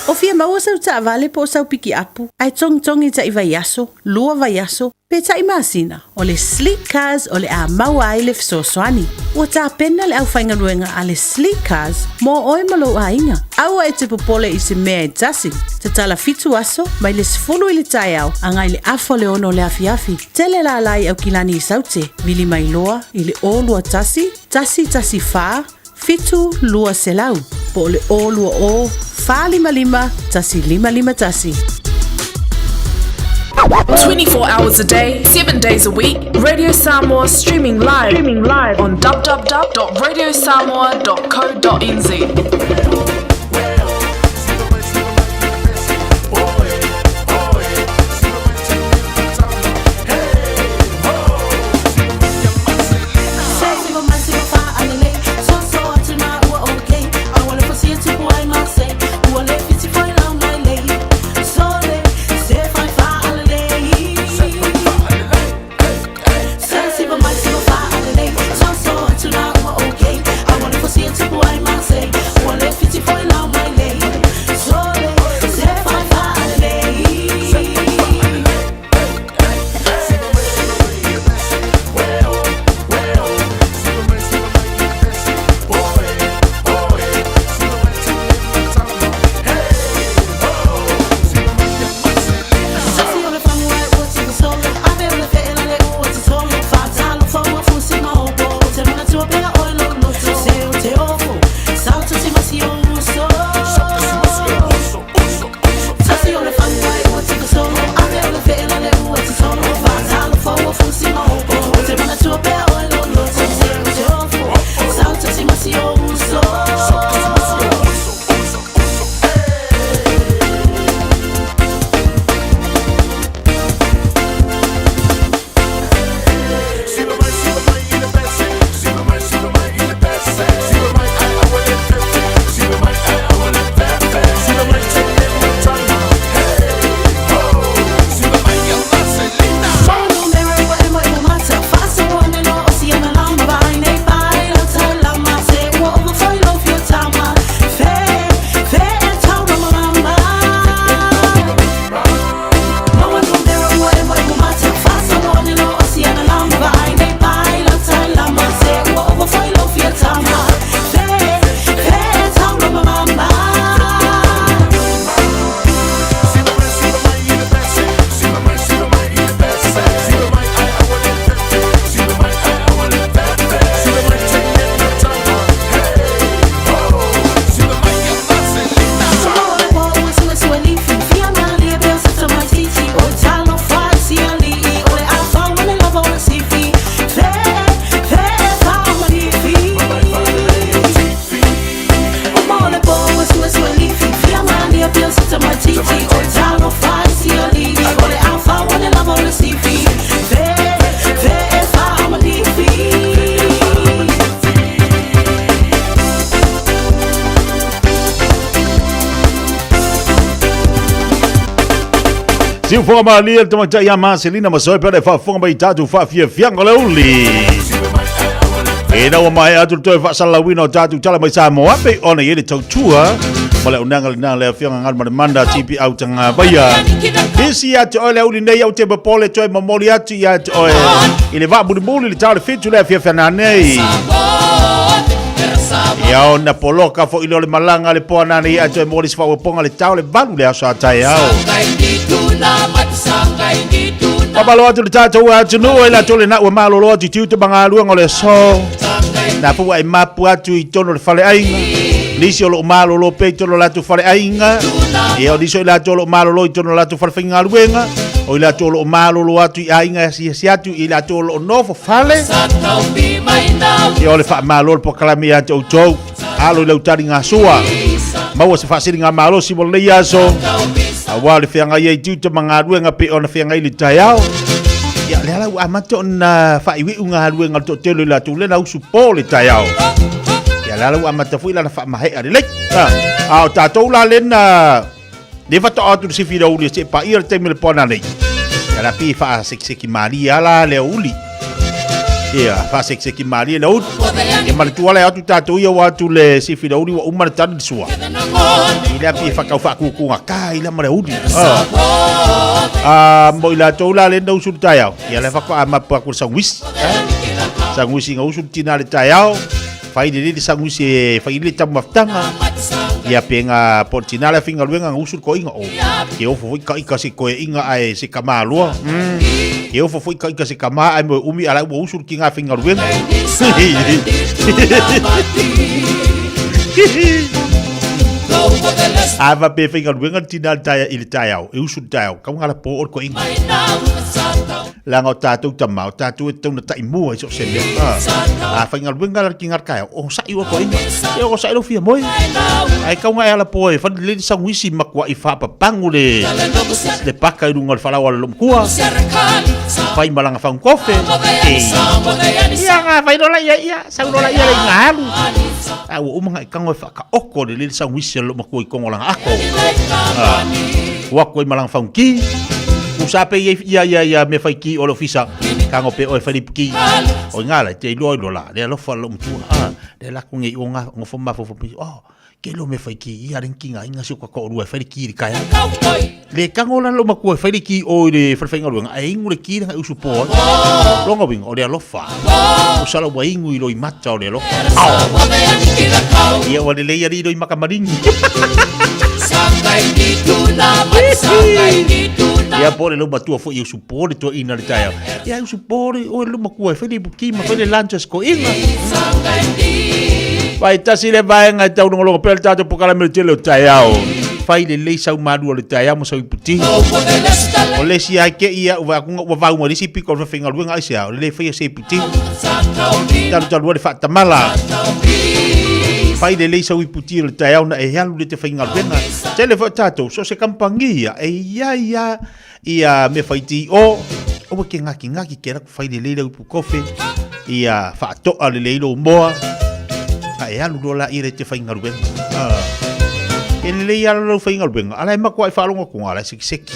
O fia maua sau taavale po o sau pikiapu ae togitogi taʻi vaiaso, lua vaiaso, pe taʻi masina, o le Sleek Cars o le a maua ai le fesoasoani. Ua tapena le aufaigaluega a le Sleek Cars mo oe ma lou aiga. Aua e te popole i se mea e tasi. Tatala fitu aso, mai le 10 i le taeao agai le afa o le 6 o le afiafi. Tele lālā i Aukilani i Saute, vili mai loa i le 021 114 7200 po o le 020 455 1551. 24 hours a day, 7 days a week, Radio Samoa streaming live, streaming live on www.radiosamoa.co.nz. Siufoga malie le tamaitai ia Marcelina Masoe pea le faafofoga mai i tatou faafiafiaga o le aoauli. Ina ua maea atu le toe faasalalauina o tatou tala mai Samoa pei ona i ai le tautua ma le auaunaga lena le afioga Galumalemana TP Autagavaia. Pisi ia te oe le aoauli nei au te popole toe momoli atu ia te oe i le vaa mulimuli le tao le fitu le afiafi nanei. Ia ona poloka foi lea o le malaga le poa nane ia toe moli se faaopoopoga le tao le valu le aso a taeao. Faamalo atu le tatou atunuu e latou le na ua malolo atu i tiute ma galuega o le aso. Na foi ua e mapu atu i totonu o le faleaiga. Nisi o lo o malolo pea i totonu o latou faleaiga. Ia o nisi o i latou o lo o malolo i totonu o latou falefaigaluega. O i latou o lo o malolo atu i aiga e asiasi atu i latou o lo o nofo fale. Ia o le faamalo o le polokalame ia te outou. Alo i lau taligasua. Maua se faasiligamalosi mo lenei aso. Aua le feagai ai tiute ma galuega pei ona feagai i le taeao. Ia, lea la ua amata ona faaiuiu galuega a le toatele o i latou lea na usu po le taeao. Ia, lea la ua amata foi lana faamahea lelei. A o tatou la lea na Le faatoa atu le sifi i le aoauli se i paia le taimi o le poana nei. Ia la pi faasekiseki malie lava la le aoauli. Ia, faasekiseki malie le aoauli. Ia manatua la e atu tatou ia ua atu le sifi i le aoauli ua uma le tali le sua. I lea pi whakau whakūkūnga ka i la ma le aoauli. Ah, mo i latou la le na usu le taeao. Ia le whakwa a mapu aku le sangwisi. Sangwisi nga usu le tina le taeao. Fai lelei le saguisi e fai lelei taumafataga ia pe nga po o le tina lea faigaluega ga usu le koiga o ke ofo foi ka ika se koeaiga ae se kama loa ke ofo foi ka ika se kama ae moe umi a la ua usu le tiga faigaluega. A faapea e faigaluega le tina i le taeao e usu i le taeao kau ga lapo o le koiga. Leaga o tatou tama, o tatou e tatau ona taimua i so o se mea. A faigaluega la le tiga o le taeao, onosai oe toeaina. Ia onosai lou fia moe. Ae tau na e ala po e fali lelei le saguisi matuai faapapagu le, le paka i luga o le falaoa a le loomatua. Fai ma lana fagukofe. Ia ga fai loa laia ia, sau loa laia le iga alu. A ua uma ona e tago e faataoto lelei le saguisi a le loomatua i totonu o lana ato. Ua atu ai ma lana faguki. Usa pe ia ia ia ia me fai ki o le ofisa. Kango pe oe fai lipu ki. O inga la te iloa iloa la. Le alofa lo matua. Ah, le la ku ngei o nga ngofo ma fofo pi. Oh, ke lo me fai ki ia ring ki nga inga si ko ko rua fai ki ri kaya. Le kango la lo makua fai ki o le fai fai ngaluenga. Ai ingu le ki nga usu po. Longa winga o le alofa. Usa la ua ingu i lo i mata o le alofa. Ia ua le lei ali i lo i makamaringi. Ia po le lo matua foi i usu po le toa ina le taeao. Ia usu po le oe lo makua e fai le ipuki ma fai le lunches ko inga. Vai tasi le vaega e taulogologo pea le tatou polokalame o le tele o taeao. Fai lelei sau malua o le taeao ma sau iputi. O le isi ai ke ia ua ua vau mai le isi piko o le faigaluega aisea o le le faia se iputi. Talu talu ai le faatamala. Fai lelei sau iputi o le taeao na e alu le te faigaluega. Tele foi tatou so o se kamupani ia e iai a ia mea fai ti o aua ke ngakingaki ke laku fai lelei lau ipu kofe ia faatoa lelei lou moa a e alu loa laia le te faigaluega. Ah. E lelei ala lau faigaluega ala e makuaʻi faalogo atu ala e sekiseki.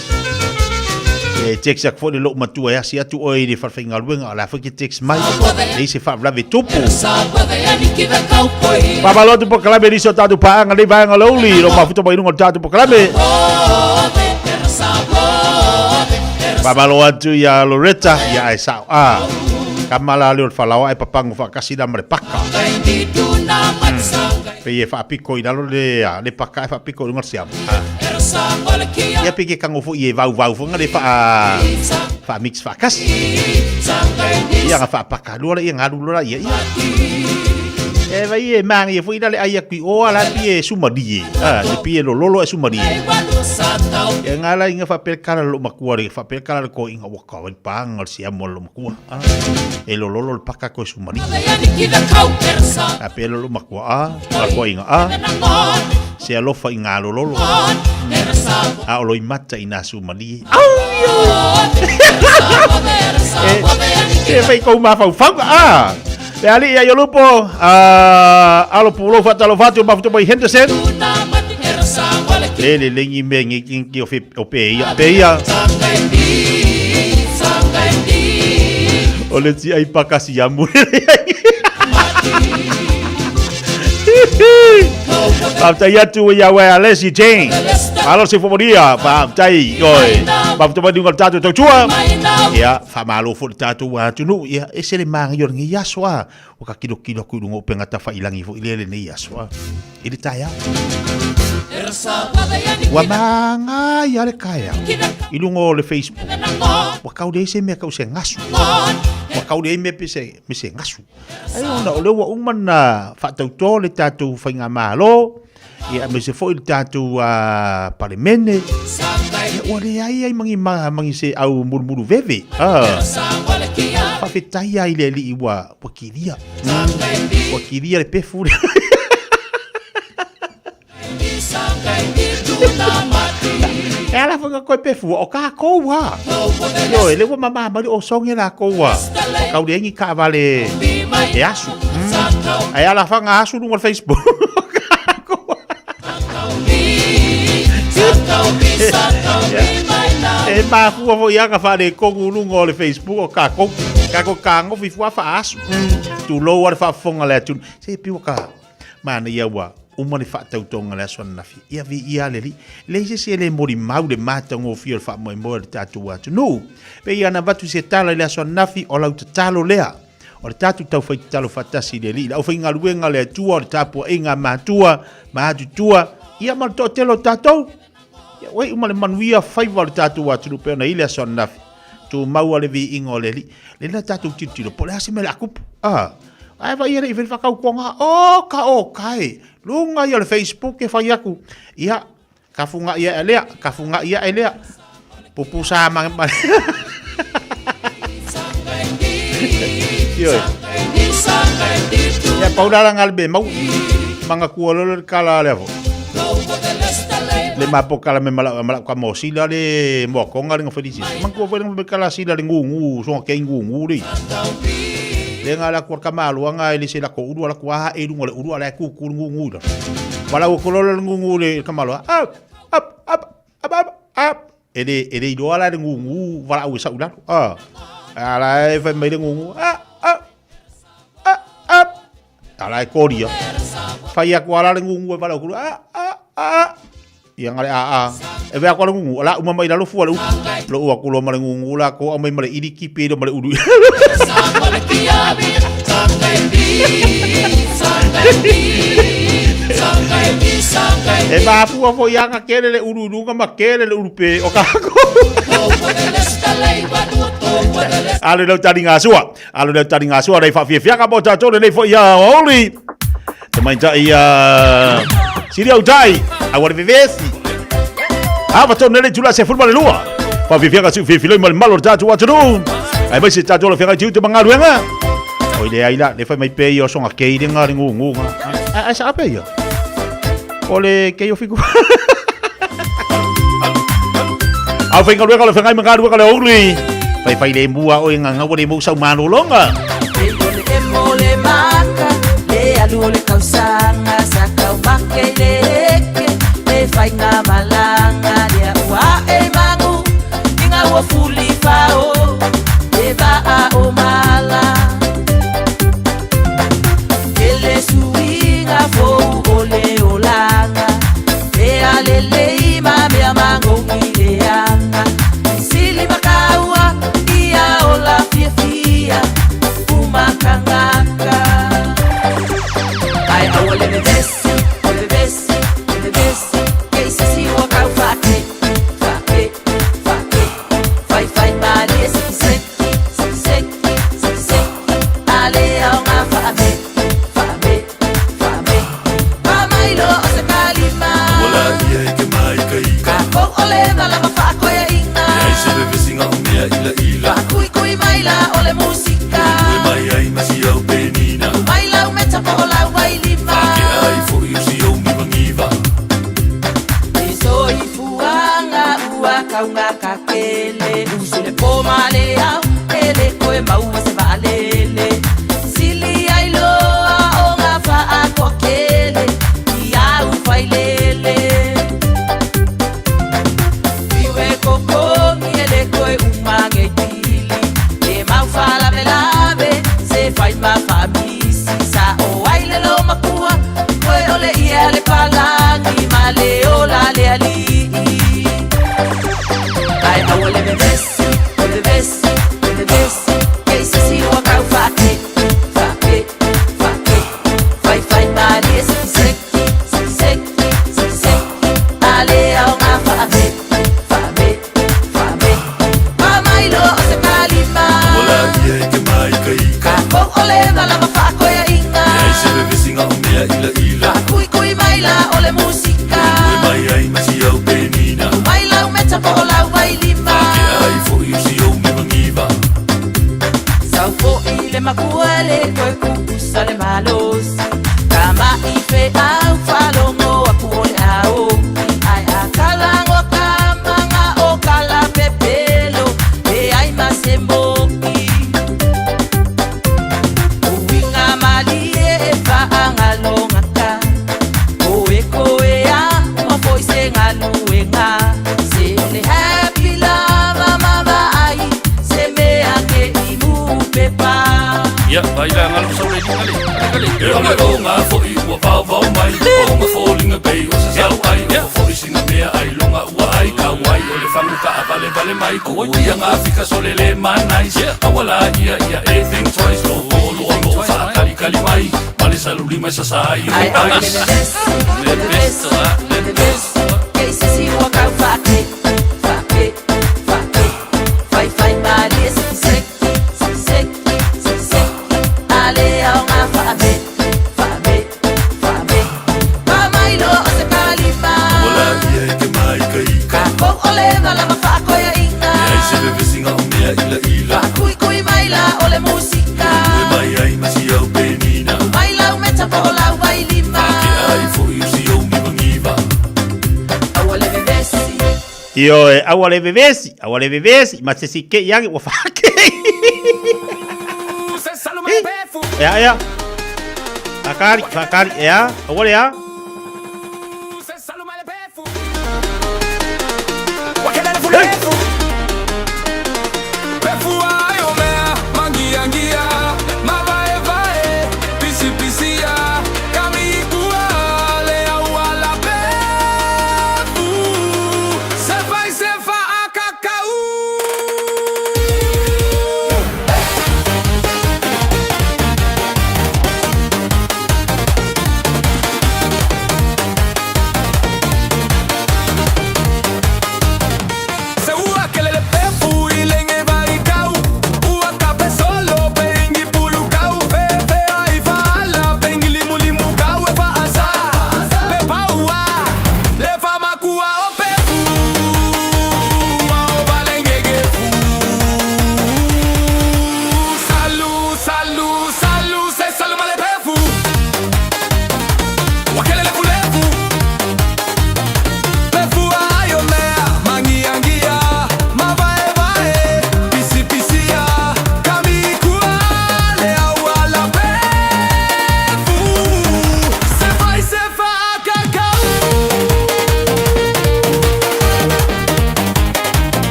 E text aku foi le lou matua e asi atu oe i le falefaigaluega o la foi ke text mai leai se faalavelave tupu. Faamalo atu polokalame nisi o tatou paaga nei vaega o le aoauli lo mafuta mai luga o le tatou polokalame. Faamalo atu ia Loretta ia ae sao a kama la leo le falaoa e papago faatasi la ma le paka. Pei e faapiko i lalo le le paka e faapiko i luga o le siama. Ia pe ke kago foi e vauvau foi le faa faa mix faakasi. Ia ga faapaka lua la ia galu loa la ia ia. E vai e magia foi la le ai atu i o ala pi e sumarie. Ah, le pi e lololo e sumarie. Ia ngala inga faapea kala lo makua le faapea kala le ko inga waka wai panga le siamo lo makua. Ah, e lololo le paka ko e sumarie. Faapea lo makua a, la ko inga a. Se alofa i ngā lololo. A o loi mata i nā sumarie. E fai kou mafaufauga a. Le alii ia Iolupo, a alo pulou faatalofa atu mafuta mai Henderson. Le le lengi me ngi ki o fe o pe ia. Pe ia. O le ti ai pakasi ya mu. Faafetai atu ia uē Alesi Jane. Malo se fomonia, faafetai oe. Faafetai mai luga o le tatou tautua. Ia, faamalo foi le tatou atunuu. Ia, ese le manaia o lenei aso a. Ua ka kilokilo atu i luga o upega tafailangi foi lea lenei aso a. I le taeao. Ua manaia le taeao i luga o le Facebook. Ua tau leai se mea tau se gasu. Ua tau leai mea pe se, me se gasu. Ai ona o lea ua uma na faatauto le tatou faigamalo, ia aemaise foi le tatou Palemene. Ia ua leai ai ma ni ma ni se au mulumulu veve. Faafetai lava i le Alii ua ua kilia. Ua kilia le pefu lea. E ala foi koe pefu o kākou a. Ioe, le ua mamā mai le osoge lākou a. O kau leai ni kaavale e asu. Ai ala whanga asu lunga o le Facebook. E mafua foi anga wharekonu lunga o le Facebook o kākou. Kākou kāgofi fua wha asu. Tūlou a le whaafonga le atunu. Se piwa ka Manaia ua uma le faatautoga le aso ananafi. Ia viia le Alii. Leai se isi e le molimau le matagofie o le faamoemoe o le tatou atunuu. Pei ona avatu se tala i le aso ananafi, o lau tatalo lea, o le tatou taufai tatalo faatasi i le Alii, le aufaigaluega a le Atua, o le tapuaiga a matua ma atutua, ia ma le toatele o tatou. Ia ua iu ma le manuia faiva o le tatou atunuu pei ona i le aso ananafi. Tumau le viiga o le Alii. Lea tatou tilotilo, po o le a se mea o le a tupu. Ah. Ae vai e le i fai le whakaukonga, o ka o kai, lunga ia o le Facebook e whai aku. Ia, ka funga ia e lea, ka funga ia e lea. Pupu sa ma... ma... Ioi. Ia, paula la ngal be mau. Manga kua lolo le kala le avo. Le mapo kala me mala mala ka mo sila le mo konga le ngafeli Mang kua foi le kala sila le ngungu, songa ke ngungu le. Le nga la kua kama lua nga ele se la ko ulu ala kua e lunga le ulu ala ku ku ngungu la. Wala o kolola le ngungu le kama lua. Up up up up up up. Ele ele iloa la le ngungu wala au sa ula. Ah. Ala e fai mai le ngungu. Ah ah ah ah. Ala e koria. Fai aku ala le ngungu e wala o kulu. Ah ah ah. Ia ngale a a. E vea ko le ngungu ala uma mai lalo fua le u. Lo ua kulo ma le ngungu la ko au mai ma le ili kipi lo ma le ulu. E mafua foi anga kele le ulu lunga ma kele le ulu pe o kako. Alo leu tali ngā sua. Alo leu tali ngā sua. Rei whawhiawhiaka mō tātou le nei foi ia oli. Te maitai a Siri au tai, au ale vevesi. A va tonu le tula se fulma le lua. Pa fifianga su fifiloi ma le malo le tātou atunuu. Ai mai se tātou le whengai tiu te mangaluenga. Oi le aila, le whai mai pe i o songa kei le ngā le ngu ngu ngā. Ai sa ape ia. O le kei o fiku. Au whaingaluenga le whengai mangaluenga le ouli. Whai whai le mua o ngā ngaua le mou sau manolonga. le ola le ali'i. Ae aua le vevesi, le vevesi, le vevesi, ke i se isi ua kau fa'ake, fa'ake, fa'ake. Faifai malie sekiseki, sekiseki, sekiseki, a le aoga fa'ame, fa'ame, fa'ame. Pa mai loa o se kalima. Aua laia e ke māikaika. Takou o le malama fa'akoea'iga. Leai se vevesiga o mea ilaila. Fa'akuikui mai la o le musika. Tue mai ai ma si au penina. Tu mai lau meta po o lau vailima. Fa'ake'a ai fo'i o si ou givagiva. Sau fo'i le makua e le toe kukusa le malosi. Tama'i fe'au fa'alogo aku o le aoki. Ae a kalagoa ka maga o kala pepelo leai ma se mo'i. Uiga malie e fa'agalogata. Koekoe a uma fo'i se galuega. Se o le happy lava ma va'ai se mea ke i mupepa. Ia, vai la galu sau le liga le, le, le. O le oga fo'i ua vaovao mai, o ga foliga pei o se sau ai, o fo'i sina mea ailoga ua ai kau ai o le fagu ka'avalevale mai, ku'u ia gafika sole le manice, aua laia ia e think twice, lo polo o lo'o fa'akalikali mai, ma le salulima e sasā ai o Ae aua le ice. vevesi, le vevesi, le vevesi, ke i se isi ua kau fa'ake, fa'ake, fa'ake. Faifai malie sekiseki, sekiseki, sekiseki, a le aoga fa'ame, fa'ame, fa'ame. Pa mai loa o se kalima. Aua laia e ke māikaika. Takou o le malama fa'akoea'iga. Leai se vevesiga o mea ilaila. Fa'akuikui mai la o le musika. Tue mai ai ma si au penina. Tu mai lau meta po o lau vailima. Fa'ake'a ai fo'i o si ou givagiva. Aua le vevesi. Ioe, aua le vevesi, aua le vevesi, ma se isi ke'i age ua fa'akei. Ea, ea. Fa'akali, fa'akali, ea, aua le a.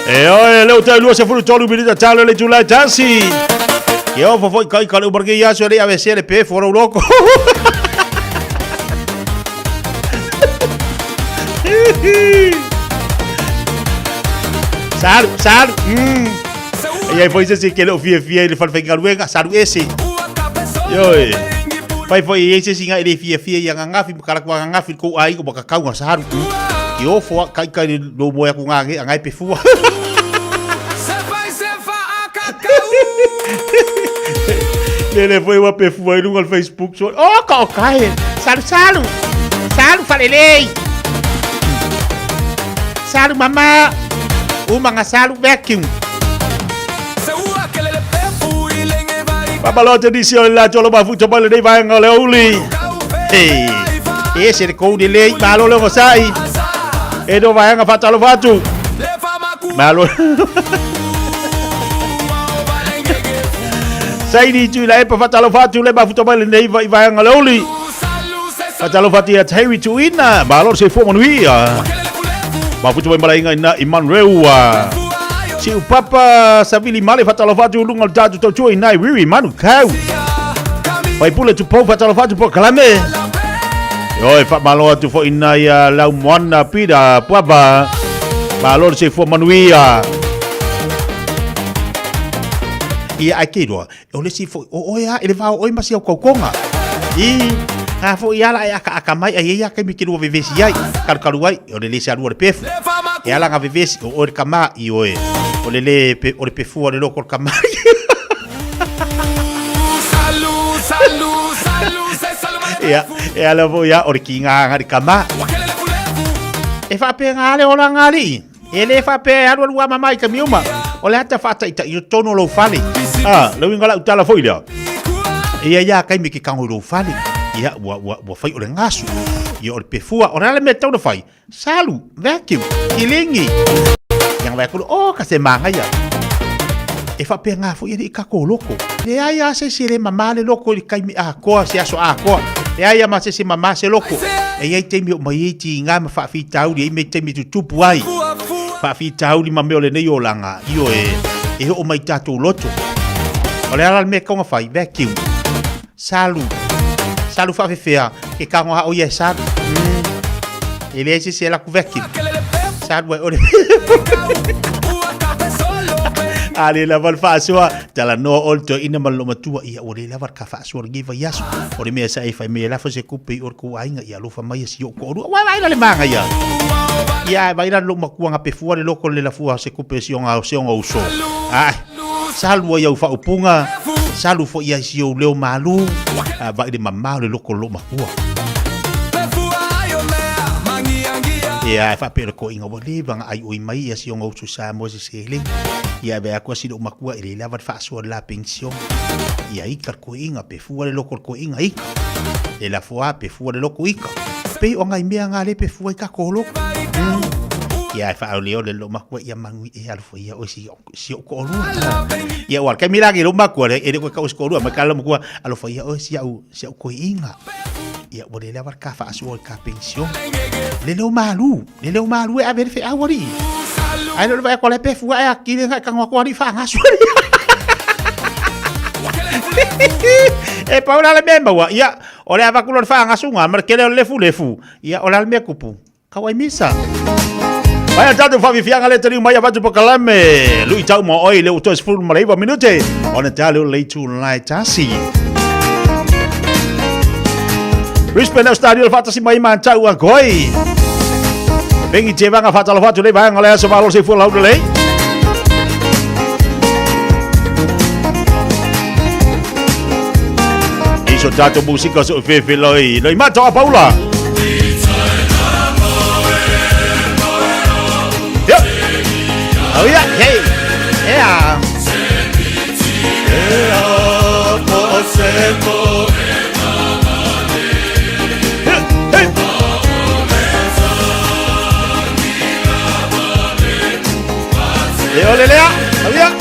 E oe, lea ua tai 23 minita talo le itula e tasi. Ke ofo foi kai ka le umar ke iaso le ave se le pe foro loko. Salu, salu. E ai foi se se ke le fia fia i le falfaigaluega, salu ese. Ioe. Fai foi e se singa i le fia fia i angangafi, ma kala kua angangafi kou ai ko makakau nga salu. Ke ofo a kai kai le lo moe aku ngā nge angai pe fua. Lele foi ua pe fua i luga o le Facebook so. Oh, ka o kai. Salu salu. Salu falelei. Salu mama. Uma nga salu vacuum. Pamalote nisi o le latou lo mafuta mai lenei vaega o le aoauli. Hey, e ese le kou lelei, malo le ogasai. E no vaega faatalofa atu. Malo. Saini Tuilaepa faatalofa atu le mafuta mai lenei i vaega o le aoauli. Faatalofa atu ia Terry Tuina, malo le soifua manuia. Mafuta mai malaiga ina i Manreua. Siu Papa Savili Male faatalofa atu luga o le tatou tautua ina i Wiri Manukau. Faipule Tupou faatalofa atu po kalame. Oi faamalo atu foi ina ia Laumoana Pita Puava. Malo le soifua manuia. Ia ai ke iloa, o le isi foi, o oe a, e le va o oe ma si au kaukonga. I, a foi ala e aka aka mai, ai ia kaimi ke lua vevesi ai, kalu kalu ai, o le le se alua le pefu. E ala nga vevesi, o oe le kama i oe, o le le, pe, o le pefua le loko le kama. Ia, e ala foi ia, o le ki ngā ngari kama. E whaapenga ale ola ngā alii. E le faapea e alualu a mama i taimi uma. O le ata faataita'i o totonu o lou fale. A, le uiga o lau tala foi lea. Ia ia kaimi ke kago i lou fale. Ia, ua, ua, ua fai o le gasu. Ia, o le pefua. O le a le mea e tatau ona fai? Salu, vacuum, kiligi. Ia, nga vae oh, ka se māngaia. E faapena foi alii tatou loko. Leai lava se isi e le mama le loko i le taimi atoa, se aso atoa. Leai lava ma se isi e mama se loko. E i ai taimi e oo mai ai tiga ma faafitauli, e i ai ma taimi e tutupu ai. Faafitauli ma mea o lenei olaga, ioe, e oo mai i tatou loto. O le a la le mea e tatau ona fai? Vacuum. Salu. Salu faafefea, ke tago lava o ia e salu. E leai se isi e alu atu vacuum. Salu ai o le A le lava le faasoa, talanoa oe le toeaina ma le loomatua, ia ua le lava le ka faasoa lenei vaiaso. O le mea sa e fai mai e lafo se kupe i o le kou aiga, ia alofa mai e si ou toalua. Ua vaai la le manaia. Ia e vaai la le loomatua na pefua le loko le lafua se kupe si ona, si ona uso. Ai, salu ai au faaupuga, salu foi ai si ou leo malu, a vaai le mamao le loko o le loomatua. Ia e faapea o le toeaina ua leva na aioi mai ia si ona uso i Samoa i se seleni. Ia e vaai atu si loomatua e le lava le faasoa i le la penisione. Ia ika le toeaina, pe fua le loko o le toeaina, ika. Le lafo a, pe fua le loko, ika. Pei o nai mea na lea pe fua ai tatou loko. Ia e faaoleole le loomatua ia manui e alofa ia oe si si ou toalua. Ia ua taimi la ke lou makua le e le koe kau si toalua mai ka lou makua alofa ia oe si au si au toeaina. Ia ua le lava le ka faasoa i le ka penisione. Le leo malu, le leo malu e ave le feau alii. Ai le vaai atu le pe fua e akile ngai kango atu alii faagasu alii. E pau la le mea e maua, ia, o le avatu loa le faagasuga ma le tele o le lefulefu, ia, o le a le mea e tupu? Kauai misa. Mai a tatou faafiafiaga le taliu mai avatu pakalame. Lui tau ma oi le uto 19 minute. Ona tali o le itu lai tasi. Brisbane Australia le faatasi mai ma tau a koi. Bengi te vanga whaatalofa atu le vaega le aso malo se fua lau lelei. Iso tatou musika so fefe loi. Loi mata a Paula. Yep. Oh yeah, hey. Yeah. Leo le lea. Oh yeah.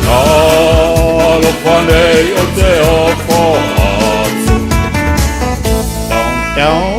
Talofa nei o te ofo atu. Down, down.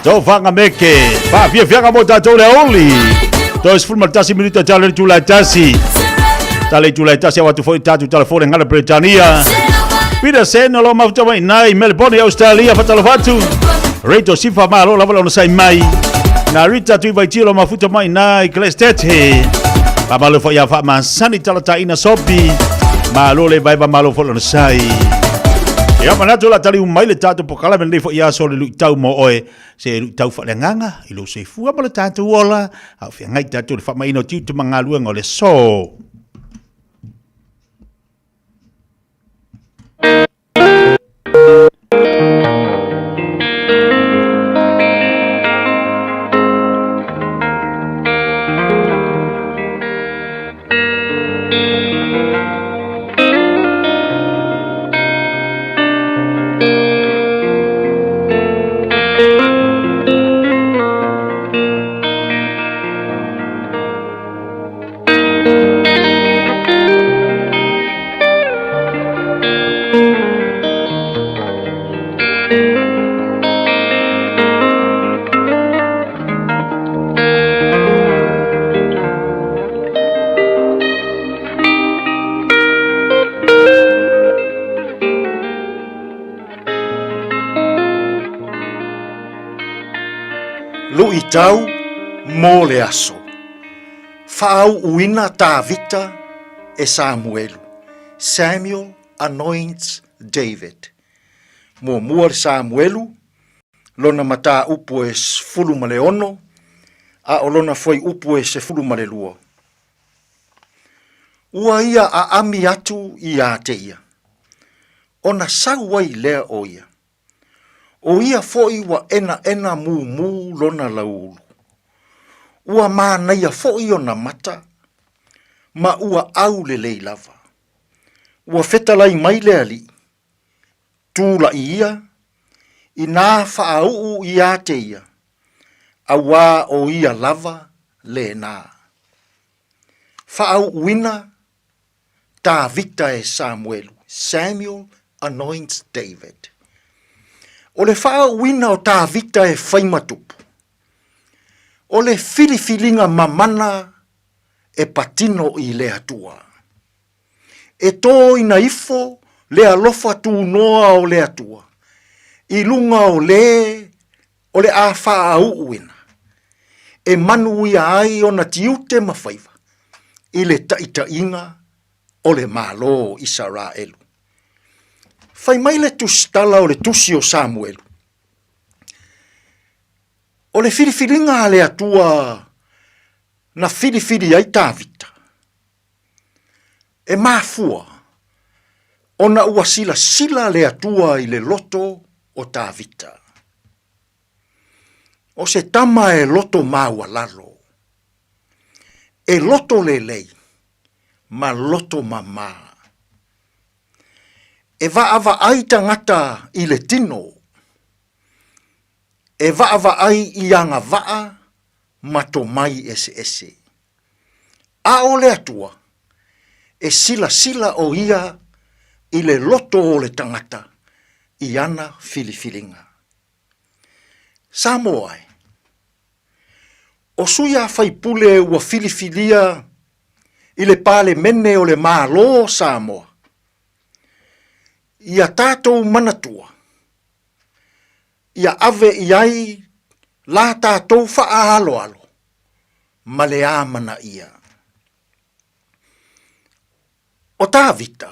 Tofaga meke, faafiafiaga mo tatou le aouli. Toe 11 minute tala le itula e tasi. Tala itula e tasi au atu foi tatou telefone ngala Peretania. Peter Sen o lo mafuta mai nai Melbourne Australia fatalofa atu. Rito Sifa malo lava le onosai mai. Na Rita tui vai lo mafuta mai nai Glestete. Mamalo foi ia faamasani talataina sopi. Malo le vaeva malo foi le onosai. Ia manatu la tali mai le tatou pokalame lenei foi aso le luitau mo oe. Se luitau faaleagaga i lou soifua ma le tatou ola, a o feagai tatou i le faamaiina o tiute ma galuega o le aso. Luitau mo le aso. Faaauuina Tavita e Samuelu. Samuel anoints David. Muamua le Samuelu, lona mataupu e 16, a o lona fuaiupu e 12. Ua ia aami atu ia te ia, ona sau ai lea o ia. O ia foi ua enaena mumu lona lauulu. Ua manaia foi ona mata, ma ua au lelei lava. Ua fetalai mai le alii, tulaʻi ia, inā faauu ia te ia. Auā o ia lava lena. Faauuina Tavita e Samuelu, Samuel anoints David. O le faauuina o Tavita e Faimatupu, o le filifiliga mamana e patino i le Atua. E tōina ifo le alofa tunoa o le Atua i luga o le o le a faauuina, e manuia ai ona tiute ma faiva i le taitaiga o le Malo o Isaraelu. Fai mai le tusitala o le tusi o Samuelu, o le filifiliga a le Atua na filifili ai Tavita, e mafua ona ua silasila le Atua i le loto o Tavita. O se tama e loto maualalo, e loto lelei ma loto mamā. E vaavaai tagata i le tino, e vaavaai i agavaa ma tomai eseese. A o le Atua, e silasila ʻo ia i le loto o le tagata i ana filifiliga. Samoa e, ʻo sui a faipule ua filifilia i le Palemene o le Malo o Samoa, ia tatou manatua, ia ave i ai la tatou faaaloalo ma le amanaia. ʻO Tavita,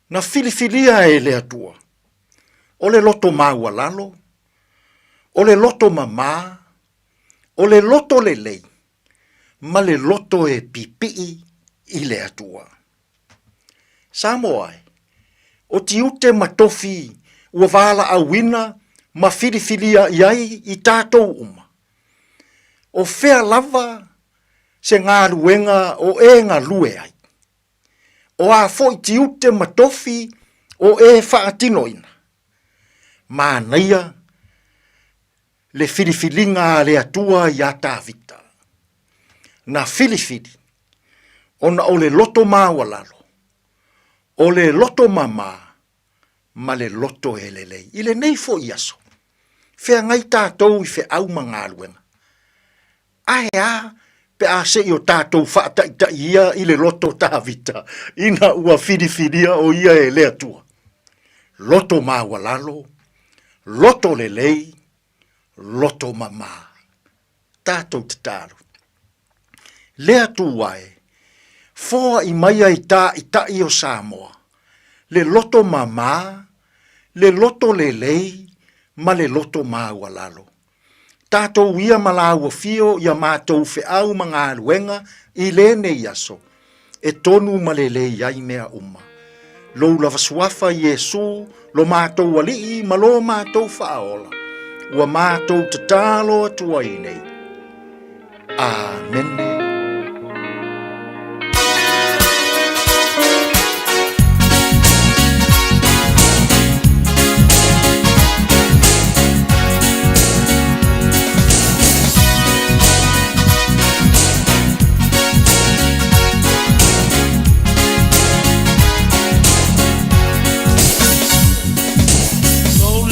na filifilia e le Atua, o le loto maualalo, o le loto mamā, o le loto lelei, ma le loto e pipii i le Atua. Samoa e, o tiute ma tofi ua valaauina ma filifilia i ai i tatou uma. O fea lava se galuega o e galue ai? O a foi tiute ma tofi o e faatinoina? Manaia le filifiliga a le Atua iā Tavita. Na filifili ona o le loto maualalo, o le loto mamā ma le loto e lelei. I lenei foi aso, feagai tatou i feau ma galuega. Ae a pe a se i o tatou faataitai ia i le loto Tavita ina ua filifilia o ia e le Atua. Loto maualalo, loto lelei, loto mamā. Tatou tatalo. Le Atua e, foai mai ai tāʻitaʻi o Samoa, le loto mamā, le loto lelei ma le loto maualalo. Tatou ia ma lāua fio ia matou feau ma galuega i lenei aso, e tonu ma lelei ai mea uma. Lou lava suafa Iesu, lo matou Alii ma lo matou Faaola, ua matou tatalo atu ai nei. Amene.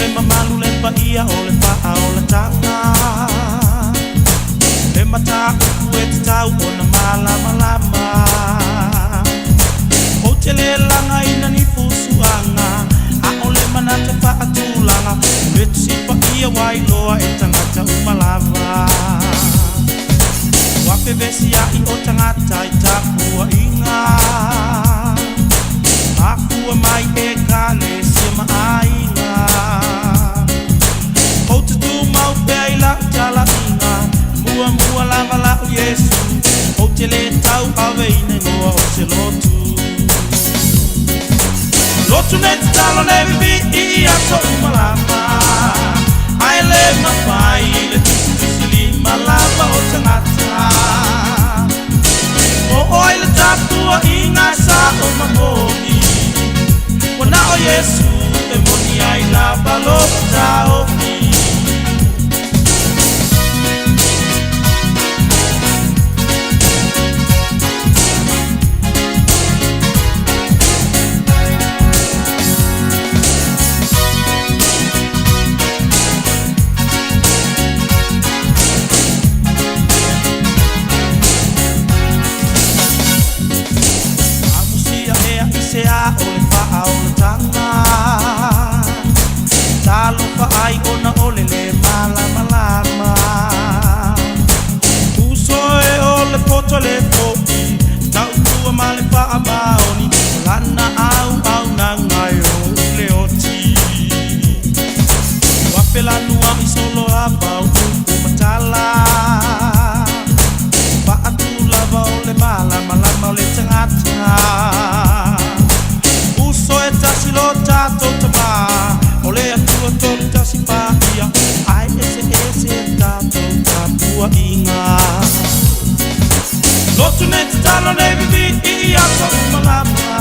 Le mamalu le paia o le faaolataga Le mataupu e tatau ona malamalama Ou te le lagaina ni fusuaga Aʻole manatu faatulaga Le Tusi Paia ua iloa e tagata uma lava Ua fevesiaʻi o tagata i tapuaiga Mafua mai Ekalesia ma aiga Ou te tumau pea i lau talaiga Muamua lava lau Iesu Ou te le tauaveina igoa o se lotu Lotu nei tatalo nei vivii i aso uma lava Ae le mafai le tusitusilima lava o tagata O oe le tapuaiga sao ma moni Ua na o Iesu e moni ai lava lou taofi. lava o upu ma tala Faatu lava o le malamalama o le tagata Uso e tasi lo tatou Tama O le Atua Tolutasi Paia Ae eseese a tatou tapuaiga Lotu nei tatalo nei vivii a toʻu malama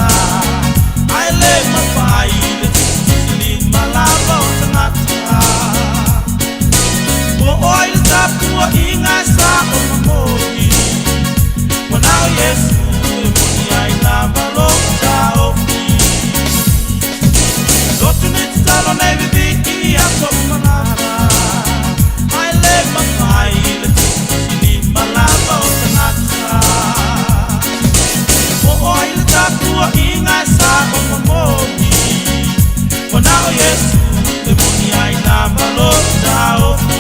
Ae le mafai le tusitusilima lava o tagata Po o ai le tapuaiga e sao ma moni Ua na o Iesu e moni ai lava lou taofi Lotu nei tatalo nei vivii a toʻu malama Ae le mafai le tusitusilima lava o tagata Po o ai le tapuaiga e sao ma moni Ua na o Iesu e moni ai lava lou taofi.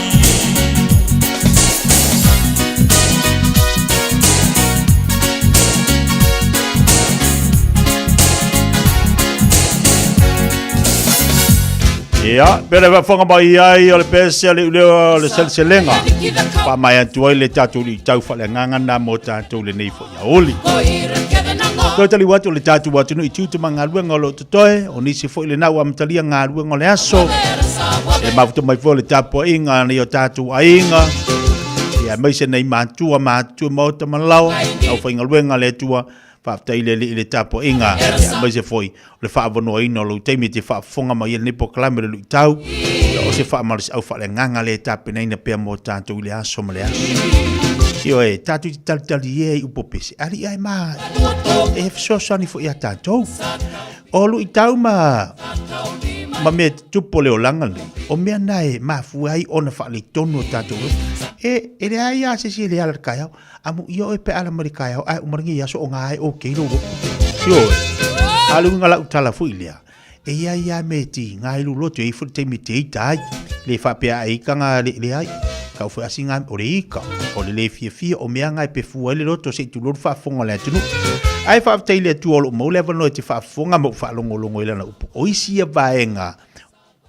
Ia, pea le faafofoga mai ai o le pese o le iuleo o le seleselega. Faamaea atu ai le tatou luitau faaleagaga na mo tatou lenei foi aoauli. Toe taliu atu le tatou atunuu i tiute ma galuega o lo o totoe, o nisi foi lena ua amatalia galuega o le aso. E mafuta mai foi le tapuaiga a nai o tatou aiga, ia aemaise nei matua, matutua, maota ma laoa, aufaigaluega a le Atua, faafetai i le Alii i le tapuaiga, ia aemaise foi o le faaavanoaina o lou taimi e te faafofoga mai ai lenei polokalame o le luitau, ia o se faamalosiau faaleagaga lea e tapenaina pea mo tatou i le aso ma le aso. Ioe, tatou te talitali ea i upu o pese, alii ae ma e fesoasoani foi ia tatou. O luitau ma ma mea tutupu o le olaga lenei, o mea na e mafua ai ona faaletonu o tatou loto. E, e leai lava se isi e le ala i le taeao. Amuia oe pe ala mai le taeao ae uma lenei aso o ngā e okay lou loto. Ioe. A le uiga lau tala foi lea, e i ai lava mea e tiga ai lou loto, e i ai foi le taimi e te ita ai. Le faapea a e ita ngā le leai. Kau foi asi ngā, o le ita, o le le fiafia, o mea ngā e pefua ai le loto se i tulou le faafofoga a le atunuu. Ae faafetai i le Atua o lo o maua le avanoa e te faafofoga ma ou faalogologo i lana upu. O isi ia vaega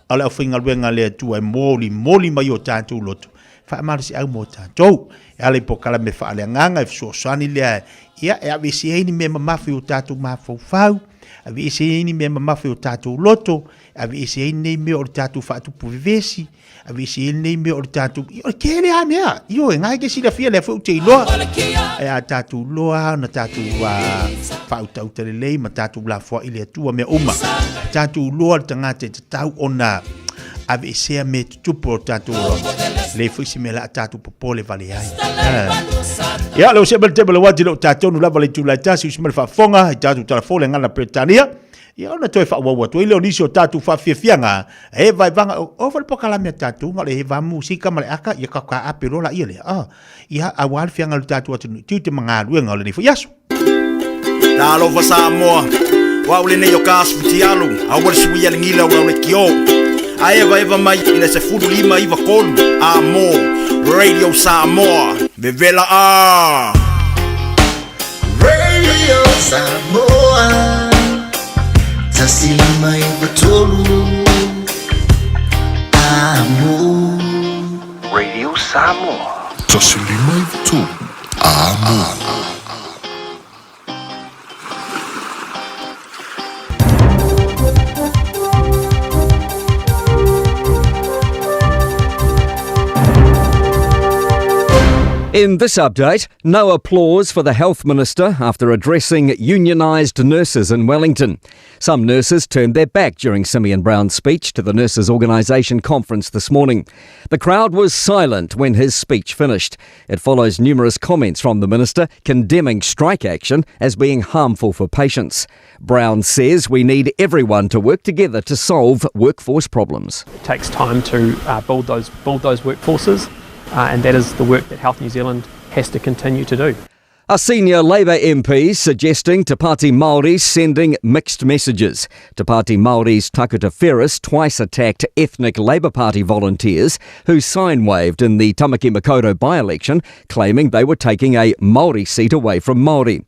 A o le aufaigaluega a le Atua e molimoli mai o tatou loto, faamalosiau mo tatou. E ala i polokalame faaleagaga e fesoasoani lea, ia, e aveese ai ni mea mamafa i o tatou mafaufau, aveese ai ni mea mamafa i o tatou loto, aveese ai nei mea o le tatou faatupu vevesi, aveese ai nei mea o le tatou... Ia, o le tele lava mea. Ioe, na e te silafia lea foi ou te iloa. Ae a tatou iloa ona tatou faautauta lelei ma tatou lafoai i le Atua mea uma. Tatou iloa le tagata e tatau ona aveesea mea tutupu o tatou ola. Leai foi se mea la a tatou popole vale ai. Ia, leo se mele te mele wati leo tātonu lava le itula e tasi usi mele faafofoga i tatou talafou le ngana Peretania. Ia ona toe faaauau atu ai lea o nisi o tatou faafiafiaga e vaevaga o foi le polokalame a tatou na o le va musika ma le aka ia ka ka ape loa laia lea. Ah, ia aua le fiaga o le tatou atunuu tiute ma galuega o lenei foi aso. Talofa Samoa, o au lenei o ka asu fitialu, aua le suia le gila o lau lekiō. A evaeva mai i le 15 9 3 a mo Radio Samoa, vevela a! Radio Samoa 159 Amo Radio Samoa. 159 Amo. In this update, no applause for the health minister after addressing unionised nurses in Wellington. Some nurses turned their back during Simeon Brown's speech to the Nurses Organisation conference this morning. The crowd was silent when his speech finished. It follows numerous comments from the minister condemning strike action as being harmful for patients. Brown says we need everyone to work together to solve workforce problems. It takes time to build those, build those workforces, and that is the work that Health New Zealand has to continue to do. A senior Labour MP suggesting Te Pāti Māori sending mixed messages. Te Pāti Māori's Takuta Ferris twice attacked ethnic Labour Party volunteers who sign waved in the Tamaki Makaurau by-election, claiming they were taking a Māori seat away from Māori.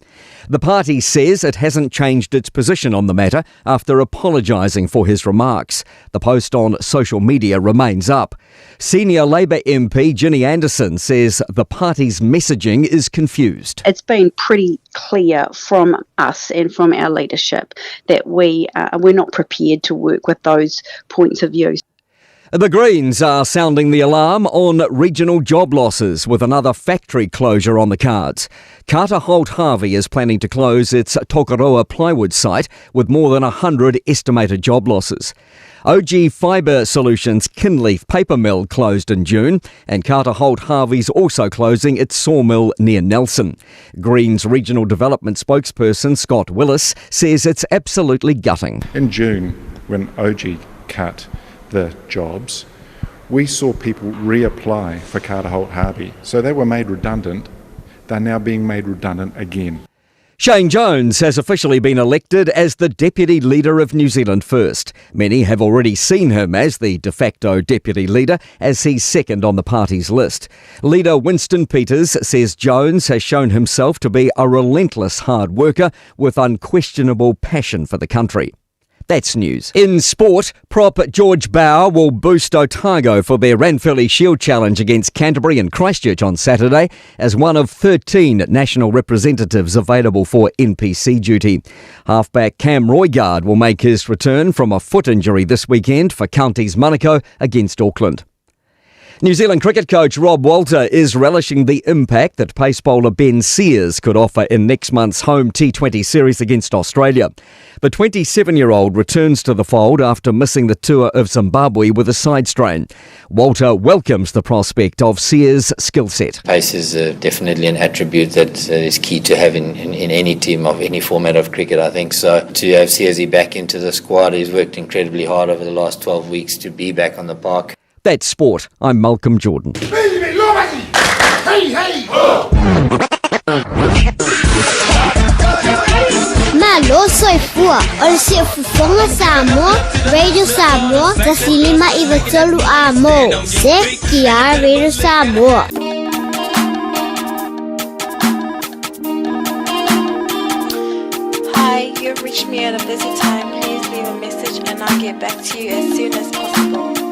The party says it hasn't changed its position on the matter after apologising for his remarks. The post on social media remains up. Senior Labour MP Ginny Anderson says the party's messaging is confused. It's been pretty clear from us and from our leadership that we uh, we're not prepared to work with those points of view. The Greens are sounding the alarm on regional job losses with another factory closure on the cards. Carter Holt Harvey is planning to close its Tokoroa plywood site with more than 100 estimated job losses. OG Fibre Solutions Kinleith paper mill closed in June, and Carter Holt Harvey's also closing its sawmill near Nelson. Greens Regional Development spokesperson Scott Willis says it's absolutely gutting. In June, when OG cut the jobs, we saw people reapply for Carter Holt Harvey. So they were made redundant. They're now being made redundant again. Shane Jones has officially been elected as the deputy leader of New Zealand First. Many have already seen him as the de facto deputy leader, as he's second on the party's list. Leader Winston Peters says Jones has shown himself to be a relentless hard worker with unquestionable passion for the country. That's news. In sport, prop George Bower will boost Otago for their Ranfurly Shield Challenge against Canterbury and Christchurch on Saturday as one of 13 national representatives available for NPC duty. Halfback Cam Roigard will make his return from a foot injury this weekend for Counties Manukau against Auckland. New Zealand cricket coach Rob Walter is relishing the impact that pace bowler Ben Sears could offer in next month's home T20 series against Australia. The 27 year old returns to the fold after missing the tour of Zimbabwe with a side strain. Walter welcomes the prospect of Sears' skill set. Pace is uh, definitely an attribute that uh, is key to have in, in, in any team of any format of cricket, I think. So to have Searsy back into the squad, he's worked incredibly hard over the last 12 weeks to be back on the park. That's sport. I'm Malcolm Jordan. Malo soifua o le siufofoga Samoa, Radio Samoa, 153 a mo. Se ki Radio Samoa. Hi, you've reached me at a busy time. Please leave a message and I'll get back to you as soon as possible.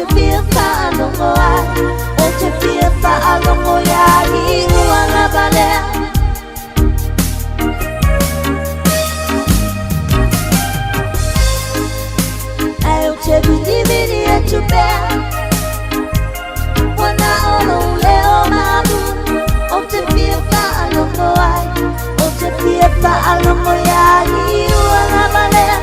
te fia faalogo ai, Ou te fia faalogo ia iua lava lea. Ae ou te vilivili atu pea, Ua na o lou leo malu. Ou te fia faalogo ai, Ou te fia faalogo ia iua lava lea.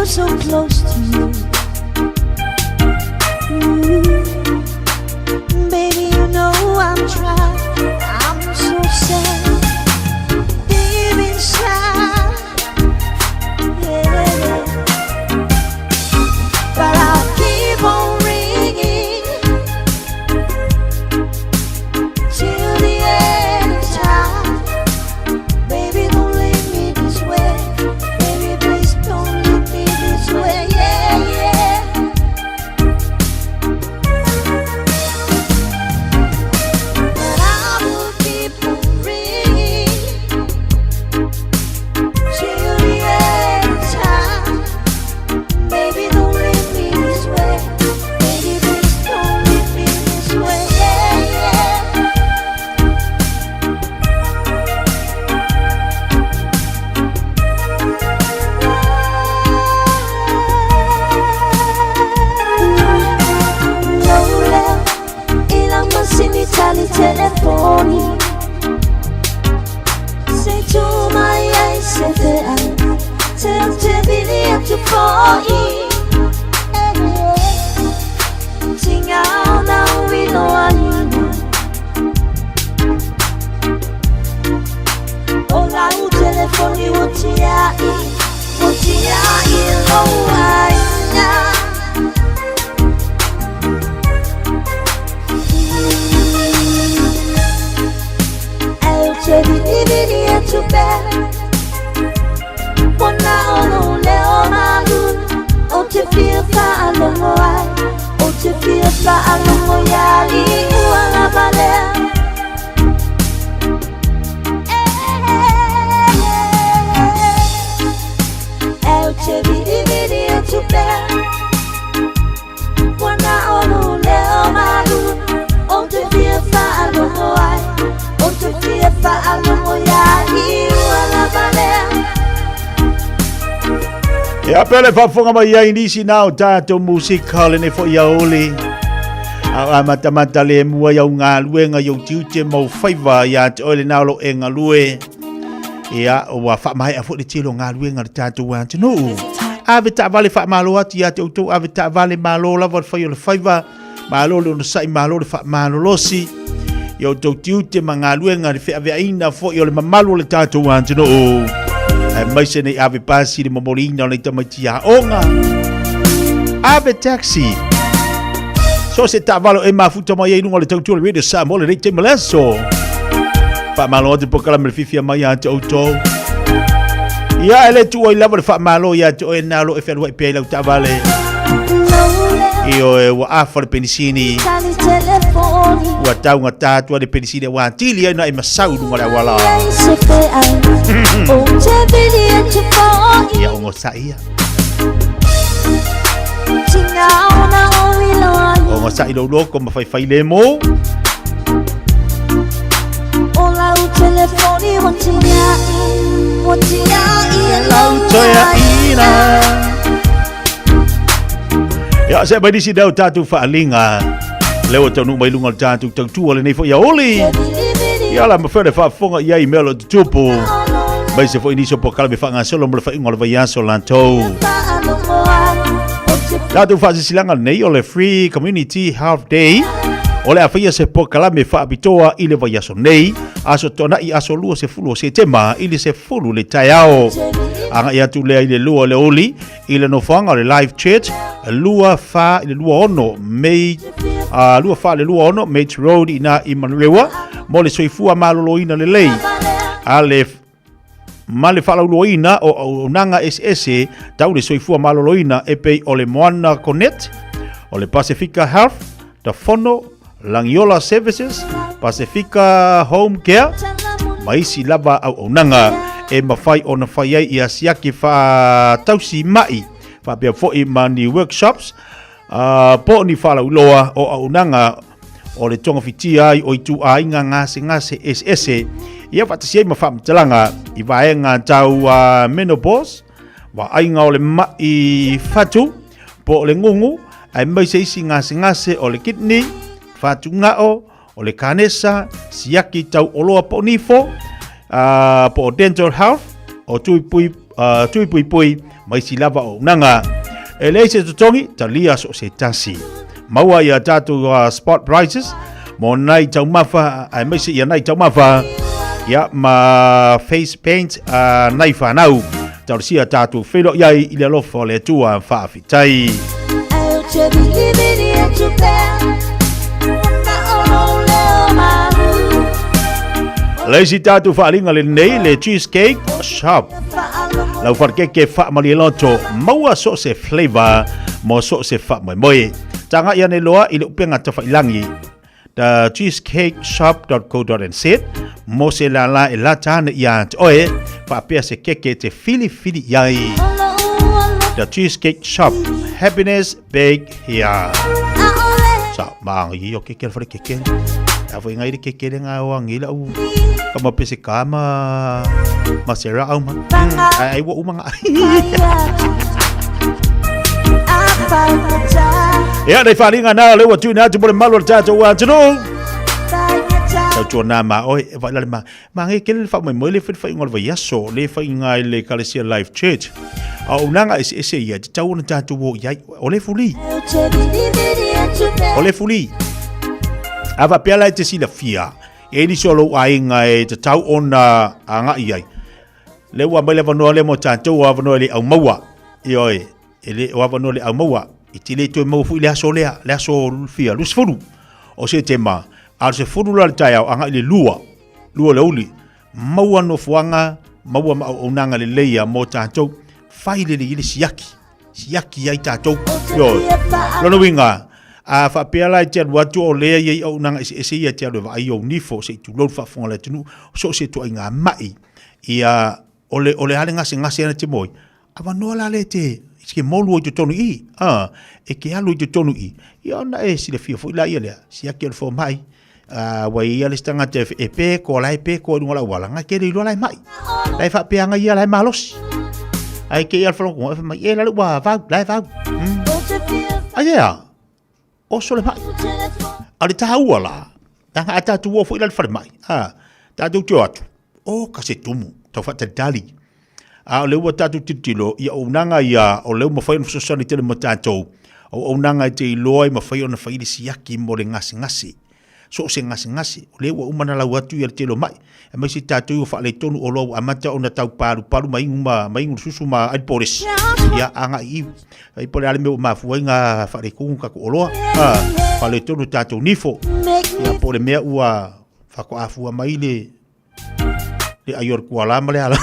So close to you. Baby, you know I'm trying. I'm so sad. Deep inside. Yeah. But I'll keep on ringing till the end of time. Baby, don't leave me this way. Baby, please don't leave me this way. Yeah, yeah. But I will keep on ringing till the end of time. Baby, don't leave me this way. Baby, please don't leave me this way. Yeah, yeah. Lou i lau masini tali telefoni Se tu mai ai se feau Te au te vili atu fo'i Tingao na uilo aina O lau telefoni ua tia'i Ua tia'i lou aiga. Ae ou te vilivili atu pea, Ua na o lou leo malu. Ou te fia faalogo ai, Ou te fia faalogo ia liua lava lea. Ae ou te vilivili atu pea, Ua na o lou leo malu. Ou te fia faalogo ai, Ou te fia faalogo ia liua lava lea. Ia pea le faafofoga mai ai nisi na o tatou musika o lenei foi aoli. A o amatamata lemu ai au galuega i ou tiute ma ou faiva ia te oe lena o lo e galue. Ia, ua faamaea foi le tele o galuega a le tatou atunuu. Ave taavale faamalo atu ia te outou, ave taavale malo lava le fai o le faiva. Malo le onosai, malo le faamalolosi i outou tiute ma galuega le feaveaina foi o le mamalu o le tatou atunuu. Aemaise nei ave pasi le momoliina o nei tamaiti aoga. Ave taxi. So se taavale e mafuta mai ai luga o le tautua o le Radio Samoa lenei taimi le aso. Faamalo atu polokalame le fifia mai ia te outou. Ia e le tuu ai lava le faamalo ia te oe na lo e fealuai pea i lau taavale. Ioe, ua afa le penisini. Ua taugata atu ai le penisini ua atili ai na e masau i luga o le auala. Ia ogosaʻi ia. Ogosaʻi lou loko ma faifai le mo. Lau toeaina. Ia, se mai nisi dau tātou whaaliga. Leo taunuu mai lunga o le tātou tautua lenei foi aoli. Ia la mawhai le whaafonga i ai mea lo tutupu. Mai se foi nisi o pokala me whaangasolo mo le whainga o le vaiaso lantou. Tātou whaasisilaga nei o le Free Community Half Day. O le a whaia se pokalame whaapitoa i le vaiaso nei. Aso tuanai aso 20 o Setema i le 10 le taeao. Agai atu lea i le 2 o le aoauli i le nofoaga o le Life Church 24 i le 26 May 24 i le 26 Mates Road ina i Manurewa mo le soifua maloloina lelei a le ma le faalauiloaina o auaunaga eseese tau le soifua maloloina e pei o le Moana Connect, o le Pasifika Health, The Fono, Langiola Services, Pasifika Home Care, ma isi lava auaunaga e mafai ona fai ai ia siaki faatausi ma'i, faapea foi ma ni workshops po o ni faalauiloa o auaunaga o le togafitia ai o ituaiga gasegase eseese ia faatasi ai ma faamatalaga i vaega tau menopause, vaaiga o le ma'i fatu po o le gugu, aemaise isi gasegase o le kidney, fatugao, o le kanesa, siaki tau oloa po o nifo, po o dental health, o tui puipui ma isi lava auaunaga. E leai se totogi, talia so o se tasi. Maua ia tātou spot prices mo nai taumafa, aemaise ia nai taumafa, ia ma face paint nai whanau. Tausia tātou whelo iai i le alofa o le Atua faafetai. Le isi tātou whaalinga le nei, le cheesecake shop. Lau wharekeke whaamalie loto, maua so se flavor mo so se whaamoemoe. Tānga ia nei loa i le upenga tawhailangi. The cheesecakeshop.co.nz mo se lala e lata ana ia te oe, whaapea se keke te whili whili iai. The Cheesecake Shop, happiness bake here. Sa, maanga i o keke le whare keke. A fo ingai le keke le ngā o angi la u. Ka ma pese ka ma, ma Sarah au ma. Ai, ai wa umanga. Ia, nei wharinga nā, le ua tūina atu mo le malu o le tātou atunuu. Tautua nā ma oe, e whailale ma, ma nge kele le whamoemoe le whai ngā le vaiaso, le whai ngā i le Kalesia Life Church. A o nanga ese ese ia, te tau ona tātou o iai, o le fuli. O le fuli. A whapea lai te sila fia, e nisi o lou aiga e te tau ona a ngai ai. Le ua mai le avanoa lea mo tātou o avanoa e le au maua. Ioe, e le o avanoa le au maua. I te le toe maua foi le aso lea, le aso fia, 20. O Setema, a o le 10 la le taeao, agai i le lua, lua o le aoauli. Maua nofoaga, maua ma auaunaga lelei a mo tātou. Fai lelei i le siaki, siaki ai tātou. Ioe. Lona uiga, a faapea la e te alu atu o lea i ai auaunaga eseese ia e te alu e vaai i ou nifo, se i tulou le faafofoga a le atunuu, so o se ituaiga ma'i. Ia, o le, o le a le gasegase ana te moe, avanoa la le te, ke molu ai totonu i, a, e ke alu i totonu i, ia ona e silafia foi la ia lea, siaki o le fomai, a, ua i ai le isi tagata e, e peko, la e peko i luga o le auala, ngai ke le iloa la e mai. La e faapeaga ia la e malosi. Ai ke ia le whalongo, e whamai, e la le ua vau, la e vau. Ai ea, oso le mai. A le tāua la, tanga a tātou o foi la le whare mai. A, tātou te o atu, o ka se tumu, tau whaatalitali. A o le ua tātou tilotilo, ia auaunaga ia, o lea ua mafai ona fesoasoani tele mo tātou, o auaunaga e te iloa e mafai ona fai le siaki mo le gasegase. So o se gasegase, o lea ua uma ona lau atu ia le tele o mai, aemaise tātou ua faaletonu oloa ua amata ona tau palupalu ma inu ma, ma inu le susu ma ai le polesi. Ia, agai i, ai po o le a le mea ua mafua ai ngā faaletonu tatou oloa, a, faaletonu tātou nifo. Ia, po o le mea ua faatoa afua mai le, Le ai o le kuala ma le ala.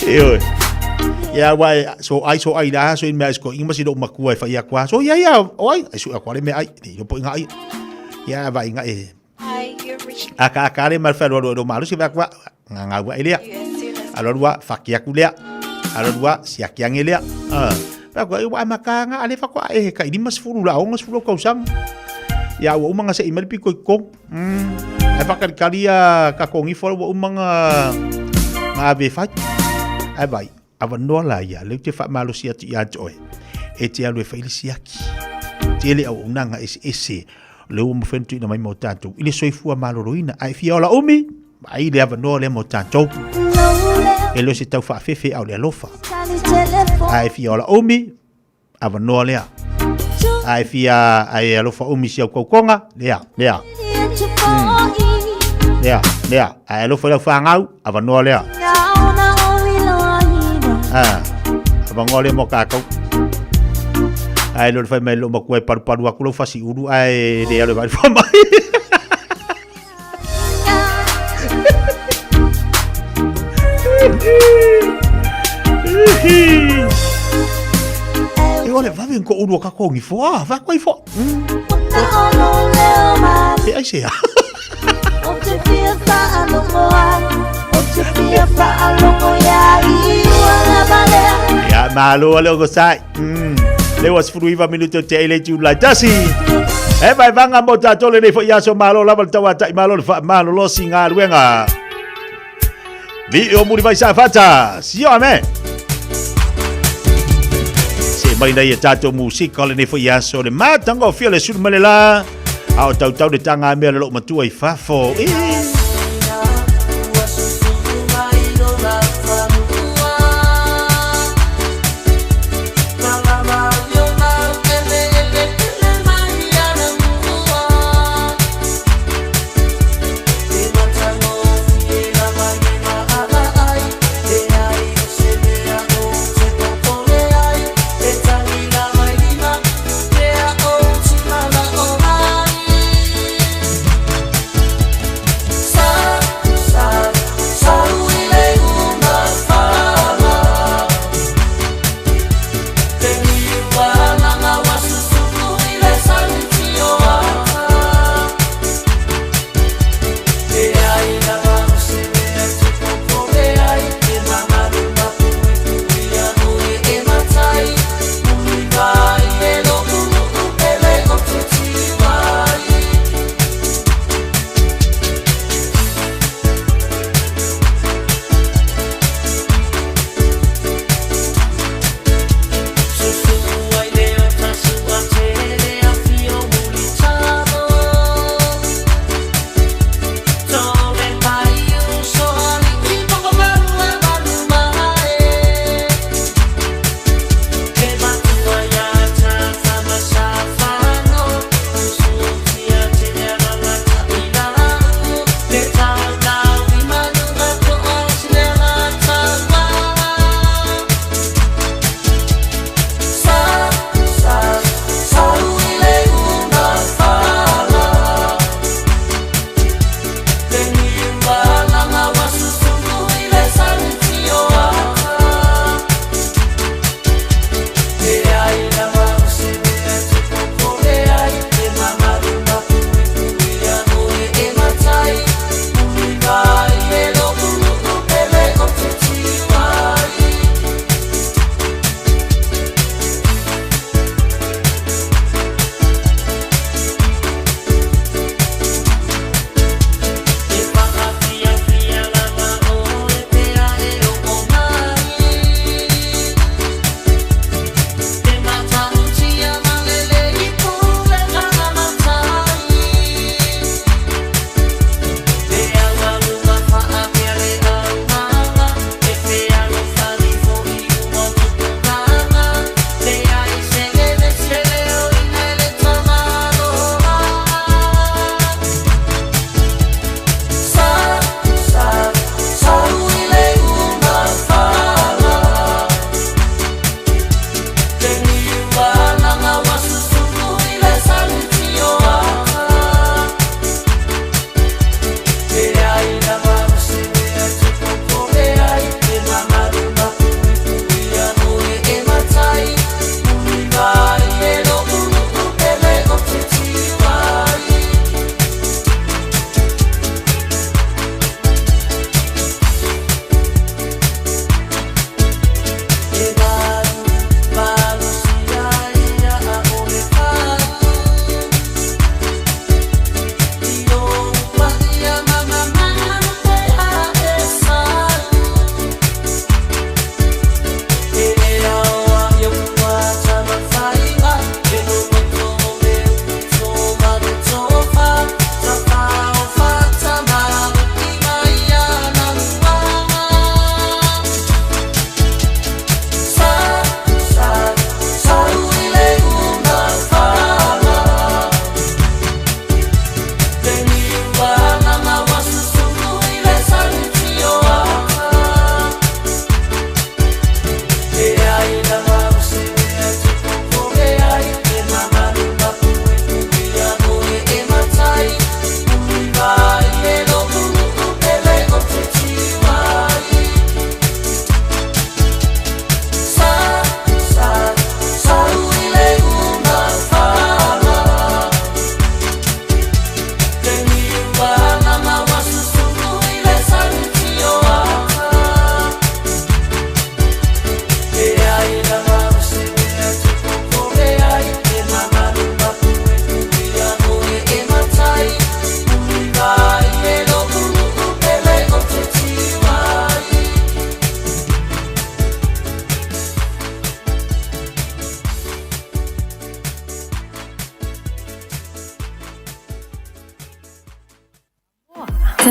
E oi. Ia wa so ai so ai la so in mea isko inga masi lo makua e whai akua. So ia ia o ai ai so akua le mea ai. Te ilo po inga ai. Ia va inga e. Aka aka le mal whalua lo malu si va akua. Nga nga ua e lea. Alo lua whaki aku lea. Alo lua siaki ange lea. Ah. Fa kua e wa maka nga ale fa kua e ka i 50 la 60 kausanga. Ia ua uma nga se i mai le piko i kong. Ai whakalikali a ka kongi fo ua uma nga. Ma ave e fai. Ae vaai, avanoa la ia, lea ou te faamalosi atu ia te oe, e te alu e fai le siaki. Tele auaunaga eseese o lea ua mafai ona tuuina mai mo tatou i le soifua maloloina. A e fia ola umi, vaai le avanoa lea mo tatou. E le o se tau faafefe a o le alofa. A e fia ola umi, avanoa lea. A e fia a e alofa umi si au kaukonga, lea, lea. Lea, lea. A e alofa i lau whāngau, avanoa lea. Ah, avanoa lea mo kākou. Ai lo le whai mai lo makua e paruparu aku lau fasi uru, ai le alo e vai mai. E ole vave ko uru ka kongi fo ah va koi fo. E ai se. Ya malo ale o sai. Le ua 19 minuto te ele tu lai tasi. E vai vanga mo tātou lenei foi aso malo lava le tauata'i malo le faamalolosi galuega. Vi o muri vai sa fata. Sio ame. Se mai nei e tātou musika o lenei foi aso le matanga o fia le sulu male la. A o tautau le tanga mea le loo matua i fafo. E.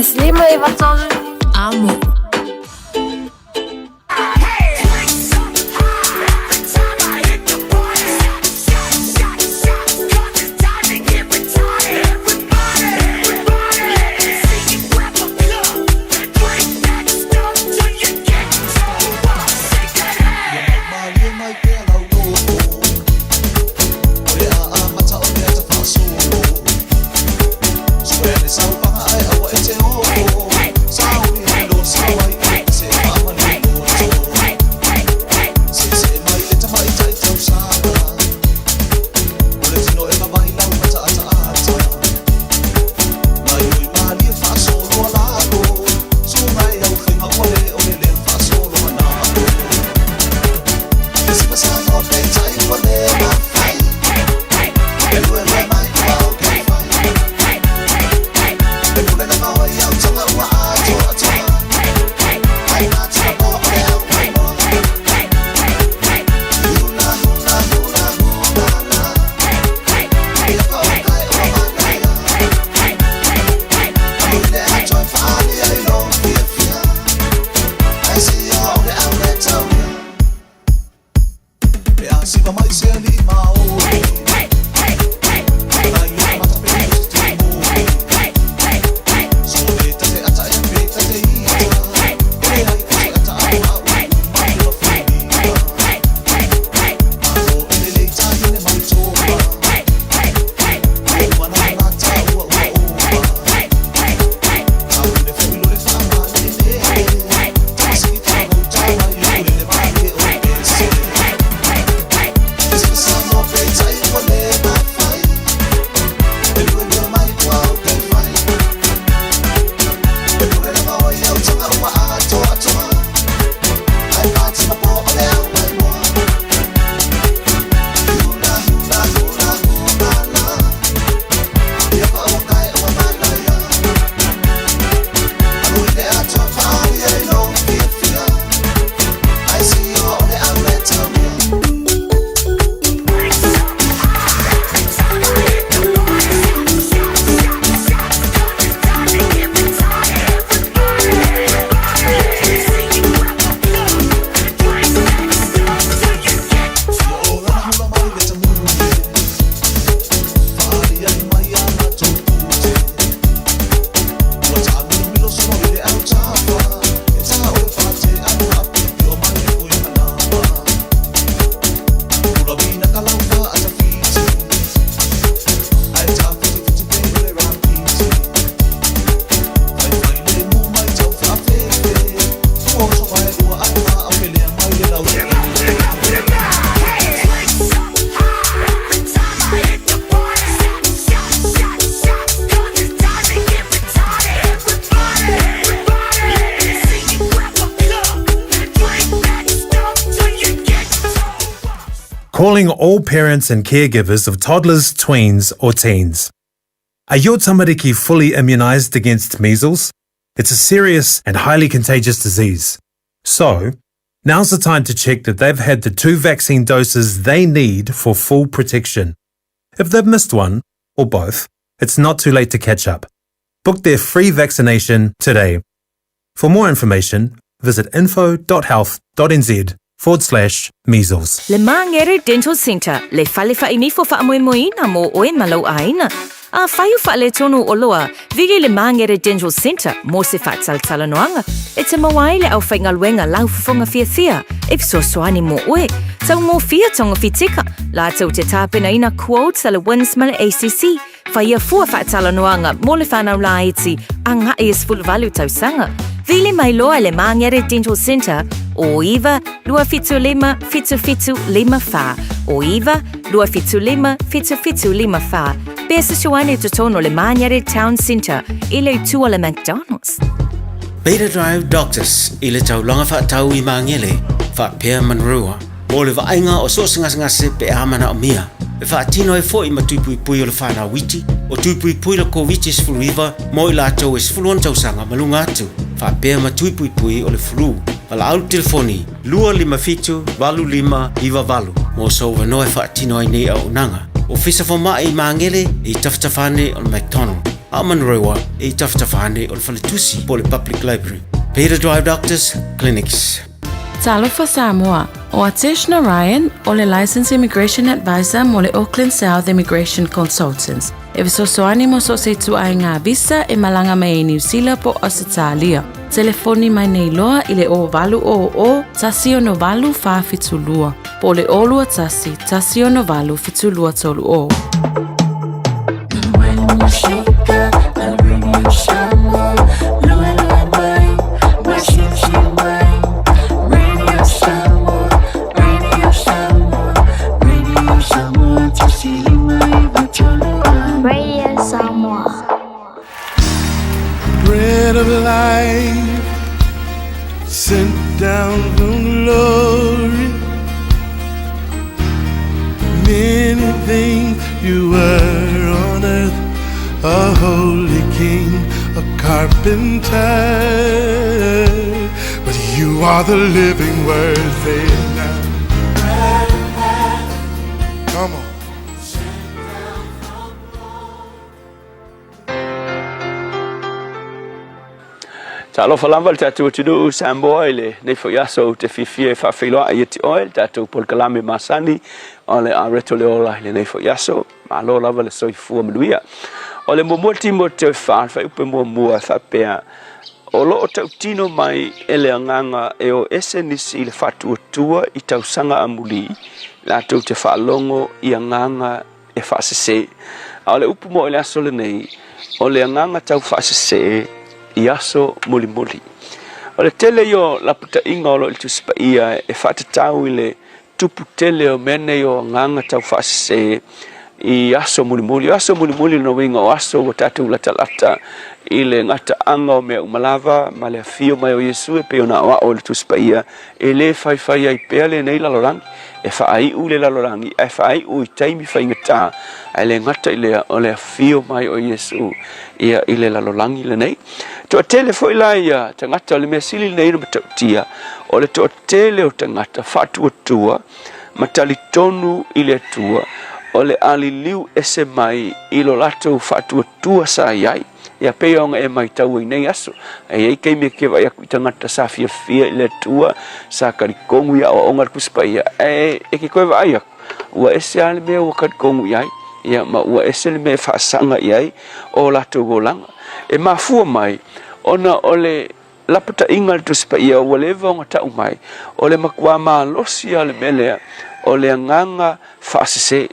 1.593 Amo. Calling all parents and caregivers of toddlers, tweens, or teens. Are your tamariki fully immunised against measles? It's a serious and highly contagious disease. So, now's the time to check that they've had the two vaccine doses they need for full protection. If they've missed one, or both, it's not too late to catch up. Book their free vaccination today. For more information, visit info.health.nz forward slash measles. Le Māngere Dental Centre, le fale whainifo whaamoemoeina mō oe ma lou āina. A whai o whaaletonu o loa, vili le Māngere Dental Centre mō se whaatalatalanoanga. E te maua ai le au whaingaluenga lau fofonga fiafia e fesoasoani mō oe. Tau mō fia tonga whitika, lātou te tāpenaina quotes a le WINS ma le ACC. Whaia fua whaatalanoanga mō le whānau laiti a nga'i e 18 tausaga. Vili mai loa le Māngere Dental Centre o 9 275 7754 o 9 275 7754. Pe se totonu o le Māngere Town Centre i le itu o le McDonald's. Beta Drive Doctors i le taulaga faatau i Magele, faapea Manurewa, mo le vaaiga o so o se gasegase pe a manaomia. E faatino ai foi ma tui puipui o le fanau iti, o tui puipui le Koviti-19 mo i latou e 16 tausaga ma luga atu, faapea ma tui puipui o le flu. Valaau le telefoni 257 8598 mo sou avanoa e faatino ai nei auaunaga. Ofisa Fomai i Magele i tafatafa ane o le McDonald. A o Manurewa e i tafatafa ane o le faletusi po o le Public Library. Peter Drive Doctors Clinics. Talofa Samoa, ʻO Atesh Narayan, ʻo le Licensed Immigration Advisor mo le Auckland South Immigration Consultants, e fesoasoani mo so o se ituaiga visa e malaga mai ai Niu Sila po o Ausetalia. Telefoni mai nei loa i le 0800 168 472 po o le 021 168 7230. Radio Samoa. Bread of life sent down from glory. Many things you were on earth, a holy king, a carpenter. But you are the living word, say it now. Come on. Talofa lava le tatou atunuu Samoa i lenei foi aso ou te fiafia e faafeiloai ia te oe le tatou polokalame masani o le Areto le Ola i lenei foi aso. Malo lava le soifua manuia. O le muamua Timoteo e 4, le fuaiupu muamua e faapea, O lo o tautino mai e le Agaga e o ese nisi i le faatuatua i tausaga amuli, latou te faalogo i agaga e faasese. A o le upu mo i le aso lenei, o le agaga tau faasese i aso mulimuli. O le tele ia o lapataiga o lo o i le Tusi Paia e faatatau i le tupu tele o mea nei o agaga tau faasese i aso mulimuli. O aso mulimuli lona uiga o aso ua tatou latalata i le gataaga o mea uma lava ma le afio mai o Iesu e pei ona aoao e le Tusi Paia e le faifai ai pea lenei lalolagi, e faaiu le lalolagi ae faaiu i taimi faigata, ae le gata i lea o le afio mai o Iesu ia i le lalolagi lenei. Toatele foi la ia tagata, o le mea sili lenei ona matautia, o le toatele o tagata faatuatua ma talitonu i le Atua, o le a liliu ese mai i lo latou faatuatua sa i ai. Ia pei ona e matau ai nei aso, e i ai taimi e te vaai atu i tagata sa fiafia i le Atua, sa talitonu i aoaoga a le Tusi Paia, ae e te toe vaai atu, ua ese lava le mea ua talitonu i ai, ia ma ua ese le mea e faasaga i ai o latou olaga. E mafua mai ona o le lapataiga a le Tusi Paia ua leva ona tau mai, o le matua malosi lava o le mea lea, o le agaga faasese,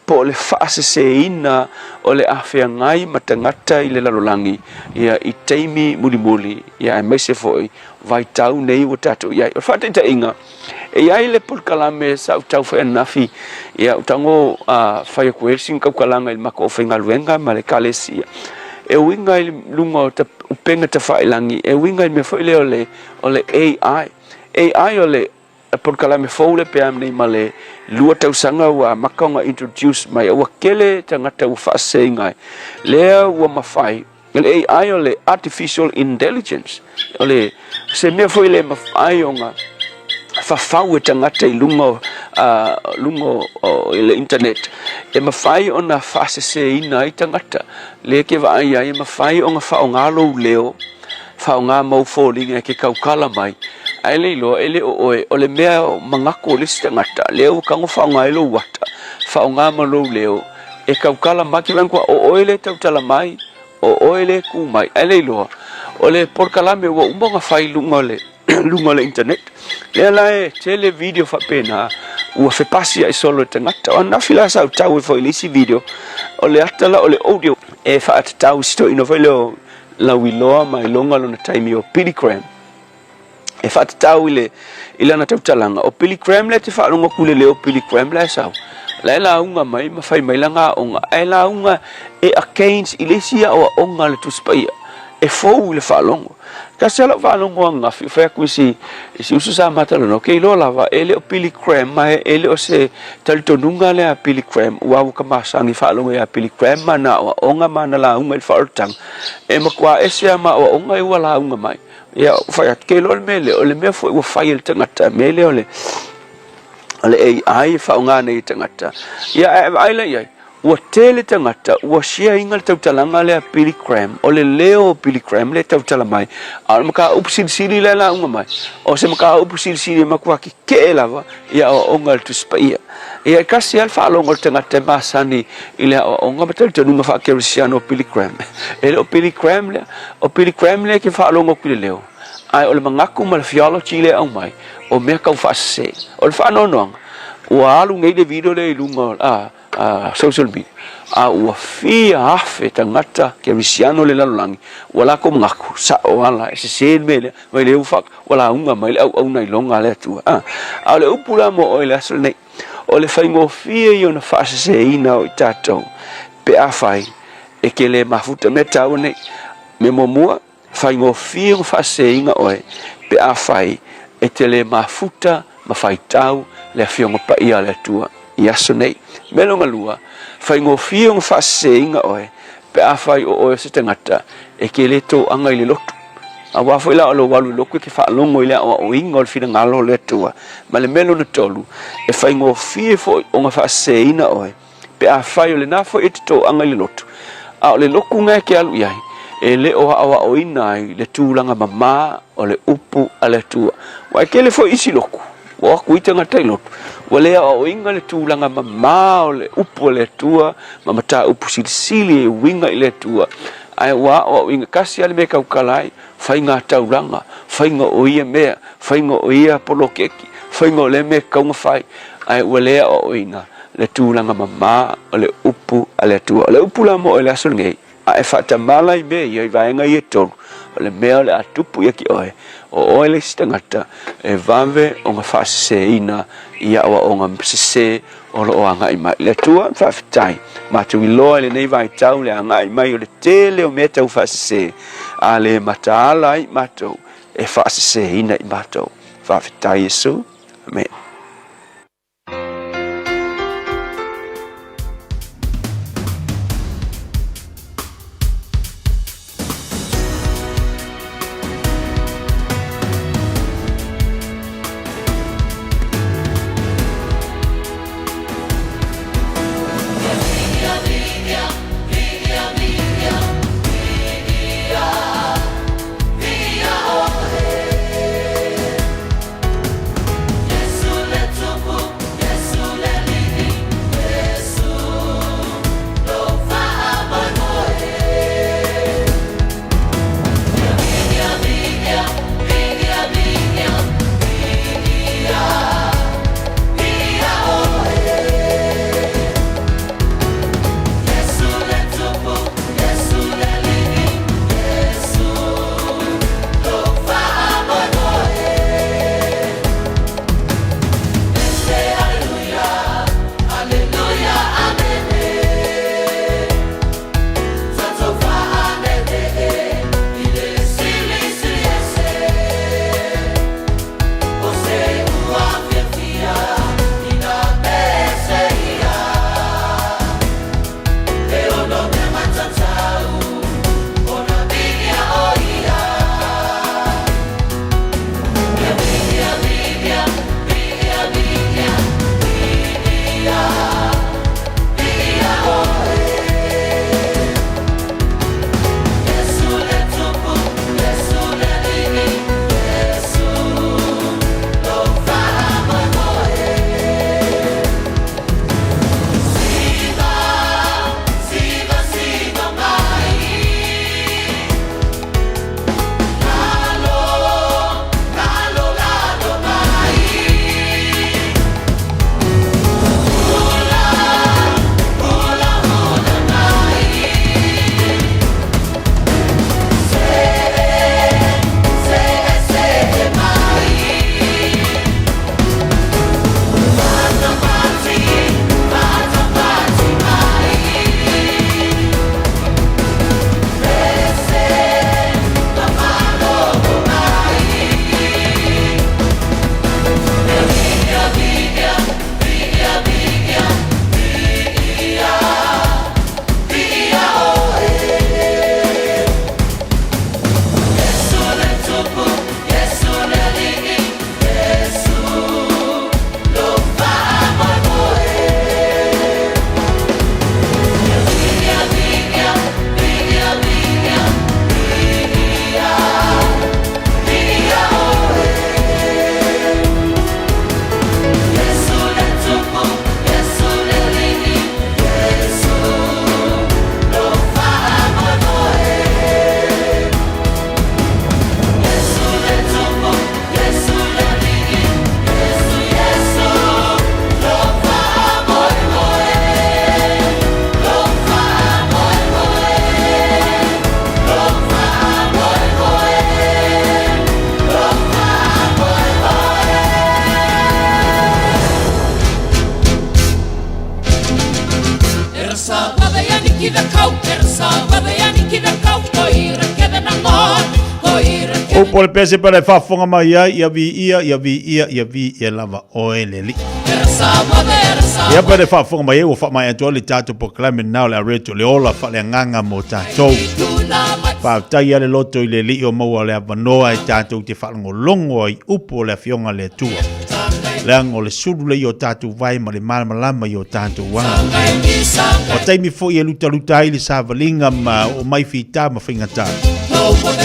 po o le faaseseina o le a feagai ma tagata i le lalolagi ia, i taimi mulimuli, ia, aemaise foi vaitau nei ua tatou i ai. O le faataitaiga, e i ai le polokalame sa ou tau fai ananafi, ia, ou tago fai atu ai sina tautalaga i le matou aufaigaluega ma le ekalesia, e uiga i luga o upega tafailagi, e uiga i le mea foi lea o le AI. AI o le polokalame fou lea pe a nei ma le 2 tausaga ua amata ona introduce mai, ua tele tagata ua faaseseina ai, lea ua mafai. O le AI o le Artificial Intelligence, o le se mea foi lea e mafai ona fafau e tagata i luga o, luga o le internet, e mafai ona faaseseina ai tagata. Lea e te vaai ai, e mafai ona faaaoga lou leo, faaaoga mau foliga e te tautala mai, ae le iloa e le o oe, o le mea manatu o le isi tagata, lea ua tago faaaoga ai lou ata, faaaoga ma lou leo, e tautala mai, te vaai o oe lea e tautala mai, o oe lea e tu mai, ae le iloa, o le polokalame ua uma ona fai i luga o le, luga o le internet. Lea la e tele video faapena, ua fepasia'i solo e tagata. O ananafi la sa ou tau ai foi i le isi video, o le ata la o le audio e faatatau i si toeaina foi lea o Lauiloa ma Iloga lona taimi o Billy Graham. E faatatau i le i lana tautalaga, o Billy Graham lea e te faalogo atu i le leo o Billy Graham la e sau, la e lauga mai ma fai mai lana aoga, ae lauga e against i le isi aoaoga a le Tusi Paia, e fou i le faalogo. Tasi lava lau faalogo ananafi, fai atu i si, i si uso sa ma talanoa, ke iloa lava, e le o Billy Graham, ma e le o se talitonuga lea a Billy Graham, ua ua ka masani faalogo ia Billy Graham ma ana aoaoga ma ana lauga i le faaolataga, e matua ese lava ma aoaoga ia ua lauga mai. Ia, fai atu, ke iloa le mea lea, o le mea foi ua fai e le tagata, mea lea o le, o le AI e faaaoga nei e tagata. Ia, ae vaai la i ai, Ua tele tagata ua share ina le tautalaga lea a Billy Graham, o le leo o Billy Graham lea e tautala mai, a o le mataupu silisili lea e lauga mai, o se mataupu silisili e matua keke'e lava i aoaoga a le Tusi Paia. Ia e tasi lava le faalogo a le tagata e masani i le aoaoga ma talitonuga faa-kerisiano o Billy Graham. E le o Billy Graham lea, o Billy Graham lea e te faalogo atu i le leo, ae o le manatu ma le theology lea e aumai, o mea tau faasese. O le faanoanoaga, ua alu nei le video lea i luga o, a, social media, a ua fia afe tagata kerisiano o le lalolagi ua latou manatu, sao ala, e sese le mea lea, mai le ua ua lauga mai le auauna iloga a le Atua. A, a o le upu la mo oe i le aso lenei, o le faigofie ia ona faaseseina o i tatou pe afai e te le mafuta. Mea taua nei, mea muamua, Faigofie ona faaseseina oe pe afai e te le mafuta ma faitau le Afioga Paia a le Atua i aso nei. Mea lona lua, faigofie ona faaseseina oe pe afai o oe o se tagata e te le toaga i le lotu. Aua foi la o lou alu i lotu e te faalogo i le aoaoina o le finagalo o le Atua. Ma le mea lona tolu, e faigofie foi ona faaseseina oe Pe afai o lena foi e te toaga i le lotu, a o le lotu na e te alu i ai, e le o aoaoina ai le tulaga mama o le upu a le Atua. Ua e tele foi isi lotu, ua o atu ai tagata i lotu, ua le aoaoina le tulaga mama o le upu a le Atua ma mataupu silisili e uiga i le Atua, ae ua aoaoina tasi lava le mea e tautala ai, faiga taulaga, faiga o ia mea, faiga o ia poloketi, faiga o lea mea e tatau ona fai, ae ua le aoaoina le tulaga mama o le upu a le Atua. O le upu la mo oe i le aso lenei, a e faatamala i mea ia i vaega ia e tolu, o le mea o le a tupu ia ki oe, o oe le isi tagata e vave ona faaseseina i aoaoga sese o lo o agai mai. Le Atua, faafetai, matou iloa i lenei vaitau le agai mai o le tele o mea tau faasese, a le mataala ai matou e faaseseina i matou. Faafetai Iesu. Amene. Po le pese pele e faafofoga mai ai, ia viia, ia viia, ia viia lava oe le Alii. Ia pele faafofoga mai ai, ua faamaea atu ai le tatou polokalame na o le areto le ola faaleagaga mo tatou. Faafetai le loto i le Alii o maua le avanoa e tatou te faalogologo ai upu o le Afioga a le Atua. Leaga o le sulu lea i o tatou vae ma le malamalama i o tatou aga. O taimi foi e lutaluta ai le savaliga ma oo mai fita ma faigata.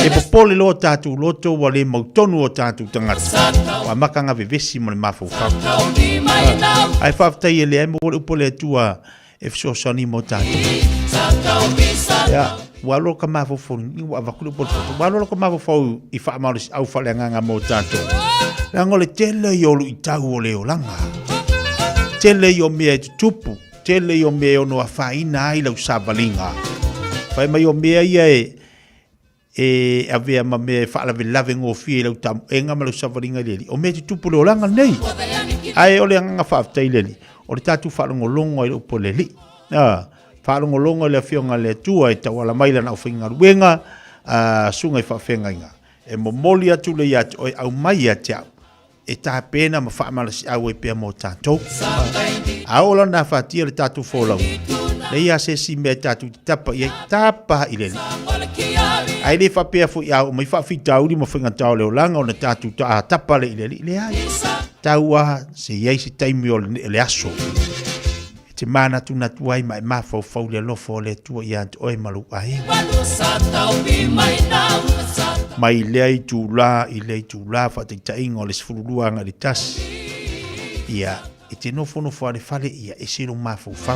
E popole loa tatou loto ua le mautonu o tatou tagata. Ua amata ona vevesi ma le mafaufau. Ae faafetai e leai maua le upu a le Atua e fesoasoani mo tatou. Ia, ua alu ka mafaufau, ua avatu le upu a le poto, ua alu ka mafaufau i faamalosiau faaleagaga mo tatou. Leaga o le tele ia o luitau o le olaga. Tele ia o mea e tutupu, tele ia o mea e ono afaina ai lau savaliga. Fai mai o mea ia e e avea ma mea e faalavelave gofie i lau tamoega ma lau savaliga i le Alii. O mea e tutupu i le olaga lenei. Ae o le agaga faafetai i le Alii, o le tatou faalogologo ai i le upu a le Alii. A, faalogologo i le Afioga a le Atua e tauala mai lana aufaigaluega, a, susuga i faafeagaiga, e momoli atu le ia te oe, aumai ia te au. e tapena ma faamalosiau ai pea mo tatou. A oo la na afatia le tatou folauga, leai lava se isi mea e tatou te tapa i ai, tapa i le Alii. Ae le faapea foi a oo mai faafitauli ma faigata o le olaga ona tatou tapa lea i le Alii. Leai, tau lava se i ai se taimi o le aso e te manatunatu ai ma e mafaufau i le alofa o le Atua ia te oe ma lou aiga. Mai lea itulā i lea itulā, faataitaiga o le 12 agai i le 1, ia, e te nofonofo lava i le fale, ia ese lou mafaufau.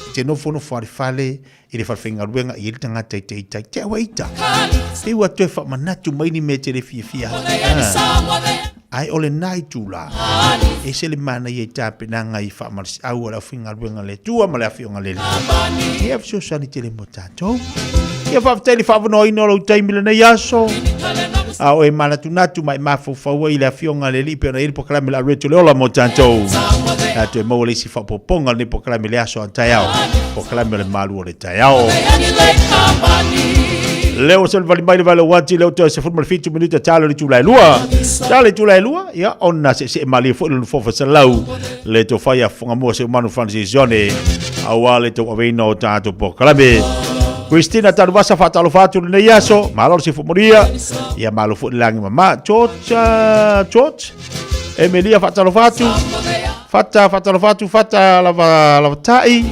E te nofonofo lava i le fale, i le falefaigaluega, e i ai le tagata e te ita ai, te au e ita. Pei ua toe faamanatu mai ni mea e te le fiafia ai. Ae o lena itulā, e ese le manaia i tapenaga i faamalosiau a le aufaigaluega a le Atua ma le Afioga a le Alii. Ia fesoasoani tele mo tatou. Ia faafetai i le faavanoaina o lou taimi i lenei aso. A o e manatunatu ma e mafaufau ai i le Afioga a le Alii pei ona i ai le polokalame o le a Reto le Ola mo tatou. Tatou e maua le isi faaopoopoga o lenei polokalame i le aso a taeao, polokalame o le malu o le taeao. Lea ua salivali mai le vale o ati, lea ua toe 17 minute talo i le itula e lua. Talo i le itula e lua, ia ona seesee malie foi le nofoa fasalau le tofa ia Fofogamua Seumanu Francis Jone, aua le tauaveina o tatou polokalame. Christina Tanuvasa faatalofa atu lenei aso, malo le sifu molia, ia malo foi le lagi mama. George, George, Emelia faatalofa atu, Fata faatalofa atu, Fata lava lava tai,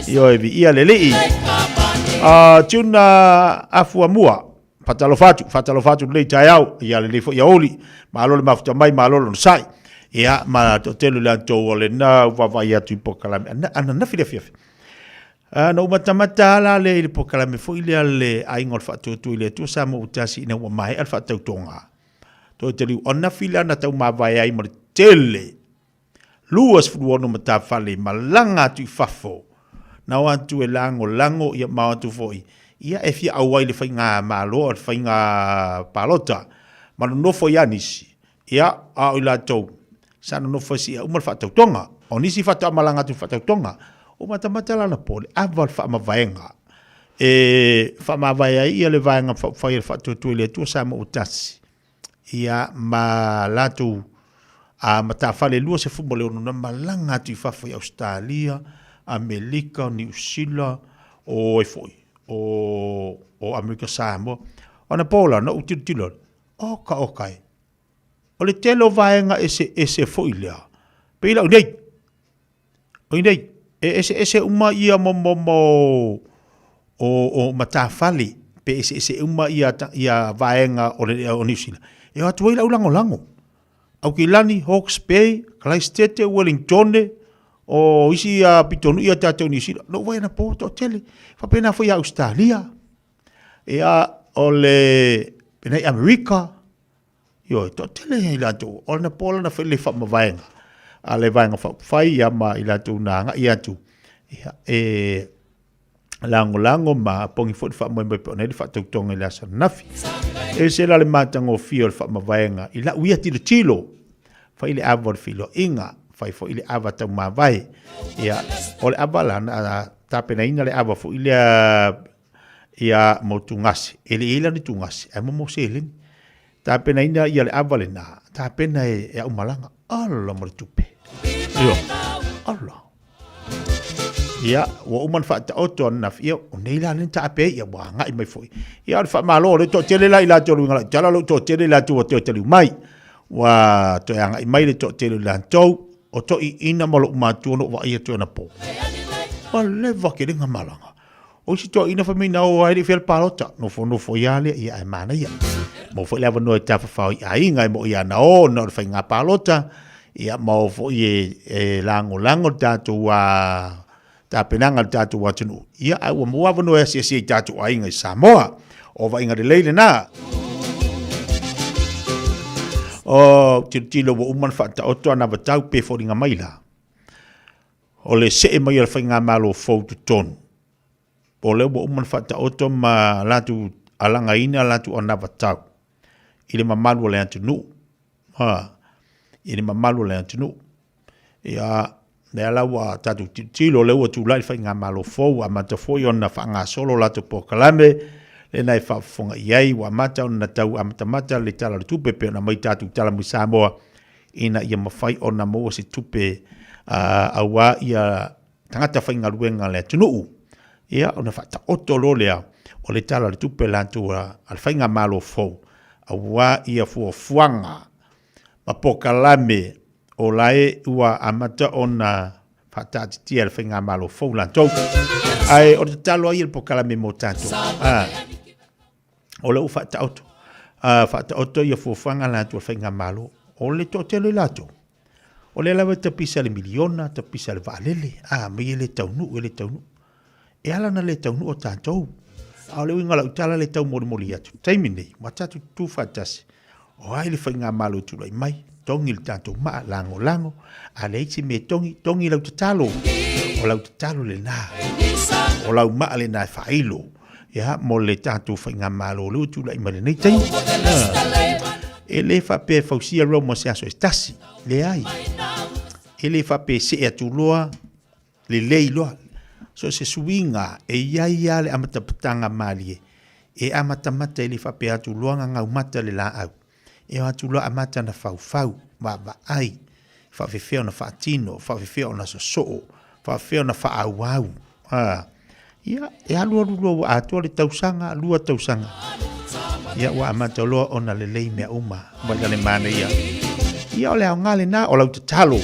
ioe viia le Alii. Tuna Afuamua, faatalofa atu, faatalofa atu lenei taeao, ia lenei foi aoauli, malo le mafuta mai, malo le onosai. Ia, ma toatele i latou o lena ua vaavaai atu i polokalame ananafi le afiafi. Na ou matamata lava la lea i le polokalame foi lea le Aiga o le Faatuatua i le Atua Samoa ua tasi ina ua maea le faatautoga. Toe taliu anafi lea na taumavae ai ma le tele 26 matafale malaga atu i fafo, na o atu e lagolago ia ma o atu foi ia e fia auai i le faigamalo o le faiga palota ma nonofo ai lava nisi, ia a o i latou sa nonofo ai seia uma le faatautoga. O nisi faatoa malaga atu i le faatautoga, ua matamata la anapo le ava o le faamavaega e faamavae ai ia le Vaega Faaupufai a le Faatuatua i le Atua Samoa ua Tasi. Ia, ma latou a matafale 26 na malaga atu i fafo i Ausetalia, Amerika, Niu Sila, o ai foi, o, o Amerika Samoa. Ona po la, na ou tilotilo, oka oka e. O le tele o vaega eseese foi lea, pei la o nei, O inei, e eseese uma ia mo mo mo o o matafale pe eseese uma ia ia vaega o le o Niu Sila. E o atu ai lau lagolago. Aukilani, Hawke's Bay, Christchurch, Wellingtone, o isi ia pitonuu ia tatou Niu Sila. Na ou vaai anapo toatele. Faapena foi ia Ausetalia. Ia o le penei Amerika. Ioe, toatele i latou, o lana po lana foi le faamavaega a le Vaega Faaupufai ia ma i latou na agai atu ia, e lagolago ma apogi foi le faamoemoe pei ona i ai le faatautoga i le aso ananafi. E ese la le matagofie o le faamavaega i lau ia tilotilo, fai le ava o le feiloaiga, fai foi le ava taumavae. Ia, o le ava la, na tapenaina le ava foi lea Ia mo tugase, e le i ai la ni tugase, ae mo mo seleni. Tapenaina ia le ava lena, tapena e, e au malaga. Ala ma le tupe. Io. Ala. Ia, ua uma na faataoto ananafi, ia, o nei la lena taape ai, ia, ua agai mai foi. Ia, o le faamalo, o le toatele la i latou o le uiga lau tala, o lou toatele i latou ua toe taliu mai. Ua toe agai mai le toatele o i latou, o toiina ma lou matua na ou vaai atu anapo. Ua leva kelega malaga. O isi toeaiina fai mai na o ai le i faia le palota, nofonofo ai lava lea, ia ae manaia. Maua foi le avanoa e tafafao i aiga e moi ana o ona o le faiga palota, ia ma o foi e, e lagolago le tatou a tapenaga a le tatou atunuu. Ia ae ua maua avanoa e asiasi ai i tatou aiga i Samoa. O vaaiga lelei lena. O tilotilo ua uma ona faataoto anavatau pe foliga mai la. O le see mai o le faigamalo fou totonu, o lea ua uma ona faataoto ma latou alagaina latou anavatau i le mamalu o le atunuu. Ha, i le mamalu o le atunuu. Ia, lea la ua tatou tilotilo, o lea ua tulai le faigamalo fou, ua amata foi ona faagasolo latou polokalame, lena e faafofoga i ai, ua amata ona tau amatamata le Tala o le Tupe, pei ona aumai tatou tala mai Samoa, ina ia mafai ona maua se tupe aua ia tagata faigaluega a le atunuu, ia ona faataoto loa lea o le Tala o le Tupe latou a le Faigamalo fou aua ia fuafuaga ma polokalame o lae ua amata ona faataatitia e le Faigamalo fou latou. Ae o le tatalo ai le polokalame mo tatou, o lea ua faataoto, faataoto ia fuafuaga latou a le Faigamalo, o le toatele o latou, o lea lava e tapisa i le miliona, tapisa i le vaalele, a mai e le taunuu, e le taunuu. E ala ona le taunuu o tatou. A o le uiga o lau tala lea e taumolimoli atu, taimi nei, ua tatou tutu faatasi, o ai le Faigamalo e tulai mai, togi le tatou maa, lagolago, a leai se mea e togi, togi lau tatalo. O lau tatalo lena, o lau maa lena e faailo, ia, mo le tatou Faigamalo lea ua tulai mai lenei taimi. E le faapea e fausia Roma se aso e tasi, leai. E le faapea e see atu loa, lelei loa. So o se suiga e i ai lava le amatapataga malie, e amatamata e le faapea atu loa gagaumata le laau. E o atu loa amata ona faufau, vaavaai, faafefea ona faatino, faafefea ona sosoo, faafefea ona faaauau. A, ia, e alualu loa ua atoa le tausaga, lua tausaga. Ia, ua amata loa ona lelei mea uma. Mai le manaia. Ia, o le aoga lena, o lau tatalo.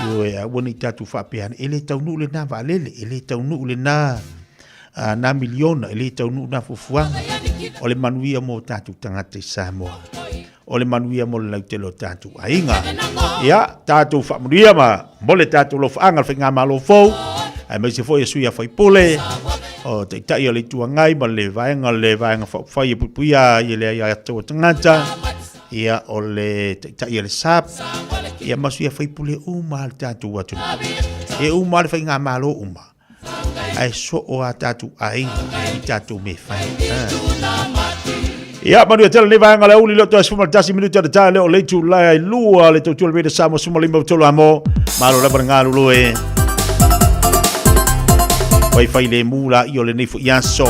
Ioe, aua ne i tatou faapea ane, e le taunuu lena vaalele, e le taunuu lena uh, nā miliona, e le taunuu nā fuafuaga. O le manuia mo tatou tagata i Samoa. O le manuia mo le lautele o tatou aiga. Ia, tatou faamanuia ma mo le tatou lofaaga le faigamalo fou, aemaise foi e sui a faipule, o taitai o le Itu Agai ma le vaega le vaega faaupufai e puipuia i le aiatatau a tagata, ia o le taitai o le SAP, ia ma sui a faipule uma le tatou atunuu. E uma le faigamalo uma. Ae soo a tatou aiga i tatou mea fai. Ia, manuia tele lenei vaega o le aoauli leo toe 11 minute o le tae leo o le itula e lua le tautua le Radio Samoa 15 tolu amo. Malo lava le galulue. Faifai lemu la i o lenei foi aso.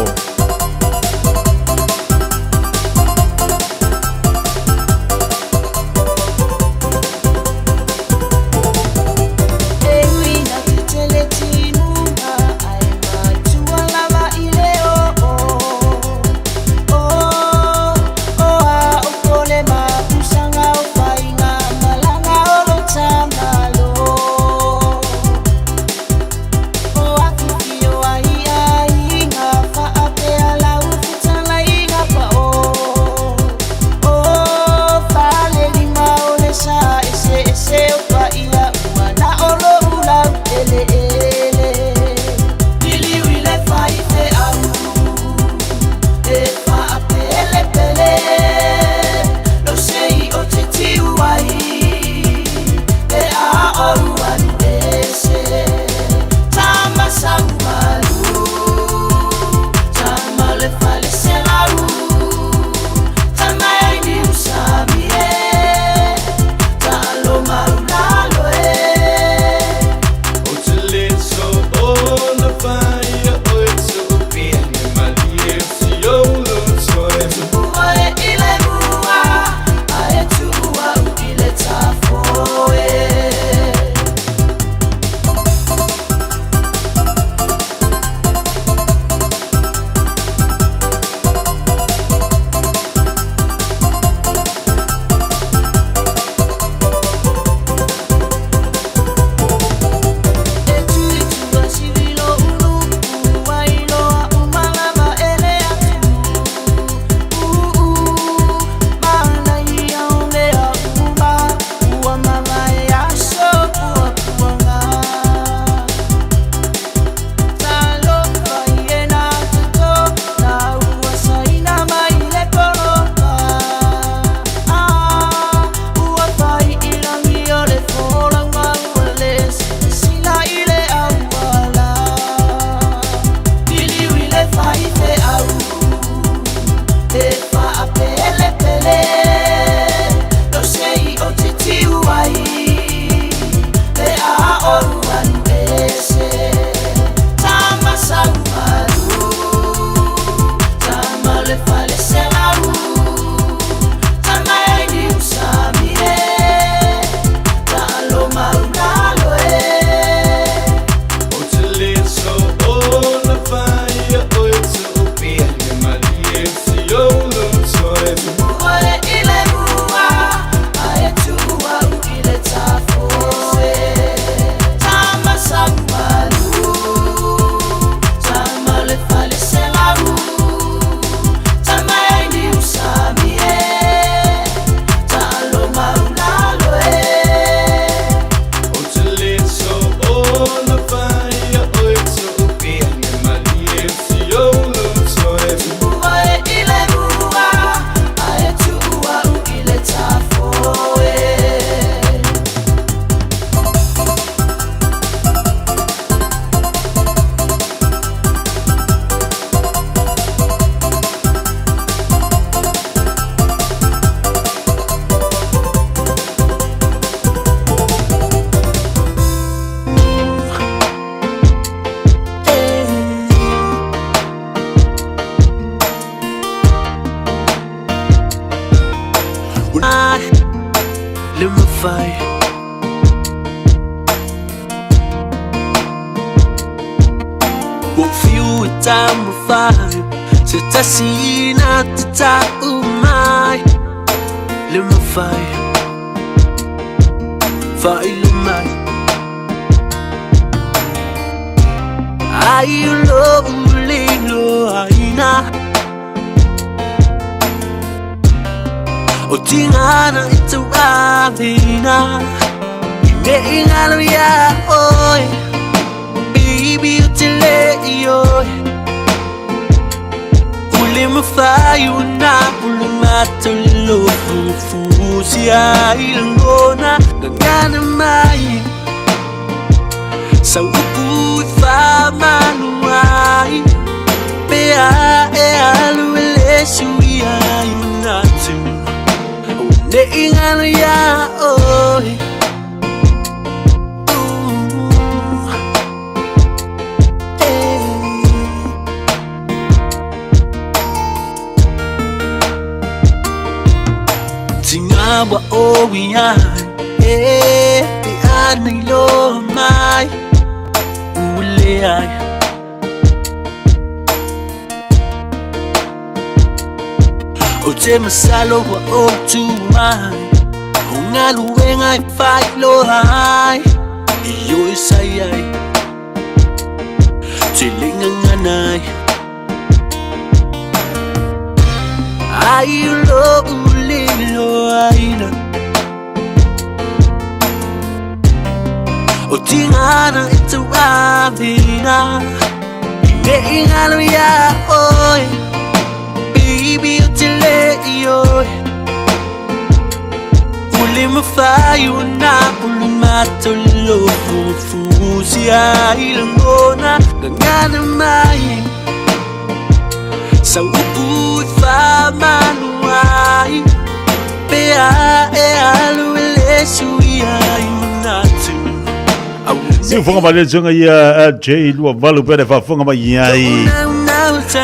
Siufoga mai le suga ia J 28 pe le faafofoga mai i ai.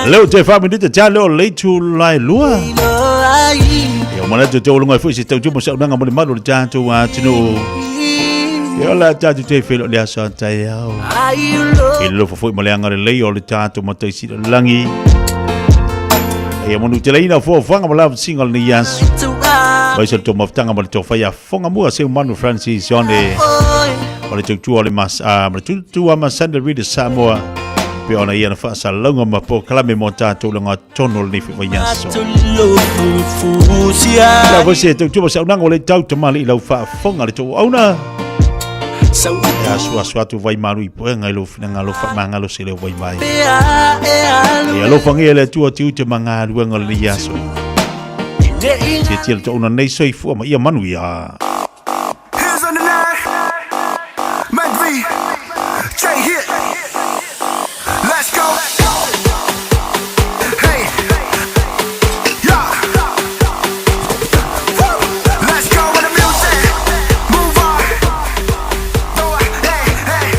Leo te wha minute te leo le tu lai lua. Ia o manatu te olonga foi se tau tumo sa unanga mo le malu le tātou a tino. Ia la tātou te whelo le asa tai au. I le lofo foi mo le anga le lei o le tātou matai sila langi. Ia monu te leina fo whanga mo la singa le ni aso. Mai se tō mafutanga mo le tō whai a fonga mua seu manu Francis Yone. O le tautua o le mas, a, ma le tutua ma Sunday Reader Samoa. Pe ona ia na whaasalauga ma po kalame mo tātou le ngā tono le nei whai aso. La voce tautua ma saunanga o le tau tamali i lau whaafonga le tō auna. E asu asu atu vai maru i poenga i lo whinanga lo wha lo se leo vai mai. E alofa ngia le atua te ute ma ngā ruanga le nei aso. Tia tia le tō una nei soifua ma ia manu ia. Hands on the nine, Mike V, J hit. Let's go. Hey, yeah. Woo. Let's go with the music. Move on. Throw it. Hey, hey.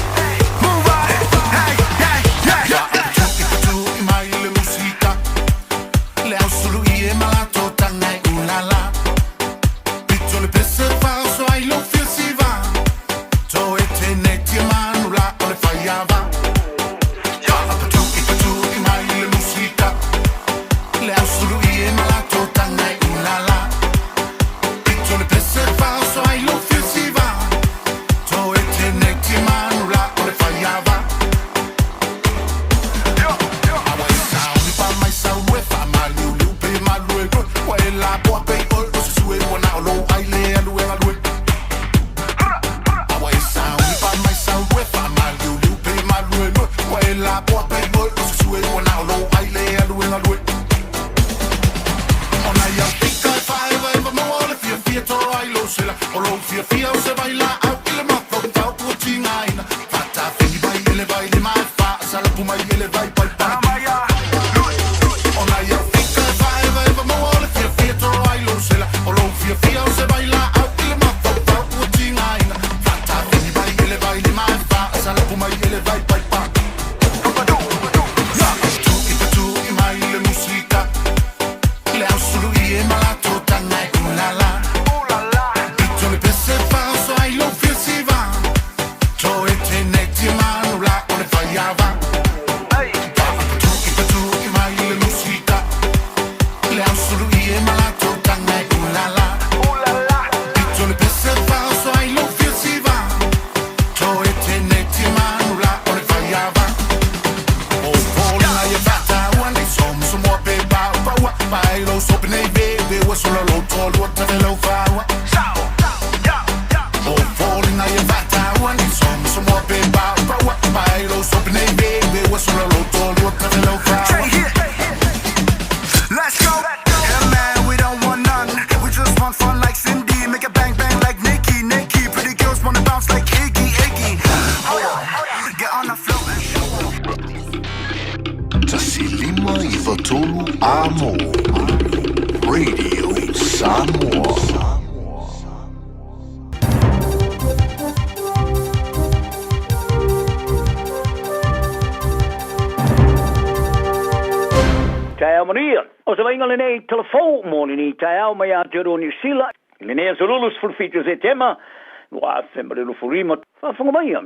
Move on. Hey, hey, yeah. Radio Samoa. Taeao manuia. O se vaaiga lenei tala fou mo lenei taeao mai Aotearoa Niu Sila i lenei aso lulu 17 o Setema 2025. Faafofoga maia.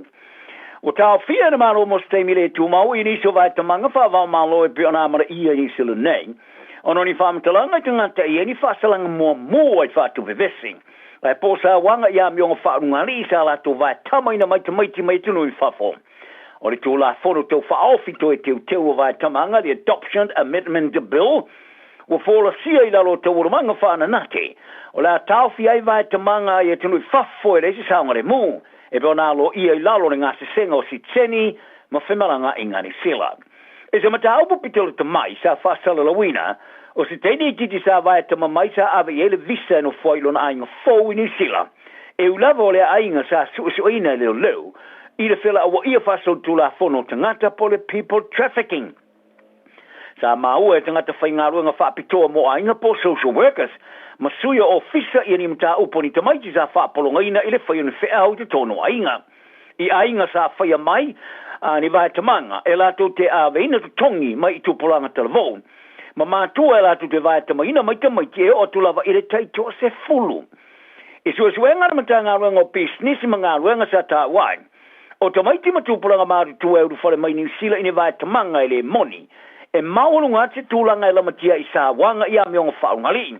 Ua taofia e le Malo mo se taimi le tumau i nisi o vaetamaga faava-o-Malo e pei ona amanaia i Niu Sila nei ona o ni faamatalaga i tagata e i ai ni faasalaga muamua i faatuvevesi ae po o sauaga i amioga faaulugalii sa latou vaetamaina mai tamaiti mai atunuu i fafo. O le Tulafono Tau Faaofi Toe Teuteu o Vaetamaga, the Adoption Amendment Bill, ua folasia i lalo o taualumaga faananate o le a taofi ai vaetamaga i atunuu i fafo e leai se saogalemu e pei ona aloaia i lalo o le gasesega o sitiseni ma femalagaaiga Niu Sila. I se mataupu pito lata mai sa faasalalauina, o se teine itiiti sa vaetama mai sa ave i ai le visa e nofo ai i lona aiga fou i Niu Sila. E ui lava o lea aiga sa suesueina e leoleo i le felauaia faasolitulafono o tagata po o le people trafficking. Sa maua e tagata faigaluega faapitoa mo aiga po o social workers ma sui o ofisa ia ni mataupu o ni tamaiti sa faapologaina i le fai o ni feau i totonu o aiga. I aiga sa faia mai a ni vaetamaga e latou te aveina totogi mai i tupulaga talavou ma matua e latou te vaetamaina mai tamaiti e oo atu lava i le tai toasefulu. I suesuega a le Matagaluega o Pisinisi ma Galuega sa taua ai, o tamaiti ma tupulaga matutua e ulufale mai Niu Sila i ni vaetamaga e le moni, e maualuga atu se tulaga e lamatia i sauaga i amioga faaulugalii,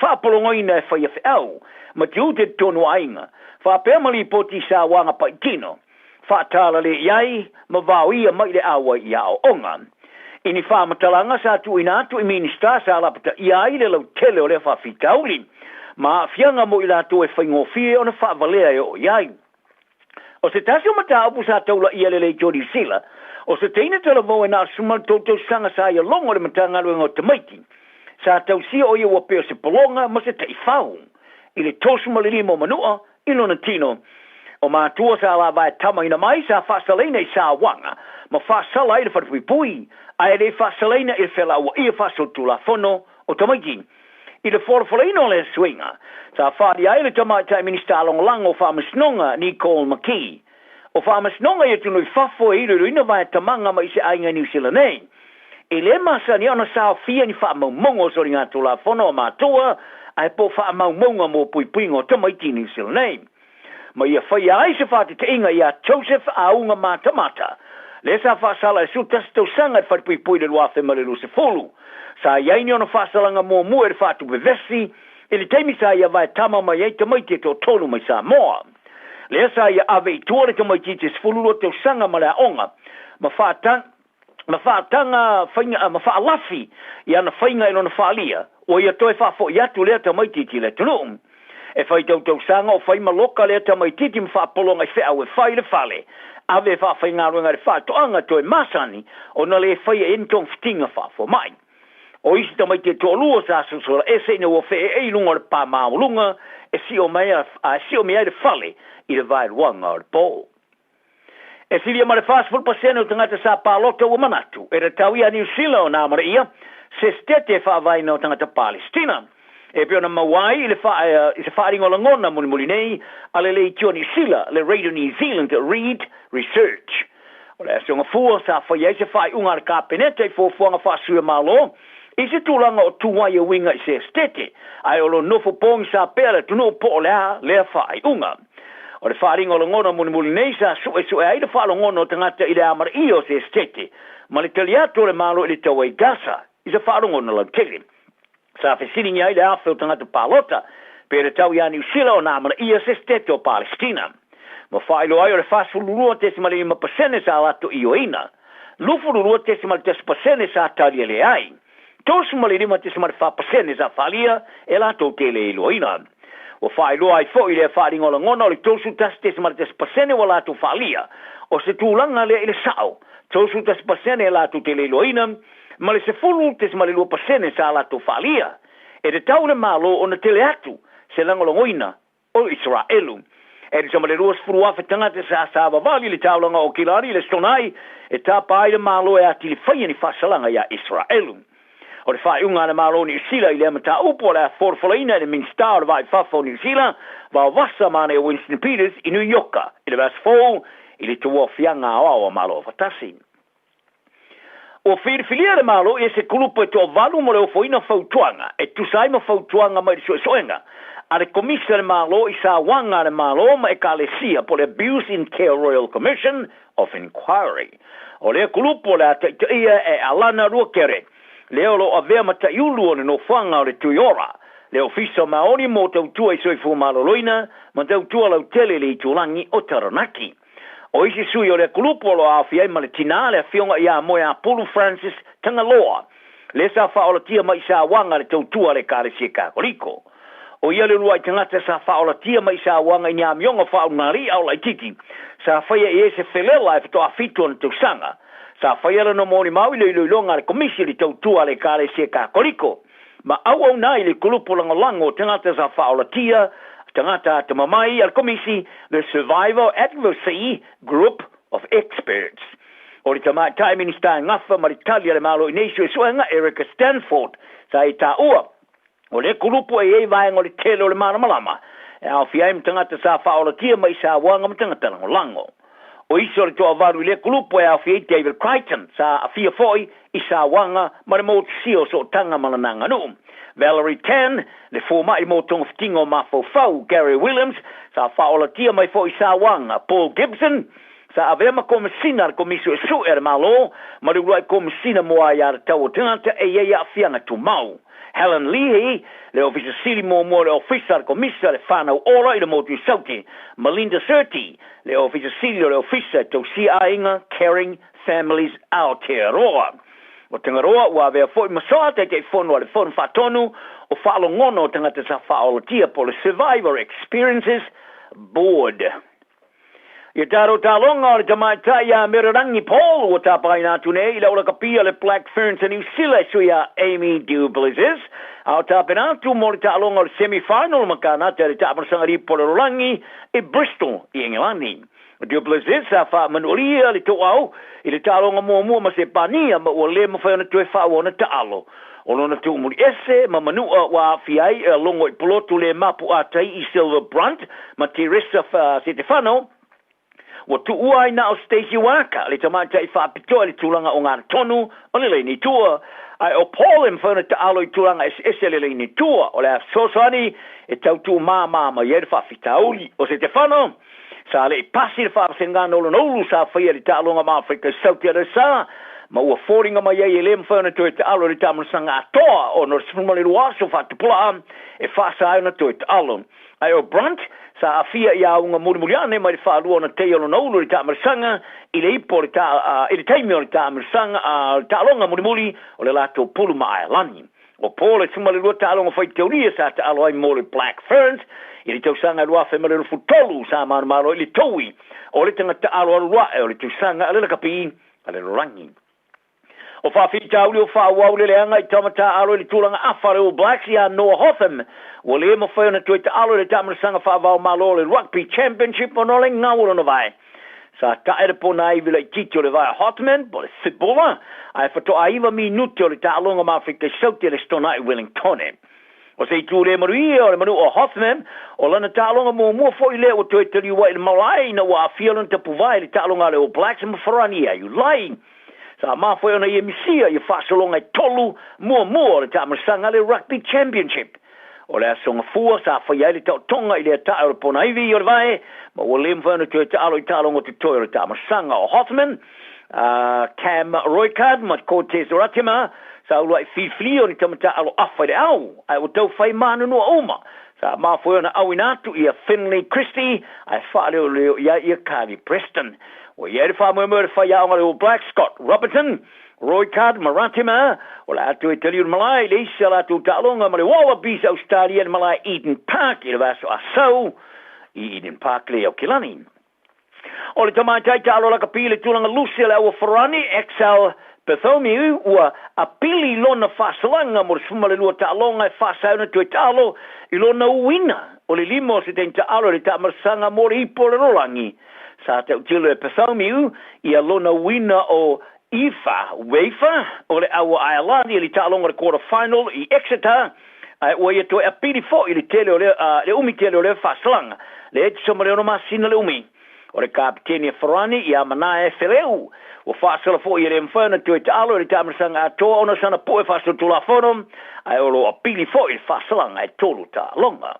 faapologoina e faia feau ma tiute i totonu o aiga, faapea ma lipoti i sauaga paitino. Faatalale i ai ma vaoia mai le auai i aoaoga. I ni faamatalaga sa tuuina atu i Minisita sa lapataia ai le lautele o lea faafitauli ma aafiaga mo i latou e faigofie ona faavalea e oo i ai. O se tasi o mataupu sa taulaia e le Leitio Niu Sila, o se teine talavou e na o le 13 tausaga sa ia logo i le Matagaluega o Tamaiti, sa tausia o ia ua pei o se pologa ma se taifau i le 35 o manua I lona tino, o matua sa lava e tamaina mai sa faasalaina i sauaga ma faasala ai le falepuipui, ae le i faasalaina i le felauaia faasolitulafono o tamaiti. I le folafolaina o lea suiga, sa faaalia ai le Tamaitai Minisita Lagolago o Faamasinoga, Nicole McKee. O faamasinoga i atunuu i fafo e iloiloina vaetamaga mai se aiga i Niu Sila nei. E le masani ona saofia ni faamaumauga o soligatulafono a matua ae po o faamaumauga mo puipuiga o tamaiti i Niu Sila nei. Ma ia faia ai se faateteiga ia Joseph Auga Matamata, lea sa faasala i le 11 tausaga i le falepuipui i le 2020. Sa i ai ni ona faasalaga muamua i le faatupe vesi i le taimi sa ia vaetama mai ai tamaiti e toatolu mai Samoa. Lea sa ia ave i tua le tamaitiiti e 12 tausaga ma le aoga ma ma faataga faiga ma faalafi i ana faiga i lona faaalia, ua ia toe faafoi atu lea tamaitiiti i le atunuu. E fai tautausaga o fai ma loka lea tamaitiiti ma faapologa i feau e fai i le fale, ave e faafaigaluega i le faatoaga toe masani ona le faia i ai ni togafitiga faafomai. O isi tamaiti e toalua sa sosola ese ina ua feeei i luga o le pa maualuga e sio mai a sio mai ai le fale i le vaeluaga o le po. E silia ma le 40% o tagata sa palota ua manatu e tatau ia Niu Sila ona amanaia se setete e faavaeina o tagata Palestina. E pei ona maua ai i le i se faaaliga o lagona mulimuli nei a le Leitio Niu Sila, le Radio New Zealand Reid Research. O le Aso Gafua sa faia ai se faaiuga a le Kapeneta i fuafuaga faasui o Malo i se tulaga o tu ai e uiga i se esetete, ae o lo nofo pogisa pea le atunuu po o le a lea faaiuga. O le faaaliga o lagona mulimuli nei sa suesue ai le faalogona o tagata i le amanaia o se esetete ma le tali atu o le Malo i le taua i Gaza i se faalogona lautele. Sa fesiligia ai le afe o tagata palota pe tatau iā Niu Sila ona amanaia se esetete o Palestina. Ma faailoa ai o le 42.5% sa latou ioeina, 22.1% sa talia leai, 35.4% sa faaalia e latou te le iloaina. Ua faailoa ai foi lea faaaliga o lagona o le 31.1% ua latou faaalia o se tulaga lea i le sao, 31% e latou te le iloaina, ma le 10.2% sa latou faaalia e tatau i le Malo ona tele atu se lagolagoina o Isaraelu. E tusa ma le 20,000 tagata sa savavali i le taulaga o Kilani i le Sonai e tapa ai le Malo e atili faia ni faasalaga iā Isaraelu. O le faaiuga a le Malo o Niu Sila i lea mataupu o le a folafolaina e le Minisita o le Va i Fafo o Niu Sila, Vaovasa Mane Winston Peters i Niu Ioka i le vaiaso fou i le Tauaofiaga Aoao a Malo Afatasi. Ua filifilia le Malo i se kulupu e toavalu mo le ofoina fautuaga e tusa ai ma fautuaga mai le suesuega a le Komisi a le Malo i Sauaga a le Malo ma Ekalesia po o le Abuse in Care Royal Commission of Inquiry. O lea kulupu o le a taitaia e Alana Ruakere, lea o lo o avea ma taiulu o le nofoaga o le Tuiora, le Ofisa o Maoni mo Tautua i Soifua Maloloina ma Tautua Lautele i le Itulagi o Taranaki. O isi sui o lea kulupu o lo o aofia ai ma le tinā, le afioga ia Moeapulu Francis Tagaloa, lea sa faaolatia mai i Sauaga le tautua a le Ekalesia Katoliko. O ia le uluai tagata sa faaolatia mai i Sauaga i ni amioga faaulugalii a o laitiiti, sa faia i ai se felela e faatoa fitu ona tausaga. Sa faia lona molimau i le iloiloga a le Komisi i le Tautua a le Ekalesia Katoliko, ma auauna ai le kulupu lagolago o tagata sa faaolatia, tagata atamamai a le Komisi, the Survivor Advocacy Group of Experts. O le Tamaitai Minisita e gafa ma le tali a le Malo i nei suesuega, Erica Stanford, sa e taua, o lea kulupu e i ai vaega o le tele o le malamalama e aofia ai ma tagata sa faaolatia mai i sauaga ma tagata lagolago. O isi o le toavalu i lea kulupu e aofia ai David Crichton, sa aafia foi i sauaga ma le motusia o sootaga ma lana aganuu, Valerie Tan, le fomai mo togafitiga o mafaufau, Gary Williams, sa faaolatia mai foi i sauaga, Paul Gibson, sa avea ma Komesina a le Komisi Suesue a le Malo ma le Uluai Komesina mo Aiatatau o Tagata e i ai aafiaga tumau. Helen Leahy, le Ofisa Sili muamua o le Ofisa a le Komisa le Whānau Ora i le Motu i Saute, Melinda Surtee, le Ofisa Sili o le Ofisa e Tausia Aiga, Caring Families Aotearoa. O Tangaroa ua avea foi ma soa Taitaifono a le Fono Faatonu o Faalogona o Tagata Sa Faaolatia po o le Survivor Experiences Board. Ia taro taloga o le tamaitai ia Mererangi Paul ua tapaina atu nei i le aulakapia le Black Ferns a Niu Sila e sui a Amy Du Plessis a o tapena atu mo le taaloga o le semi-final ma Kanata i le taamanosaga lipo o le lalolagi i Bristol i Engelani. O Du Plessis sa faamanualia le toau i le taaloga muamua ma Sepania ma ua le mafai ona toe faaauau ona taalo. O lona tuumuli ese ma manua ua aafia ai e logo i polotu le mapuʻatai i Silver Brunt ma Teresa Setefano, ua tuua ai na o Stacey Waaka le tamaitai faapitoa i le tulaga ogatotonu o le laini tua. Ae o Paul e mafai ona taalo i tulaga eseese le laini tua o le a fesoasoani e tau tuumāmā mai ai le faafitauli. O Setefano, Sa le i pasi le faavasegana o lona ulu sa faia i le taaloga ma Afrika i Sauti Aresa, ma ua foliga mai ai e le mafai ona toe taalo i le taamanosaga atoa ona o le 12 aso faatupula'a e faasa ai ona toe taalo. Ae o Brunt, sa aafia i auga mulimuli ane mai le faalua ona teia o lona ulu i le taamanosaga i le ipo o le i le taimi o le taamanosaga a le taaloga mulimuli o le latou pulu ma Aelani. O Paul e 12 taaloga faitaulia sa taalo ai mo le Black Ferns i le tausaga 2023 sa manumalo ai le toui o le tagata taalo alu ae o le tausaga a le lakapi a le lalolagi. O faafitauli o faaauau le leaga i tama taaalo i le tulaga afa a le All Blacks ia Noah Hotham ua le mafai ona toe taalo i le taamanosaga faava-o-Malo o le Rugby Championship ona o le gau o lona vae. Sa tae le ponaivi laitiiti o le vae Hotman po o le Fibula ae faatoa iva minute o le taaloga ma Afrika i Saute le Stonai Wellingtone. O se itu le manuia o le manu o Hothman, o lana taaloga muamua foi lea ua toe taliu ai i le malae ina ua aafia lona tapuvae i le taaloga a le All Blacks ma Farani ia Iulai. Sa mafua ona ia misia ia faasologa e tolu muamua o le taamanosaga a le Rugby Championship. O le aso Gafua sa faia ai le taotoga i lea tae o le ponaivi o le vae, ma ua le mafai ona toe taalo i taaloga totoe o le taamanosaga. O Hothman, a Cam Roigard ma Cortez Ratima sa uluai filifilia o ni tama taaalo afa i le au, ae ua tau fai manunua uma. Sa mafua ona auina atu ia Finlay Christie ae faaleoleo i ai ia Carly Preston. Ua i ai le faamoemoe o le faiaoga a le All Blacks, Scott Robertson, Roigard ma Ratima, o le a toe taliu le malae i le isi a latou taaloga ma le Wallabies Ausetalia i le malae Eden Park i le vaiaso Asau i Eden Park le Aokelani. O le tamaitai taalo lakapi i le tulaga lusi a le Auafarani, Axel Bartholomew, ua apili lona faasalaga mo le 12 taaloga e faasa ai ona toe taalo i lona uina o le lima o se taimi taalo i le taamalasaga mo le ipo o le lalolagi. Sa tautilo e Bartholomew ia lona uina o Ifa Uefa o le Au a Aelani i le taaloga o le Quarter Final i Exeter, ae ua ia toe apili foi i le tele o le, le umi tele o lea faasalaga, le tusa ma le ono masina le umi. O le Kapiteni a Farani ia Manae Feleu, ua faasala foi e le mafai ona toe taalo i le taamilosaga atoa ona o sana po'e faasolitulafono, ae o lo o apili foi i le faasalaga e tolu taaloga.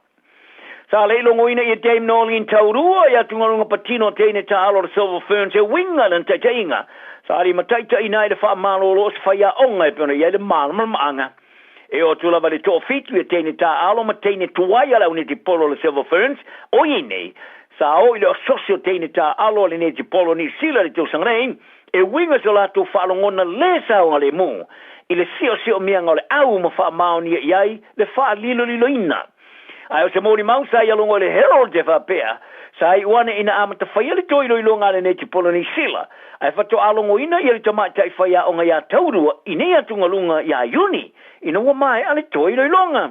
Sa le i logoina ia Dame Noeline Taurua i atugaluga patino a teine taalo o le Silver Ferns e uiga i lana taitaiga. Sa limataitaiina ai le faamalolo o se faiaoga e pei ona i ai le malamalamaaga. E oo atu lava i le toafitu ia teine taaalo ma teine tuai a le aunetipolo o le Silver Ferns, ʻoiai nei, sa oo i le ososi o teine taaalo a le netipolo o Niu Sila i le tausaga nei, e uiga i so latou faalogona lē saogalemu i le siosiomiaga o le au ma faamaonia i ai le faaliloliloina. Ae o se molimau sa ia logo i le Herald e faapea, sa iu ane ina amata faia le toe iloiloga a le netipolo Niu Sila, ae faatoa logoina ia le tamaitai faiaoga iā Taurua i nei atugaluga iā Iuni ina ua maea le toe iloiloga.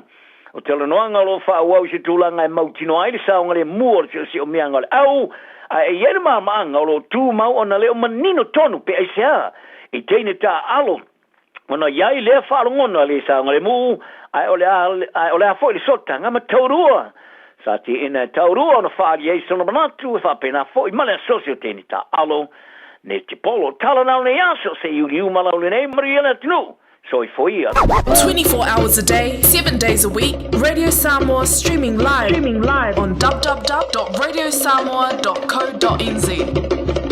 O talanoaga o lo o faaauau i se tulaga e mautinoa ai le saogalemu o le siosiomiaga o le au, ae e i ai le malamaanga o lo o tumau ona le o manino tonu pe aisea i teine taaalo ona i ai lea faalogona le saogalemu, ae o le a, ae o le a foi le sootaga ma Taurua. Sa teena e Taurua ona faaali ai sona manatu e faapena foi ma le asosi o teine taaalo netipolo. Tala nao nei aso se i uliu ma lau lenei manuia le atunuu. Soifua. 24 hours a day, 7 days a week, Radio Samoa streaming live, streaming live on www.radiosamoa.co.nz.